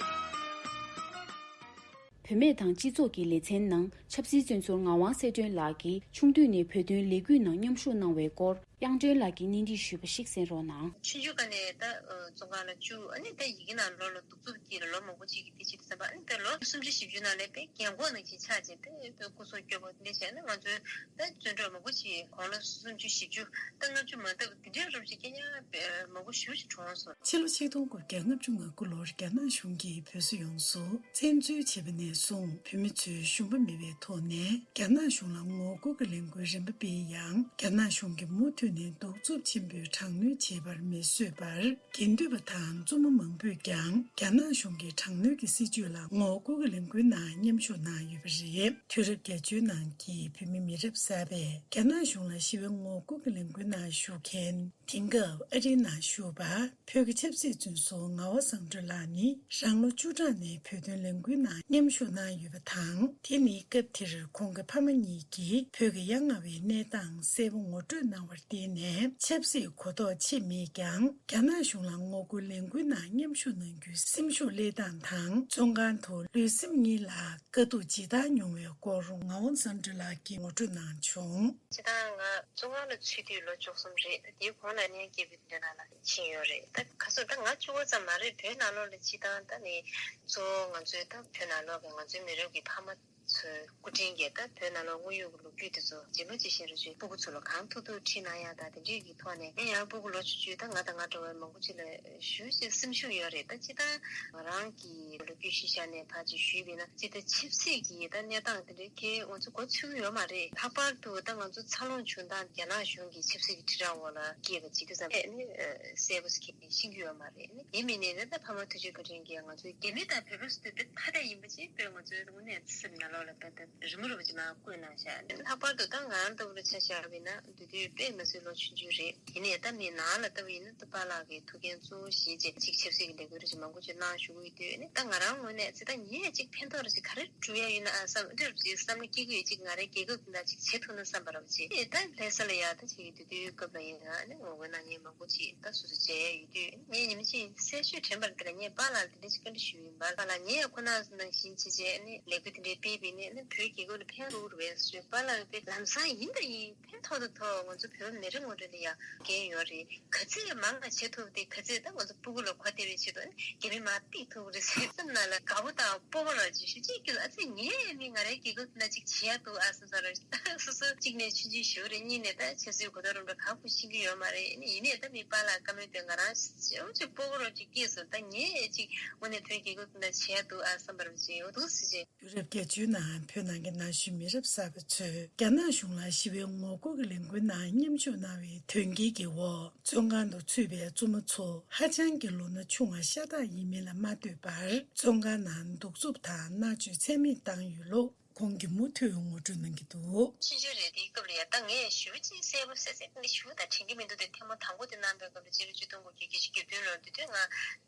བུད་མེད་དང་སྤྱི་ཚོགས་ཀྱི་ལེ་ཚན་ནང་ཆབ་སྲིད་བཙོན་ཟུར་ངག་དབང་གསལ་སྒྲོན་ལགས་ཀྱིས་ཆུང་དུས་ནས་བོད་དོན་ལས་འགུལ་ནང་མཉམ་ཞུགས་གནང་བའི་སྐོར། དབྱངས་སྒྲོན་ལགས་ཀྱིས་གནས་འདྲི་ཞུས་པ་ཞིག་གསན་རོགས་གནང་། ཆུང་ཆུང་སྒང་ནས་ད་བཙོན་ཁང་ལ་བཅུག་ཨ་ནི་ད་ཡི་གེ་ནང་ལོགས་ལ་གདུག་རྩུབ་སྐྱེས་ལ་ལོ་མང་པོ་ཅིག་གི་དེ་བྱེད་དུ་བསམ་པ་ཨ་ནི་ད་ལོ་སུམ་ཅུ་བཞི་བཅུ་ནང་ལས་དཔེ་རྒན་གོག་ནང་བཞིན་ཆགས་བྱས་དཔེ་དཔེ་སྐུ་སྲོག་སྐྱོབ་པ་འདི་བྱས་ན་ང་ཚོའི་ད་བཙོན་གྲོགས་མང་པོ་ཅིག་དགུང་ལོ་སུམ་ཅུ་བཞི་བཅུ་ད་ལྔ་བཅུ་མ་འདབ་འདི་འདྲའི་རབས་ཅིག་སྐྱེ་ཉག་མང་པོ་ཞེ་པོ་ཅིག་གྲོངས་སོང་། ཕྱི་ལོ་ཆིག་སྟོང་དགུ་བརྒྱ་ལྔ་བཅུ་ང་དགུ་ལོར་རྒྱ་ནག་གཞུང་གིས་བོད་སོག་ཡོངས་སུ་བཙན་འཛུལ་བྱས་པ་ནས་བཟུང་བོད་མི་ཚོས་ཞུམ་པ་མེད་པའི་ཐོག་ནས་རྒྱ་ནག་གཞུང་ལ་ངོ་རྒོལ་གྱི་ལས་འགུལ་རིམ་པ་སྤེལ་ཡང་། རྒྱ་ནག་གཞུང་གིས་མུ་མཐུད་ནས་གདུག་རྩུབ་ཆེན་པོས་དྲག་གནོན་བྱེད་པར་མི་བཟོད་པར། དགེ་འདུན་པ་དང་བཙུན་མོ་མང་པོས་ཀྱང་རྒྱ་ནག་གཞུང་གི་དྲག་གནོན་གྱི་སྲིད་བྱུས་ལ་ངོ་རྒོལ་གྱི་ལས་འགུལ་ནང་མཉམ་ཞུགས་གནང་ཡོད་པ་རེད། དུས་རབས་བརྒྱད་ཅུའི་ནང་གི་བོད་མི་མི་རབས་གསར་པས་རྒྱ་ནག་གཞུང་ལ་ཞི་བའི་ངོ་རྒོལ་གྱི་ལས་འགུལ་ནང་ཞུགས་མཁན། དེང་སྐབས་ཨ་རིའི་ནང་བཞུགས་པ་བོད་ཀྱི་ཆབ་སྲིད་བཙོན་ཟུར་ངག་དབང་བཟང་གྲུབ་ལགས་ནི་རང་ལོ་བཅུ་གྲངས་ནས་བོད་དོན་ལས་འགུལ་ནང་མཉམ་ཞུགས་གནང་ཡོད་པ་དང་། དེ་ནི་སྐབས་དེར་ཁོང་གི་ཕ་མ་གཉིས་ཀྱིས་བོད་ཀྱི་ཡ་ང་བའི་གནས་སྟངས་གསལ་པོ་ངོ་སྤྲོད་གནང་བར་བརྟེན་ནས་ཆབ་སྲིད་གོ་རྟོགས་ཆེ་མེད་ཀྱང་། རྒྱ་ནག་གཞུང་ལ་ངོ་རྒོལ་ལས་འགུལ་ནང་མཉམ་ཞུགས་གནང་རྒྱུའི་སེམས་ཤུགས་སླེབས་སྟངས་དང་། བཙོན་ཁང་དུ་ལུས་སེམས་གཉིས་ལ་དཀའ་སྡུག་ཇི་ལྟར་མྱོང་བའི་སྐོར་ངག་དབང་བཟང་གྲུབ་ལགས་ཀྱིས་ངོ་སྤྲོད་གནང་བྱུང་། སྤྱིར་བཏང་ང་བཙོན་ཁང་ལ་ཚུད་དུས་ལོ་བཅུ་གསུམ་རེད། དེའི་གོང་ལ་གནས་སྐྱེལ་བའི་འདྲ་ནང་ལ་ཕྱིན་ཡོད་རེད། ད་ག་ཚོད་ད་ང་བཅུ་པ་ཙམ་མ་རེད། བོད་ནང་ལོགས་ལ་སྤྱིར་བཏང་ད་ནི་གཙོ་བོ་ང་ཚོའི་ད་བོད་ནང་ལོགས་ཀྱི་ང་ཚོའི་མི་རབས་ཀྱི་ཕ་མ་ཚོའི་སྐུ་དྲིན་གྱིས་ད་བོད་ནང་ལོགས་དངོས་ཡོད་ཀྱི་ལོ་རྒྱུས་དེ་ཚོ་ཇི་མ་ཇི་བཞིན་རེ་ཞིག་སྤུ་གུ་ཚོ་ལ་གང་ཐུབ་ཐུབ་ཁྲིད་གནང་ཡག་དང་དེ་འདྲས་ཀྱི་ཐོག་ནས་ཨེ་ཡང་སྤུ་གུ་ལོ་ཆུང་ཆུང་ད་ང་དང་ང་འདྲ་བའི་མང་པོ་ཅིག་ལ་ཞུ་ཞེས་སེམས་ཤུགས་ཡོད་རེད། ད་སྤྱིར་བཏང་ང་རང་གི་ལོ་རྒྱུས་གཞི་བཞག་ནས་ཕར་ཅིག་ཞུས་པ་ཡིན་ན་སྤྱིར་ད་ཆབ་སྲིད་ཀྱི་ད་གནས་སྟངས་དེ་འདྲའི་གལ་ང་ཚོ་མགོ་ཚོད་ཀྱི་ཡོད་མ་རེད། ལྷག་པར་དུ་ད་ང་ཚོ་འཚར་ལོངས་བྱུང་སྟངས་རྒྱ་ནག་གཞུང་གི་ཆབ་སྲིད་ཀྱི་དྲིལ་བསྒྲགས་འོག་ལ་སྐྱེས་པ་ཅིག་དུས་ཙམ་ཨེ་ནི་གསལ་པོ་ཞིག་ཤེས་ཀྱི་ཡོད་མ་རེད། ཨེ་ནི་དེ་མིན་ནས་ད་ཕ་མ་ཐུགས་རྗེ་བཀའ་དྲིན་གྱིས་ང་ཚོའི་རྒྱ་མི་དང་བོད་པ་སུ་དེ་ཐ་དད་ཡིན་པ་ཅིག་དཔེ་ང་ཚོའི་དངོས་གནས་སེམས་ནང་ལོགས་ལ་ད་ལྟ་རི་མོ་རུ་བ་ཅིག་མར་བརྐོས་གནང་ཤག་ལྷག་པར་དུ་ད་ང་རང་ལྟ་བུ་ལ་ཆ་བཞག་པ་ཡིན་ན་འདི་དུས་དཔེ་ང་ཚོའི་ལོ་ཆུང་ཆུང་རེད། དེ་ནས་ད་མི་ནང་ལ་ལྟ་བུ་ཡིན་ན་ད་པཱ་ལགས་ཀྱི་ཐུགས་འགན་གཙོ་བོ་བཞེས་བྱས་ཅིག་ཆབ་སྲིད་ཀྱི་ལས་འགུལ་རེ་ཞིག་མང་པོ་ཅིག་གནང་བཞུགས་ཀྱི་ཡོད་དུས་ནི་ད་ང་རང་ངོས་ནས་ཅི་ད་ངས་ཅིག་ཕན་ཐོགས་རེ་ཞིག་ག་རེ་སྒྲུབ་ཡ་ཡོད་ན་ཨ་བསམ་འདྲ་རུ་ཅིག་བསམ་བློ་སྐྱེ་གི་ཡོད། ཅིག་ང་རའི་རྒྱལ་ཁབ་འདི་ལ་ཅིག་བྱེད་ཐུབ་ན་བསམ་པ་ར་བ་ཅིག་ཨེ་ད་ལྷ་ས་ལ་ཡ་ད་ཅིག་དུས་དུས་སྐབས་ལ་ཡིན་ན་ནི་ངོ་རྒོལ་གནང་མཁན་མང་པོ་ཅིག་ད་སོ་སོ་མཇལ་ཡ་ཡོད་དུས་ངས་ཉི་མ་གཅིག་གསལ་ཤོས་དྲན་པ་འདི་ལ་ངས་པཱ་ལགས་ལ་དེ་འདྲ་ཞིག་བཀའ་འདྲི་ཞུས་ཡིན་པ། པཱ་ལགས་ངས་ཡ་ཁོ་ན་ནང་བཞིན་བྱས་བྱས་ནི་ལས་འགུལ་དེ་འདྲའི་སྤེལ་བས་ནི་ནི་བོད་རྒྱལ་ཁབ་ལ་ཕན་ཐོགས་རེད་པས་ཞུས། པཱ་ལགས་པས་ལམ་སང་ཡིན་ད་ཡིན། ཕན་ཐོགས་ད་ཐོགས། ང་ཚོ་བོད་པ་མི་རེ་ངོ་སྤྲོད་ལ་ཡང་འགན་ཡོད་རེད། ག་ཚད་མང་ང་བྱེད་ཐུབ་དེ་ག་ཚད་ད་ང་ཚོ་སྤུ་གུ་ལ་གོ་བདེ་བའི་ཆེད་དུ་རྒྱ་མི་མར་ཕུད་ཐུབ་རེད་ཟེར། སེམས་ནང་ལ་དགའ་པོ་དང་སྤོབས་པ་ལ་ཅིག་ཞུ་ཅིག་གི་ཨ་ཙི་ངས་ནི་ང་རའི་རྒྱལ་ཁབ་ན་ཅིག་བྱེད་ཡ་འདུག་ཨ་བསམ་ས་རེད། སོ་སོ་གཅིག་ནས་ཆུང་ཆུང་ཞུ་རེད། གཉིས་ནས་ད་ཆབ་སྲིད་གོ་རྟོགས་རིམ་པ་ག་གུ་ཤེས་ཀྱི་ཡོད་མ་རེད། ནི་ཡིན་ནའི་ད་མི་པཱ་ལགས་བཀའ་མོལ་དེ་ང་རང་ཅིག་སྤོབས་པ་རོ་ཅིག་སྐྱེས་སོང་། ད་ངས་ཅིག་དངོས་གནས་བོད་རྒྱལ་ཁབ་ན་བྱེད་ཡ་འདུག་ཨ་བསམ་པ་རེད་ཅིག་འོ་འདུག་ཟེར་ཅིག་དུས་རབས་བརྒྱད་ཅུའི་ནང་བོད་ནང་གི་ན་གཞོན་མི་རབས་གསར་པ་ཚོས་རྒྱ་ནག་གཞུང་ལ་ཞི་བའི་ངོ་རྒོལ་གྱི་ལས་འགུལ་ནང་མཉམ་ཞུགས་གནང་བའི་དོན་རྐྱེན་གྱི་འོག་བཙོན་ཁང་དུ་ཚུད་པའི་བཙུན་མོ་ཚོ་ཧ་ཅང་གི་ལོ་ན་ཆུང་བ་ཤ་སྟག་ཡིན་མིན་ལ་མ་ལྟོས་པར་བཙོན་ཁང་ནང་གདུག་རྩུབ་དང་མནར་གཅོད་ཚད་མེད་བཏང་ཡོད་ལུགས་ཁོང་གིས་མུ་མཐུད་ངོ་སྤྲོད་གནང་གི་འདུག་ཆུང་ཆུང་རེད། དེའི་སྐབས་ལ་ཡ་ད་ངས་ཞུ་ཅིག་གསལ་པོ་གསལ་གསལ་ནི་ཞུ་ད་དྲན་གྱི་མི་འདུག་དེ་ཐེངས་མ་དང་པོ་དེ་གནང་པའི་སྐབས་ལ་སྤྱི་ལོ་ཆིག་སྟོང་དགུ་བརྒྱ་བརྒྱད་ཅུ་གྱ་བདུན་ལོར་དེ་དུས་ང་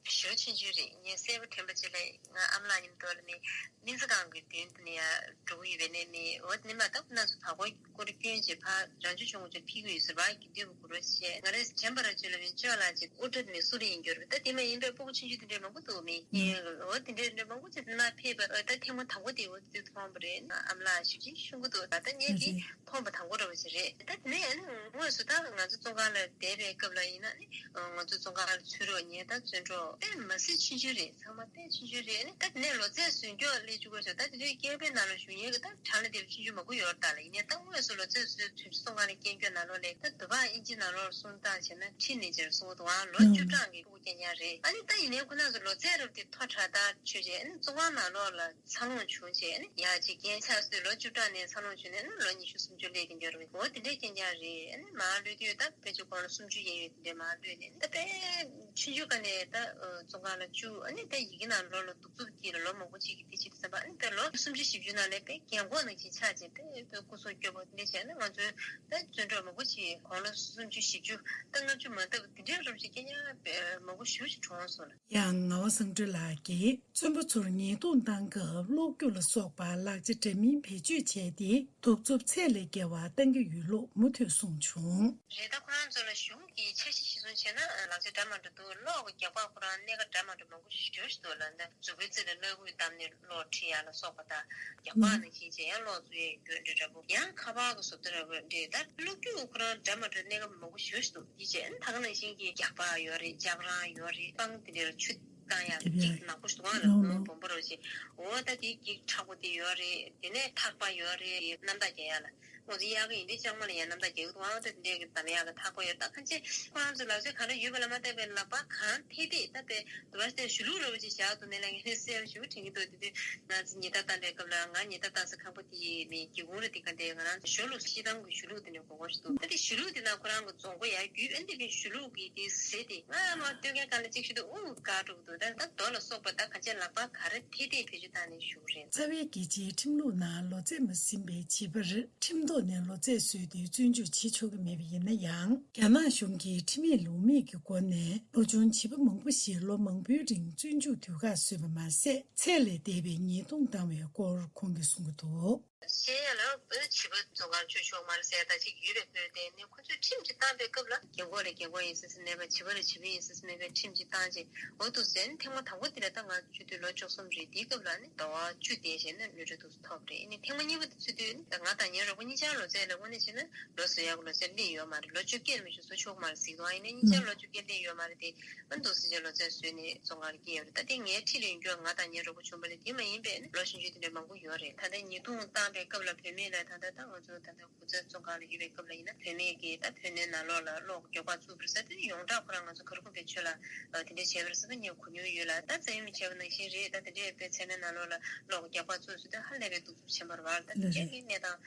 ཞུ་ཆུང་ཆུང་རེད། ངས་གསལ་པོ་དྲན་པ་ཅིག་ལ་ང་ཨ་མ་ལགས་མཉམ་དུ་ལ་ནི། སྨན་རྩིས་ཁང་གི་མདུན་དུ་ནས་ཡར་འགྲོ་གི་ཡོད་པའི་ནས་ནི་འོ་དེ་ནས་མ་ད་ཁོ་རྣམ་ཚོ་བར་སྐོར་སྐོར་སྐྱོན་བྱས་ཕར་རང་ཆུ་ཆུང་ངུ་ཚོ་ཕུད་ཀྱི་ཡོད་ཟེར་བ་གི་འདུས་པ་གུ་རོ་བྱས་ང་རེ་དྲན་པ་ར་ཅོ་ལ་བའི་ཅོ་ལགས་ཅིག་དབུ་སྐྲ་མི་སུ་རེ་ཡིན་རྒྱུ་རེད། ད་དེ་མ་ཡིན་པའི་སྤུ་གུ་ཆུང་ཆུང་དེ་འདྲའི་མང་པོ་འདུག་མི་ཡིན། འོ་དེ་འདྲའི་འདྲ་མང་པོ་ཅིག་མ་ཕེབས་པ་ད་ཐེངས་མ་དང་པོ་དེ་འོ་དེ་མཐོང་པ་རེད། ཨ་མ་ལགས་ཞིབ་ཅིང་ཤོང་གི་འདུག་ད་ད་ངས་དེ་མཐོང་པ་དང་པོ་ར་བ་ཅིག་རེད། ད་དེ་ནས་ཡང་ནི་དངོས་སུ་ད་ང་ཚོ་བཙོན་ཁང་ལ་བསྡད་པའི་སྐབས་ལ་ཡིན་ན་ནི་ང་ཚོ་བཙོན་ཁང་ལ་ཚུད་རོགས་ཉེ་ད་བཙོན་གྲོགས་དཔེ་མ་སྲིད་ཆུང་ཆུང་རེད། ཚང་མ་དཔེ་ཆུང་ཆུང་རེད། ནི་ད་དེ་ནས་ལོ་ཚད་ཟུང་སྐྱོག་སླེབས་བཅུག་གོ་ད་དེ་དུས་སྐད་འབོད་ནང་ལ་ཞུགས་མཁན་གྱི་ད་གྲངས་ལ་དེ་ཆུང་ཆུང་མང་པོ་ཡོད་རེད་ད་ལ། ཡིན་ནའི་ད་དངོས་སུ་ལོ་ཙཱ་ཚོའི་དུས་ཚོད་སོང་ག་ལ་སྐད་འབོད་ནང་ལོགས་ལས་ད་དུ་བ་ཨིན་ཇི་ནང་ལོགས་ལ་གསུང་སྟངས་བྱས་ན་ཁྲི་ནས་ཅེར་གསུང་གི་འདུག་ཨང་། ལོ་བཅུ་གྲངས་ཀྱི་སྐད་ཆ་རེད། ཨ་ནི་ད་ཡིན་ནའི་ཁོ་རང་ཚོ་ལོ་ཙཱ་རབ་དེ་མཐོ་དྲགས་ད་ཆོས་བྱས། ཨ་ནི་བཙོན་ཁང་ནང་ལོགས་ལ་འཚར་ལོངས་བྱུང་བྱས། ཨ་ནི་ཡ་གཅིག་རྒན་ཆགས་སྲོལ་ལོ་བཅུ་གྲངས་ནས་འཚར་ལོངས་བྱུང་ནས་ཨ་ནི་ལོ་ཉི་ཤུ་སུམ་ཅུ་སླེབས་ཀྱི་འགྱུར་བའི་འོ་དེ་འདྲའི་རྐྱེན་རྐྱང་རེད། ཨ་ནི་མར་གློད་དུས་ད་ཕལ་ཆེར་ཁོང་ལ་སུམ་ཅུ་ཡན་ཡོད་དེ་འདྲའི་མར་གློད་ནས་ད་དཔེ་ཆུང་ཆུང་སྒང་ནས་ད་བཙོན་ཁང་ལ་བཅུག་ཨ་ནི་ད་ཡི་གེ་ནང་ལོགས་ལ་གདུག་རྩུབ་ཀྱིས་ལ་ལོ་མང་པོ་ཅིག་གི་དེ་བྱེད་དུ་བསམ་པ། ཨ་ནི་ད་ལོ་སུམ་ཅུ་བཞི་བཅུ་ནང་ལས་དཔེ་རྒན་གོག་ནང་བཞིན་ཆགས་བྱས་དཔེ་དཔེ་སྐུ་གཟུགས་སྐྱོ་པོ་དེ་འདྲ་བྱས་ན་ང་ཚོའི་ད་བཙོན་གྲོགས་མང་པོ་ཅིག་ཁོང་ལོ་སུམ་ཅུ་བཞི་བཅུ་ད་ལྔ་བཅུ་མ་འདབ་དེ་འདྲའི་རབས་ཅིག་སྐད་ཆ་དཔེ་མང་པོ་ཞེ་པོ་ཅིག་གྲོངས་སོང་ལ། ཡང་ངག་དབང་བཟང་སྤྲུལ་ལགས་ཀྱིས་བཙོན་པ་ཚོར་ཉེས་རྡུང་བཏང་སྐབས་གློག་རྒྱུག་ལ་སོགས་པ་ལག་ཆ་འདྲ་མིན་བེད་སྤྱོད་བྱས་ཏེ་གདུག་རྩུབ་ཚད་ལས་བརྒལ་བ་བཏང་གི་ཡོད་ལུགས་མུ་མཐུད་གསུངས་བྱུང་། རེད། ད་ཁོ་རང་ཚོ་ལ་གཞུང་གིས་འཆར་གཞི་གཞིར་བཟུང་བྱས་ན་ལག་ཆ་འདྲ་མི་འདྲ་འདུག་གློག་གི་རྒྱག་པ་ཁོ་རང་གནད་འགག་འདྲ་མི་འདྲ་མང་པོ་ཞིག་ཡོད་ཞིག་འདུག་ལ། འདི་མཛུབ་གུའི་རྩེ་ལ་གློག་སྐུད་བཏབ་ནས་གློག་འཁྲུད་ཡ་ལ་སོགས་པ་དང་། རྒྱག་པ་ནང་བཞིན་བྱས་ཡང་གློག་བཙུགས་ཡས་ཡོད་འདྲ་འདྲ་པོ། ཡང་ཁ་པར་གི་བཟོ་ལྟ་འདྲ་པོ་འདྲ། ད་གློག་རྒྱུག་ཁོ་རང་འདྲ་མི་འདྲ་གནད་འགག་མང་པོ་ཞེ་པོ་ཞིག་འདུག་འདི་བྱས་ད་ག་ནང་བཞིན་གྱི་རྒྱག་པ་ཡོད་རེད། ལྕགས་རང་ཡོད་རེད། སྤང་དེ་འདྲ་ལ་ཆུ་བཏང་ཡག་གི་འགྱིག་ནག་པོ་ཞིག་འདུག་ཨང་ལ། ལོ་ལོ་སྦོམ་པོ་རོ་ཞིག་འོ་ད་དེའི་འགྱིག་མཁྲེགས་པོ་དེ་ཡོད་རེད། དེ་ནས་ཐག་པ་ཡོད་རེད། གནམ་ཐག་རྒྱག་ཡག་ལ། ང་ཚོ་གཡག་གི་ཡིན་དེ་ལྕང་མ་ལ་ཡང་གནམ་ཐག་རྒྱག་གི་འདུག་ཨང་། ད་དེ་འདྲའི་གི་འདམ་ཡག་གི་ཐག་པ་ཡོད། ད་ཁ་ཆེ་ཁོ་རང་ཚོ་ལག་ཆ་ག་རེ་ཡོད་པ་ལ་མ་བལྟས་པའི་ལག་པ་གང་ཐེ་ཐེ་ད་པའི་དུ་བ་སྟེ་གཞུ་ལུག་ལ་བ་ཅིག་བཞག་འདུག་ནས་ལ་ངས་གསལ་པོ་ཞུ་དྲན་གྱི་འདུག་དེ་དུས་ང་ཚོ་ཉལ་ཐ་བཏང་པའི་སྐབས་ལ་ང་ཉལ་ཐ་བཏང་ས་ཁང་པ་དེ་ཡི་མི་སྒེའུ་ཁུང་རེད། དེ་ག་འདྲའི་ང་རང་ཚོ་ཞོ་ལུག་ཤི་དམ་གྱི་གཞུ་ལུག་དེ་འདྲ་གོ་གོ་ཞིག་འདུག་ད་དེ་གཞུ་ལུག་དེ་ན་ཁོ་རང་གི་རྫོང་སྒོ་ཡར་བརྒྱུད། ཨ་འདི་གི་གཞུ་ལུག་གི་དེ་ཟེ་དེ་ང་མ་སྟོན་མཁན་གང་ལ་གཅིག་ཞུ་དུས་ཨུ་དགའ་འགྲོ་གི་འདུག་ད་ད་རྡོ་ལ་སོགས་པ་ད་ག་ཅན་ལག་པ་ག་རེ་ཐེ་ཐེ་བེད་སྤྱོད་བཏང་ནས་བཞུགས་རེད། རྩ་བའི་རྒྱལ་སྤྱིའི་ཁྲིམས་ལུགས་ནང་ལོ་ཚད་མ་ཟིན་པའི་བྱིས་པར་ཁྲིམས་ཐོག་ནས་ལོ་ཚད་བཟོས་ཏེ་བཙོན་འཇུག་བྱེད་ཆོག་གི་མེད་པ་ཡིན་ན་ཡང་། རྒྱ་ནག་གཞུང་གིས་ཁྲིམས་ཡིག་ལུགས་མེད་ཀྱི་སྒོ་ནས་ལོ་ཆུང་བྱིས་པ་མང་པོ་ཞིག་ལོ་མང་པོའི་རིང་བཙོན་འཇུག་དུས་བཀག་བཟོས་པ་མ་ཟད། ཚད་ལས་འདས་པའི་ཉེས་རྡུང་བཏང་བའི་སྐོར་ཁོང་གིས་གསུང་གི་འདུག་བཤད་ཡ་ལ་བྱིས་པ་བཙོན་ཁང་བཅུག་ཆོག་མ་རེད་ཟེར་ཡ་ད་ཅིག་ཡོད་པའི་དོན་དེ་ནི་ཁོ་ཚོས་ཁྲིམས་ཅིག་བཏང་པའི་སྐབས་ལ་རྒན་གོག་ལ་རྒན་གོག་ཡིན་ཟེར་ཟེར་མེད་པ། བྱིས་པ་ལ་བྱིས་པ་ཡིན་ཟེར་ཟེར་མེད་པའི་ཁྲིམས་ཅིག་བཏང་རྗེས་འོ་འདུག་ཟེར་ནས་ཐེངས་མ་དང་པོ་དེ་ལ་ད་ང་ཚོ་ཆུ་དུས་ལོ་བཅུ་གསུམ་རེད། དེའི་སྐབས་ལ་ནི་ཟླ་བ་བཅུ་དེ་བྱས་ན་གློད་གྲོལ་འདུག་སེ་ཐོབ་རེད། ཨ་ནི་ཐེངས་མ་གཉིས་པ་དེ་ཚུད་དུས་ནི་ང་དང་ངའི་རོགས་པ་གཉིས་ཆར་ལོ་ཚད་ལ་དངོས་གནས་བྱས་ན་ལོ་བཟོ་ཡག་གི་ལོ་ཚད་སླེབས་ཡོད་མ་རེད། ལོ་བཅོ་བརྒྱད་ལ་མི་ཆུ་བཟོ་ཆོག་མ་རེད་ཟེར་གི་འདུག་ཨ་ནི་གཉིས་ཆར་ལོ་བཅོ་བརྒྱད་སླེབས་ཡོད་མ་རེད་དེ། ཨ་འདུག་སེ་བྱས་ལོ་ཚད་བཟོས་ནས་བཙོན་ཁང་ལ་སྐྱེལ་ཡོད་རེད། ད་དེ་ངའི་འཁྲིས་ལ་ཡོང་རྒྱུ་ང་དང་ངའི་རོགས་པ་ཆུང་བ་རེད། དེ་མ་ཡིན་པས་ནི་ལོ་ཆུང་ཆུང་དེ་འདྲ་མང་པོ་ཡོད་རེད། ད་ལྟ་ཉེས་རྡུང་བཏང་པའི་སྐབས་ལ་བུད་མེད་ལ་ད་ལྟ་ད་ང་ཚོ་ད་ལྟ་སྐུ་ཚབ་བཙོན་ཁང་ལ་ཡོད་པའི་སྐབས་ལ་ཡིན་ན་བུད་མེད་ཀྱིས་ད་བུད་མེད་ནང་ལོགས་ལ་གློག་མགྱོགས་པ་བཙུགས་པ་རེད་ཟེར་དུས་ཡོངས་གྲགས་ཁོ་རང་ང་ཚོ་གར་ཁུམ་པའི་ཆོས་ལ་དེ་འདྲ་བྱས་པ་རེད་ཟེར་ད་ངས་གོ་མྱོང་ཡོད་ལ། ད་རྩ་ཡུམ་བྱས་པ་ནང་བཞིན་རེད། ད་དེ་འདྲའི་དཔེ་མཚན་མོའི་ནང་ལོགས་ལ་གློག་མགྱོགས་པ་བཙུགས་ཟེར་དུས་ཧ་ལས་པའི་གདུག་རྩུབ་ཆེན་པོ་རེད་བ། ད་དེ་འདྲའི་གནས་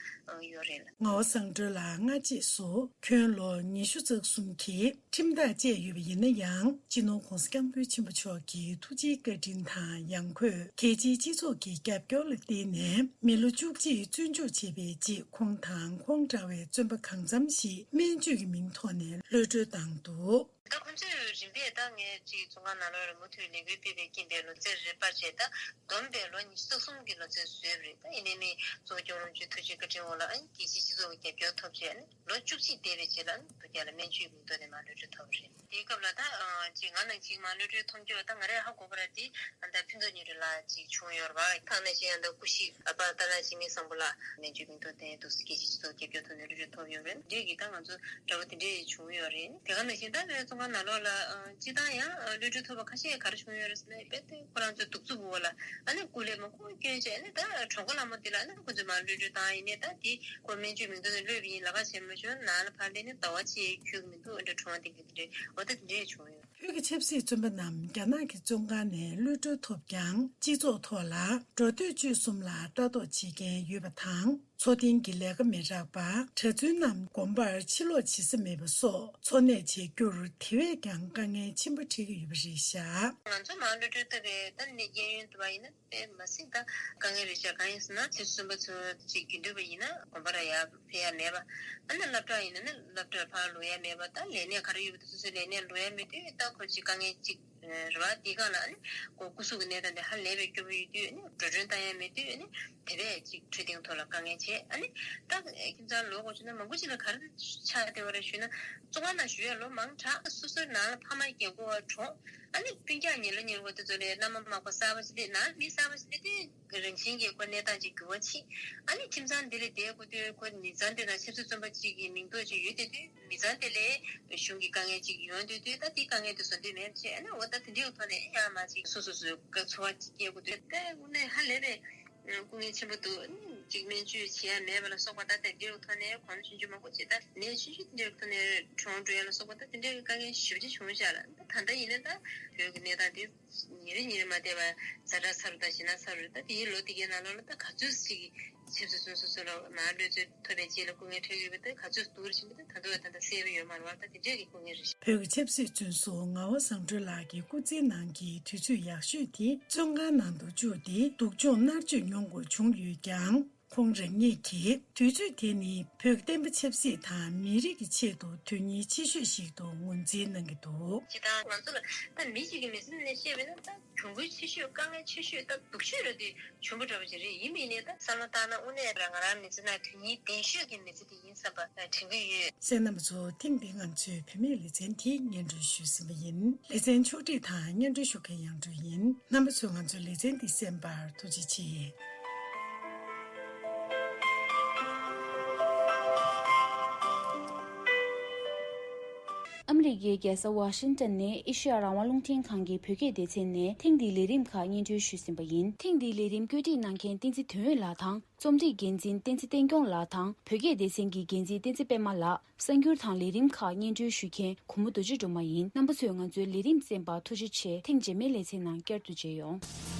སྟངས་ཡོད་རེད་ལ། ངག་དབང་བཟང་སྤྲུལ་ལགས་སྔ་རྗེས་སུ་ཁྱོན་ལོ་ཉི་ཤུ་རྩ་གསུམ་གྱི་ཁྲིམས་ཐག་བཅད་ཡོད་པ་ཡིན་ན་ཡང་། སྤྱི་ནོར་༧གོང་ས་༧སྐྱབས་མགོན་ཆེན་པོ་མཆོག་གི་ཐུགས་རྗེའི་བཀའ་དྲིན་དང་ཡང་སྒོས་རྒྱལ་སྤྱིའི་སྤྱི་ཚོགས་ཀྱི་རྒྱབ་སྐྱོར་ལ་བརྟེན་ནས་མི་ལོ་བཅུ་གཅིག་བཙོན་འཇུག་བྱས་པའི་རྗེས། ཁོང་དང་ཁོང་འདྲ་བའི་བཙོན་པ་གང་འཚམ་ཞིག་སྨན་བཅོས་ཀྱི་མིང་ཐོག་ནས་གློད་གྲོལ་བཏང་འདུག་ད་ཁོང་ཚོས་རིམ་པས་ད་ངས་ཅིག་བཙོན་ཁང་ནང་ལོགས་ལ་མུ་མཐུད་ལས་འགུལ་སྤེལ་བའི་རྐྱེན་པས་ལོ་ཚད་རེ་སྤར་བྱས། ད་བསྡོམས་པས་ལོ་ཉི་ཤུ་རྩ་གསུམ་གྱི་ལོ་ཚད་བཟོས་པ་རེད། ད་ཡིན་ནའི་མི་གཙོ་བོ་སྐྱབས་མགོན་རིན་པོ་ཆེའི་ཐུགས་རྗེ་བཀའ་དྲིན་འོག་ལ་ཨ་ནི་རྒྱལ་སྤྱིའི་སྤྱི་ཚོགས་ཀྱི་རྒྱབ་སྐྱོར་ཐོབ་བྱས་ཨ་ནི་ལོ་བཅུ་གཅིག་འདས་པའི་རྗེས་ལ་ཨ་ནི་དུས་རྒྱ་ལ་སྨན་བཅོས་མིང་ཐོག་ནས་མར་གློད་གྲོལ་ཐོབ་པ་རེད། དེའི་སྐབས་ལ་ད་ཅིག་ང་ནང་ཅིག་མར་གློད་གྲོལ་ཐོབ་རྒྱུ་བ་ད་ང་རས་ཧ་གོ་བ་ར་དེ་ད་ཕུན་ཚོགས་ཉི་སྒྲོན་ལགས་ཅིག་བྱུང་ཡོད་རེད་བ། ཐང་ནང་བཞིན་ཡང་ད་སྐུ་གཤེགས་ཨ་པ་ཏཱ་ལའི་འཇིགས་མེད་བཟང་པོ་ལགས་སྨན་བཅོས་མིང་ཐོག་ནས་འདུག་སེ་རྒྱལ་སྤྱིའི་སྤྱི་ཚོགས་རྒྱབ་སྐྱོར་ཐོག་ནས་གློད་གྲོལ་ཐོབ་ཡོད་རེད། འདི་གི་ད་ང་ཚོ་འདྲ་པོ་དེ་འདྲས་བྱུང་ཡོད་རེད། དེ་ག་ནང་བཞིན་ད་བོད་བཙོན་ཁང་ནང་ལོགས་ལ་ཨ་སྤྱི་བཏང་ཡང་ཨ་གློད་གྲོལ་ཐོབ་པ་ཁ་ཤས་ག་རེ་བྱུང་ཡོད་རེད་ཟེར་ན། དཔེ་དེ་ཁོ་རང་ཚོའི་གདུག་རྩུབ་འོག་ལ་ཨ་ནི་སྐུ་ལས་མང་པོ་བསྐྱོན་བྱས་ཨ་ནི་ད་གྲོགས་པོ་ལྷ་མོ་འདི་ལ་ཨ་ནི་ཁོ་ཚོས་མར་གློད་གྲོལ་བཏང་ཡིན་ནའི་ད་དེ་ཁོ་སྨན་བཅོས་མིང་ཐོག་ནས་གློད་པ་ཡིན་ལབ་ཁ་བྱས་མ་བྱུང་། ནང་ལ་ཕར་སླེབས་ནས་ཟླ་བ་གཅིག་འཁྱོལ་གི་མི་འདུག་ཨ་འདྲ་གྲོངས་པ་དེ་འདྲ་དེ་འདྲ་འོ་ད་དེ་འདྲས་བྱུང་ཡོད། བོད་ཀྱི་ཆབ་སྲིད་བཙོན་པ་རྣམས་རྒྱ་ནག་གི་བཙོན་ཁང་ནས་གློད་གྲོལ་ཐོབ་ཀྱང་། སྤྱི་ཚོགས་ཐོག་ལ་འགྲོ་སྡོད་སྤྱོད་གསུམ་ལ་ལྟ་རྟོག་བྱེད་མཁན་ཡོད་པ་དང་། འཚོ་རྟེན་གྱི་ལས་ཀ་མི་རག་པ། གྲྭ་བཙུན་རྣམས་དགོན་པར་ཕྱིར་ལོག་བྱེད་ས་མེད་པ་སོགས་འཚོ་གནས་བྱེད་རྒྱུར་དེ་བས་ཀྱང་དཀའ་ངལ་ཆེན་པོ་འཕྲད་ཀྱི་ཡོད་པ་རེད་བཞག་ང་ཚོ་མར་གློད་གྲོལ་བཏང་བའི་ད་ནི་གཡས་གཡོན་དུ་བ་ཡིན་ན་དཔེ་མ་སྲིད་ད་དཀའ་ངལ་རེད་བཞག་གང་ཡིན་ཟེར་ན་ཆེ་གསུམ་པ་ཚོ་ཅིག་དགེ་འདུན་པ་ཡིན་ན་དགོན་པ་ར་ཡར་ཕེབས་ཡ་མེད་པ། ཨ་ནི་སློབ་གྲྭ་ཡིན་ན་ནི་སློབ་གྲྭར་ཕར་ལོག་ཡ་མེད་པ། ད་ལས་གནས་ག་རེ་ཡོད་པ་དེ་སོ་སོའི་ལས་གནས་ལོག་ཡ་མེད་དུས་ད་ཁོ་ཅིག་དཀའ་ངལ་ཅིག་རེད་བ། དེའི་སྒང་ལ་ཨ་ནི་ཁོ་སྐུ་གཟུགས་ཀྱི་གནས་སྟངས་དེ་ཧ་ལས་པའི་སྐྱོ་པོ་ཡོད་དུས་ཨ་ནི་འགྲོ་གྲོན་བཏང་ཡ་མེད་དུས་ཨ་ནི་དེ་བས་ཅིག་འཕྲོད་བསྟེན་ཐོག་ལ་དཀའ་ངལ་ཆེ། ཨ་ནི་ད་ཁྱིམ་ཚང་ལོག་དགོས་བྱུང་ན་མང་པོ་ཅིག་ལ་ག་རེ་ཆགས་བསྡད་པ་རེད་ཞུས་ན། བཙོན་ཁང་ནང་བཞུགས་ཡ་ལོ་མང་དྲགས་སོ་སོའི་ནང་ལ་ཕ་མ་རྒན་གོག་པ་གྲོངས། ཨ་ནི་སྤུན་ཀྱག་ཉེ་ལོ་ཉེ་བོ་དེ་ཚོ་ལས་མནའ་མ་མག་པ་གསར་པ་ཞིག་སླེབས། ནང་མི་གསར་པ་ཞིག་སླེབས་དུས་རང་བཞིན་གྱིས་ཁོ་གནས་སྟངས་ཅིག་འགྱུར་བ་ཕྱིན། ཨ་ནི་ཁྱིམ་ཚང་འདི་ལ་བསྡད་དགོས་དུས་ཁོ་ནི་ཚང་འདི་ན་ཆབ་སྲིད་བཙོན་པ་གཅིག་གི་མིང་འདོགས་ཅིག་ཡོད་དེ་དུས་མི་ཚང་དེ་ལས་གཞུང་གི་དཀའ་ངལ་ཅིག་ཡོང་དུས་དུས་ད་དེའི་དཀའ་ངལ་དེ་བཟོ་འདོད་མེད་པ་བྱས། ཨ་ནི་འོ་ད་དེ་འདྲའི་ཐོག་ནས་ཡང་མ་ཅིག་སོ་སོ་སོའི་འཚོ་བ་ཅིག་སྐྱེལ་དགོས་དུས་ད་དངོས་གནས་ཧ་ལས་པའི་ སྐུ་ངལ་ཆེན་པོ་འདུག་གཅིག་སྨན་བཅོས་བྱེད་ཡ་མེད་པ་ལ་སོགས་པ། ད་དེ་འདྲའི་ཐོག་ནས་གོམས་ཆུང་ཆུང་མང་པོ་བྱེད། ད་ནད་ཆུང་ཆུང་དེ་འདྲའི་ཐོག་ནས་གྲོངས་འགྲོ་ཡ་ལ་སོགས་པ། ད་དེ་འདྲའི་དཀའ་ངལ་ཞེ་པོ་ཅིག་བྱུང་ཤག་ལ། ད་ད་ལྟ་ཡིན་ན་ད་བོད་ཀྱི་གནས་སྟངས་དེ་ཉིན་རེ་ཉིན་རེ་མ་བསྡད་པར་ཛ་དྲག་ཚ་རུ་དང་ཞེད་སྣང་ཚ་རུ། ད་དེའི་ལོ་དེ་གའི་ནང་ལོགས་ལ་ད་ག་ཚོད་ཅིག་གི་ཆབ་སྲིད་བཙོན་ཟུར་ཚོ་ལ་མར་གློད་གྲོལ་ཐོབ་པའི་རྗེས་ལ་སྐུ་ངལ་འཕྲད་ཡོད་པ་དེ་ག་ཚོད་སྡུག་རུ་ཕྱིན་པ་དེ་ད་དུང་ད་ལྟ་གསལ་པོ་ཡོད་མ་རེད་བ། ད་དེ་འདྲས་ཀྱི་སྐུ་ངལ་རེད་ཤག་བོད་ཀྱི་ཆབ་སྲིད་བཙོན་ཟུར་ངག་དབང་བཟང་གྲོལ་ལགས་ཀྱིས་སྐུ་ཚེའི་ནང་གི་དུས་ཚོད་ཡག་ཤོས་དེ་བཙོན་ཁང་ནང་དུ་བཅུག་སྟེ་སྡུག་སྦྱོང་མནར་གཅོད་མྱོང་དགོས་བྱུང་ཡོད་ཀྱང་། ཁོང་རང་ཉིད་ཀྱིས་དུས་ཚོད་དེ་ནི་བོད་བསྟན་པ་ཆབ་སྲིད་དང་མི་རིགས་ཀྱི་ཆེད་དུ་དོན་སྙིང་ཆེ་ཤོས་ཤིག་ཏུ་ངོས་འཛིན་གནང་གི་འདུག་སྤྱིར་བཏང་ང་ཚོ་ལ་ད་མི་གཅིག་གི་མི་ཚེ་ནང་བཤད་པ་ཡིན་ན་ད་གྱོང་གུན་ཆེ་ཤོས་དཀའ་ངལ་ཆེ་ཤོས་ད་སྡུག་ཤོས་ར་དེ་གྱོང་གུན་འདྲ་པོ་ཅིག་རེད། ཡིན་པ་ཡིན་ནའི་ད་བསམ་བློ་བཏང་ན་དངོས་གནས་རང་ང་རང་མི་ཚེ་ནང་དོན་སྙིང་ལྡན་ཤོས་ཀྱི་མི་ཚེ་དེ་ཡིན་བསམ་པ་དྲན་གྱི་ཡོད། གསན་མཁན་རྣམ་པ་ཚོ། ཐེངས་འདིའི་ང་ཚོའི་བུད་མེད་ལེ་ཚན་དེ་སྙན་སྒྲོན་ཞུས་ཟིན་པ་ཡིན། ལེ་ཚན་ཕྱོགས་སྒྲིག་དང་སྙན་སྒྲོན་ཞུ་མཁན་དབྱངས་སྒྲོན་ཡིན། རྣམ་པ་ཚོས་ང་ཚོའི་ལེ་ཚན་འདི་གསན་པར་ཐུགས་རྗེ་ཆེ། ཨ་མི་རི་ཀའི་རྒྱལ་ས་ཝ་ཤིང་ཏོན་ནས་ཨེ་ཤེ་ཡ་རང་དབང་རླུང་འཕྲིན་ཁང་གི་བོད་སྐད་སྡེ་ཚན་ནས་ཐེངས་འདིའི་ལས་རིམ་ཁག་སྙན་སྒྲོན་ཞུས་ཟིན་པ་ཡིན། ཐེངས་འདིའི་ལས་རིམ་བཀོད་སྒྲིག་གནང་མཁན་བསྟན་འཛིན་དོན་ཡོད་ལགས་དང་། རྩོམ་སྒྲིག་འགན་འཛིན་བསྟན་འཛིན་བསྟན་སྐྱོང་ལགས་དང་། བོད་སྐད་སྡེ་ཚན་གྱི་འགན་འཛིན་བསྟན་འཛིན་པད་མ་ལགས། གསར་འགྱུར་དང་ལས་རིམ་ཁག་སྙན་སྒྲོན་ཞུ་མཁན་གུར་མོ་རྡོ་རྗེ་སྒྲོལ་མ་ཡིན། རྣམ་པ་ཚོས་ང་ཚོའི་ལས་རིམ་གསན་པར་ཐུགས་རྗེ་ཆེ། ཐེངས་རྗེས་མའི་ལེ་ཚན་ནང་བསྐྱར་དུ་མཇལ་ཡོང་།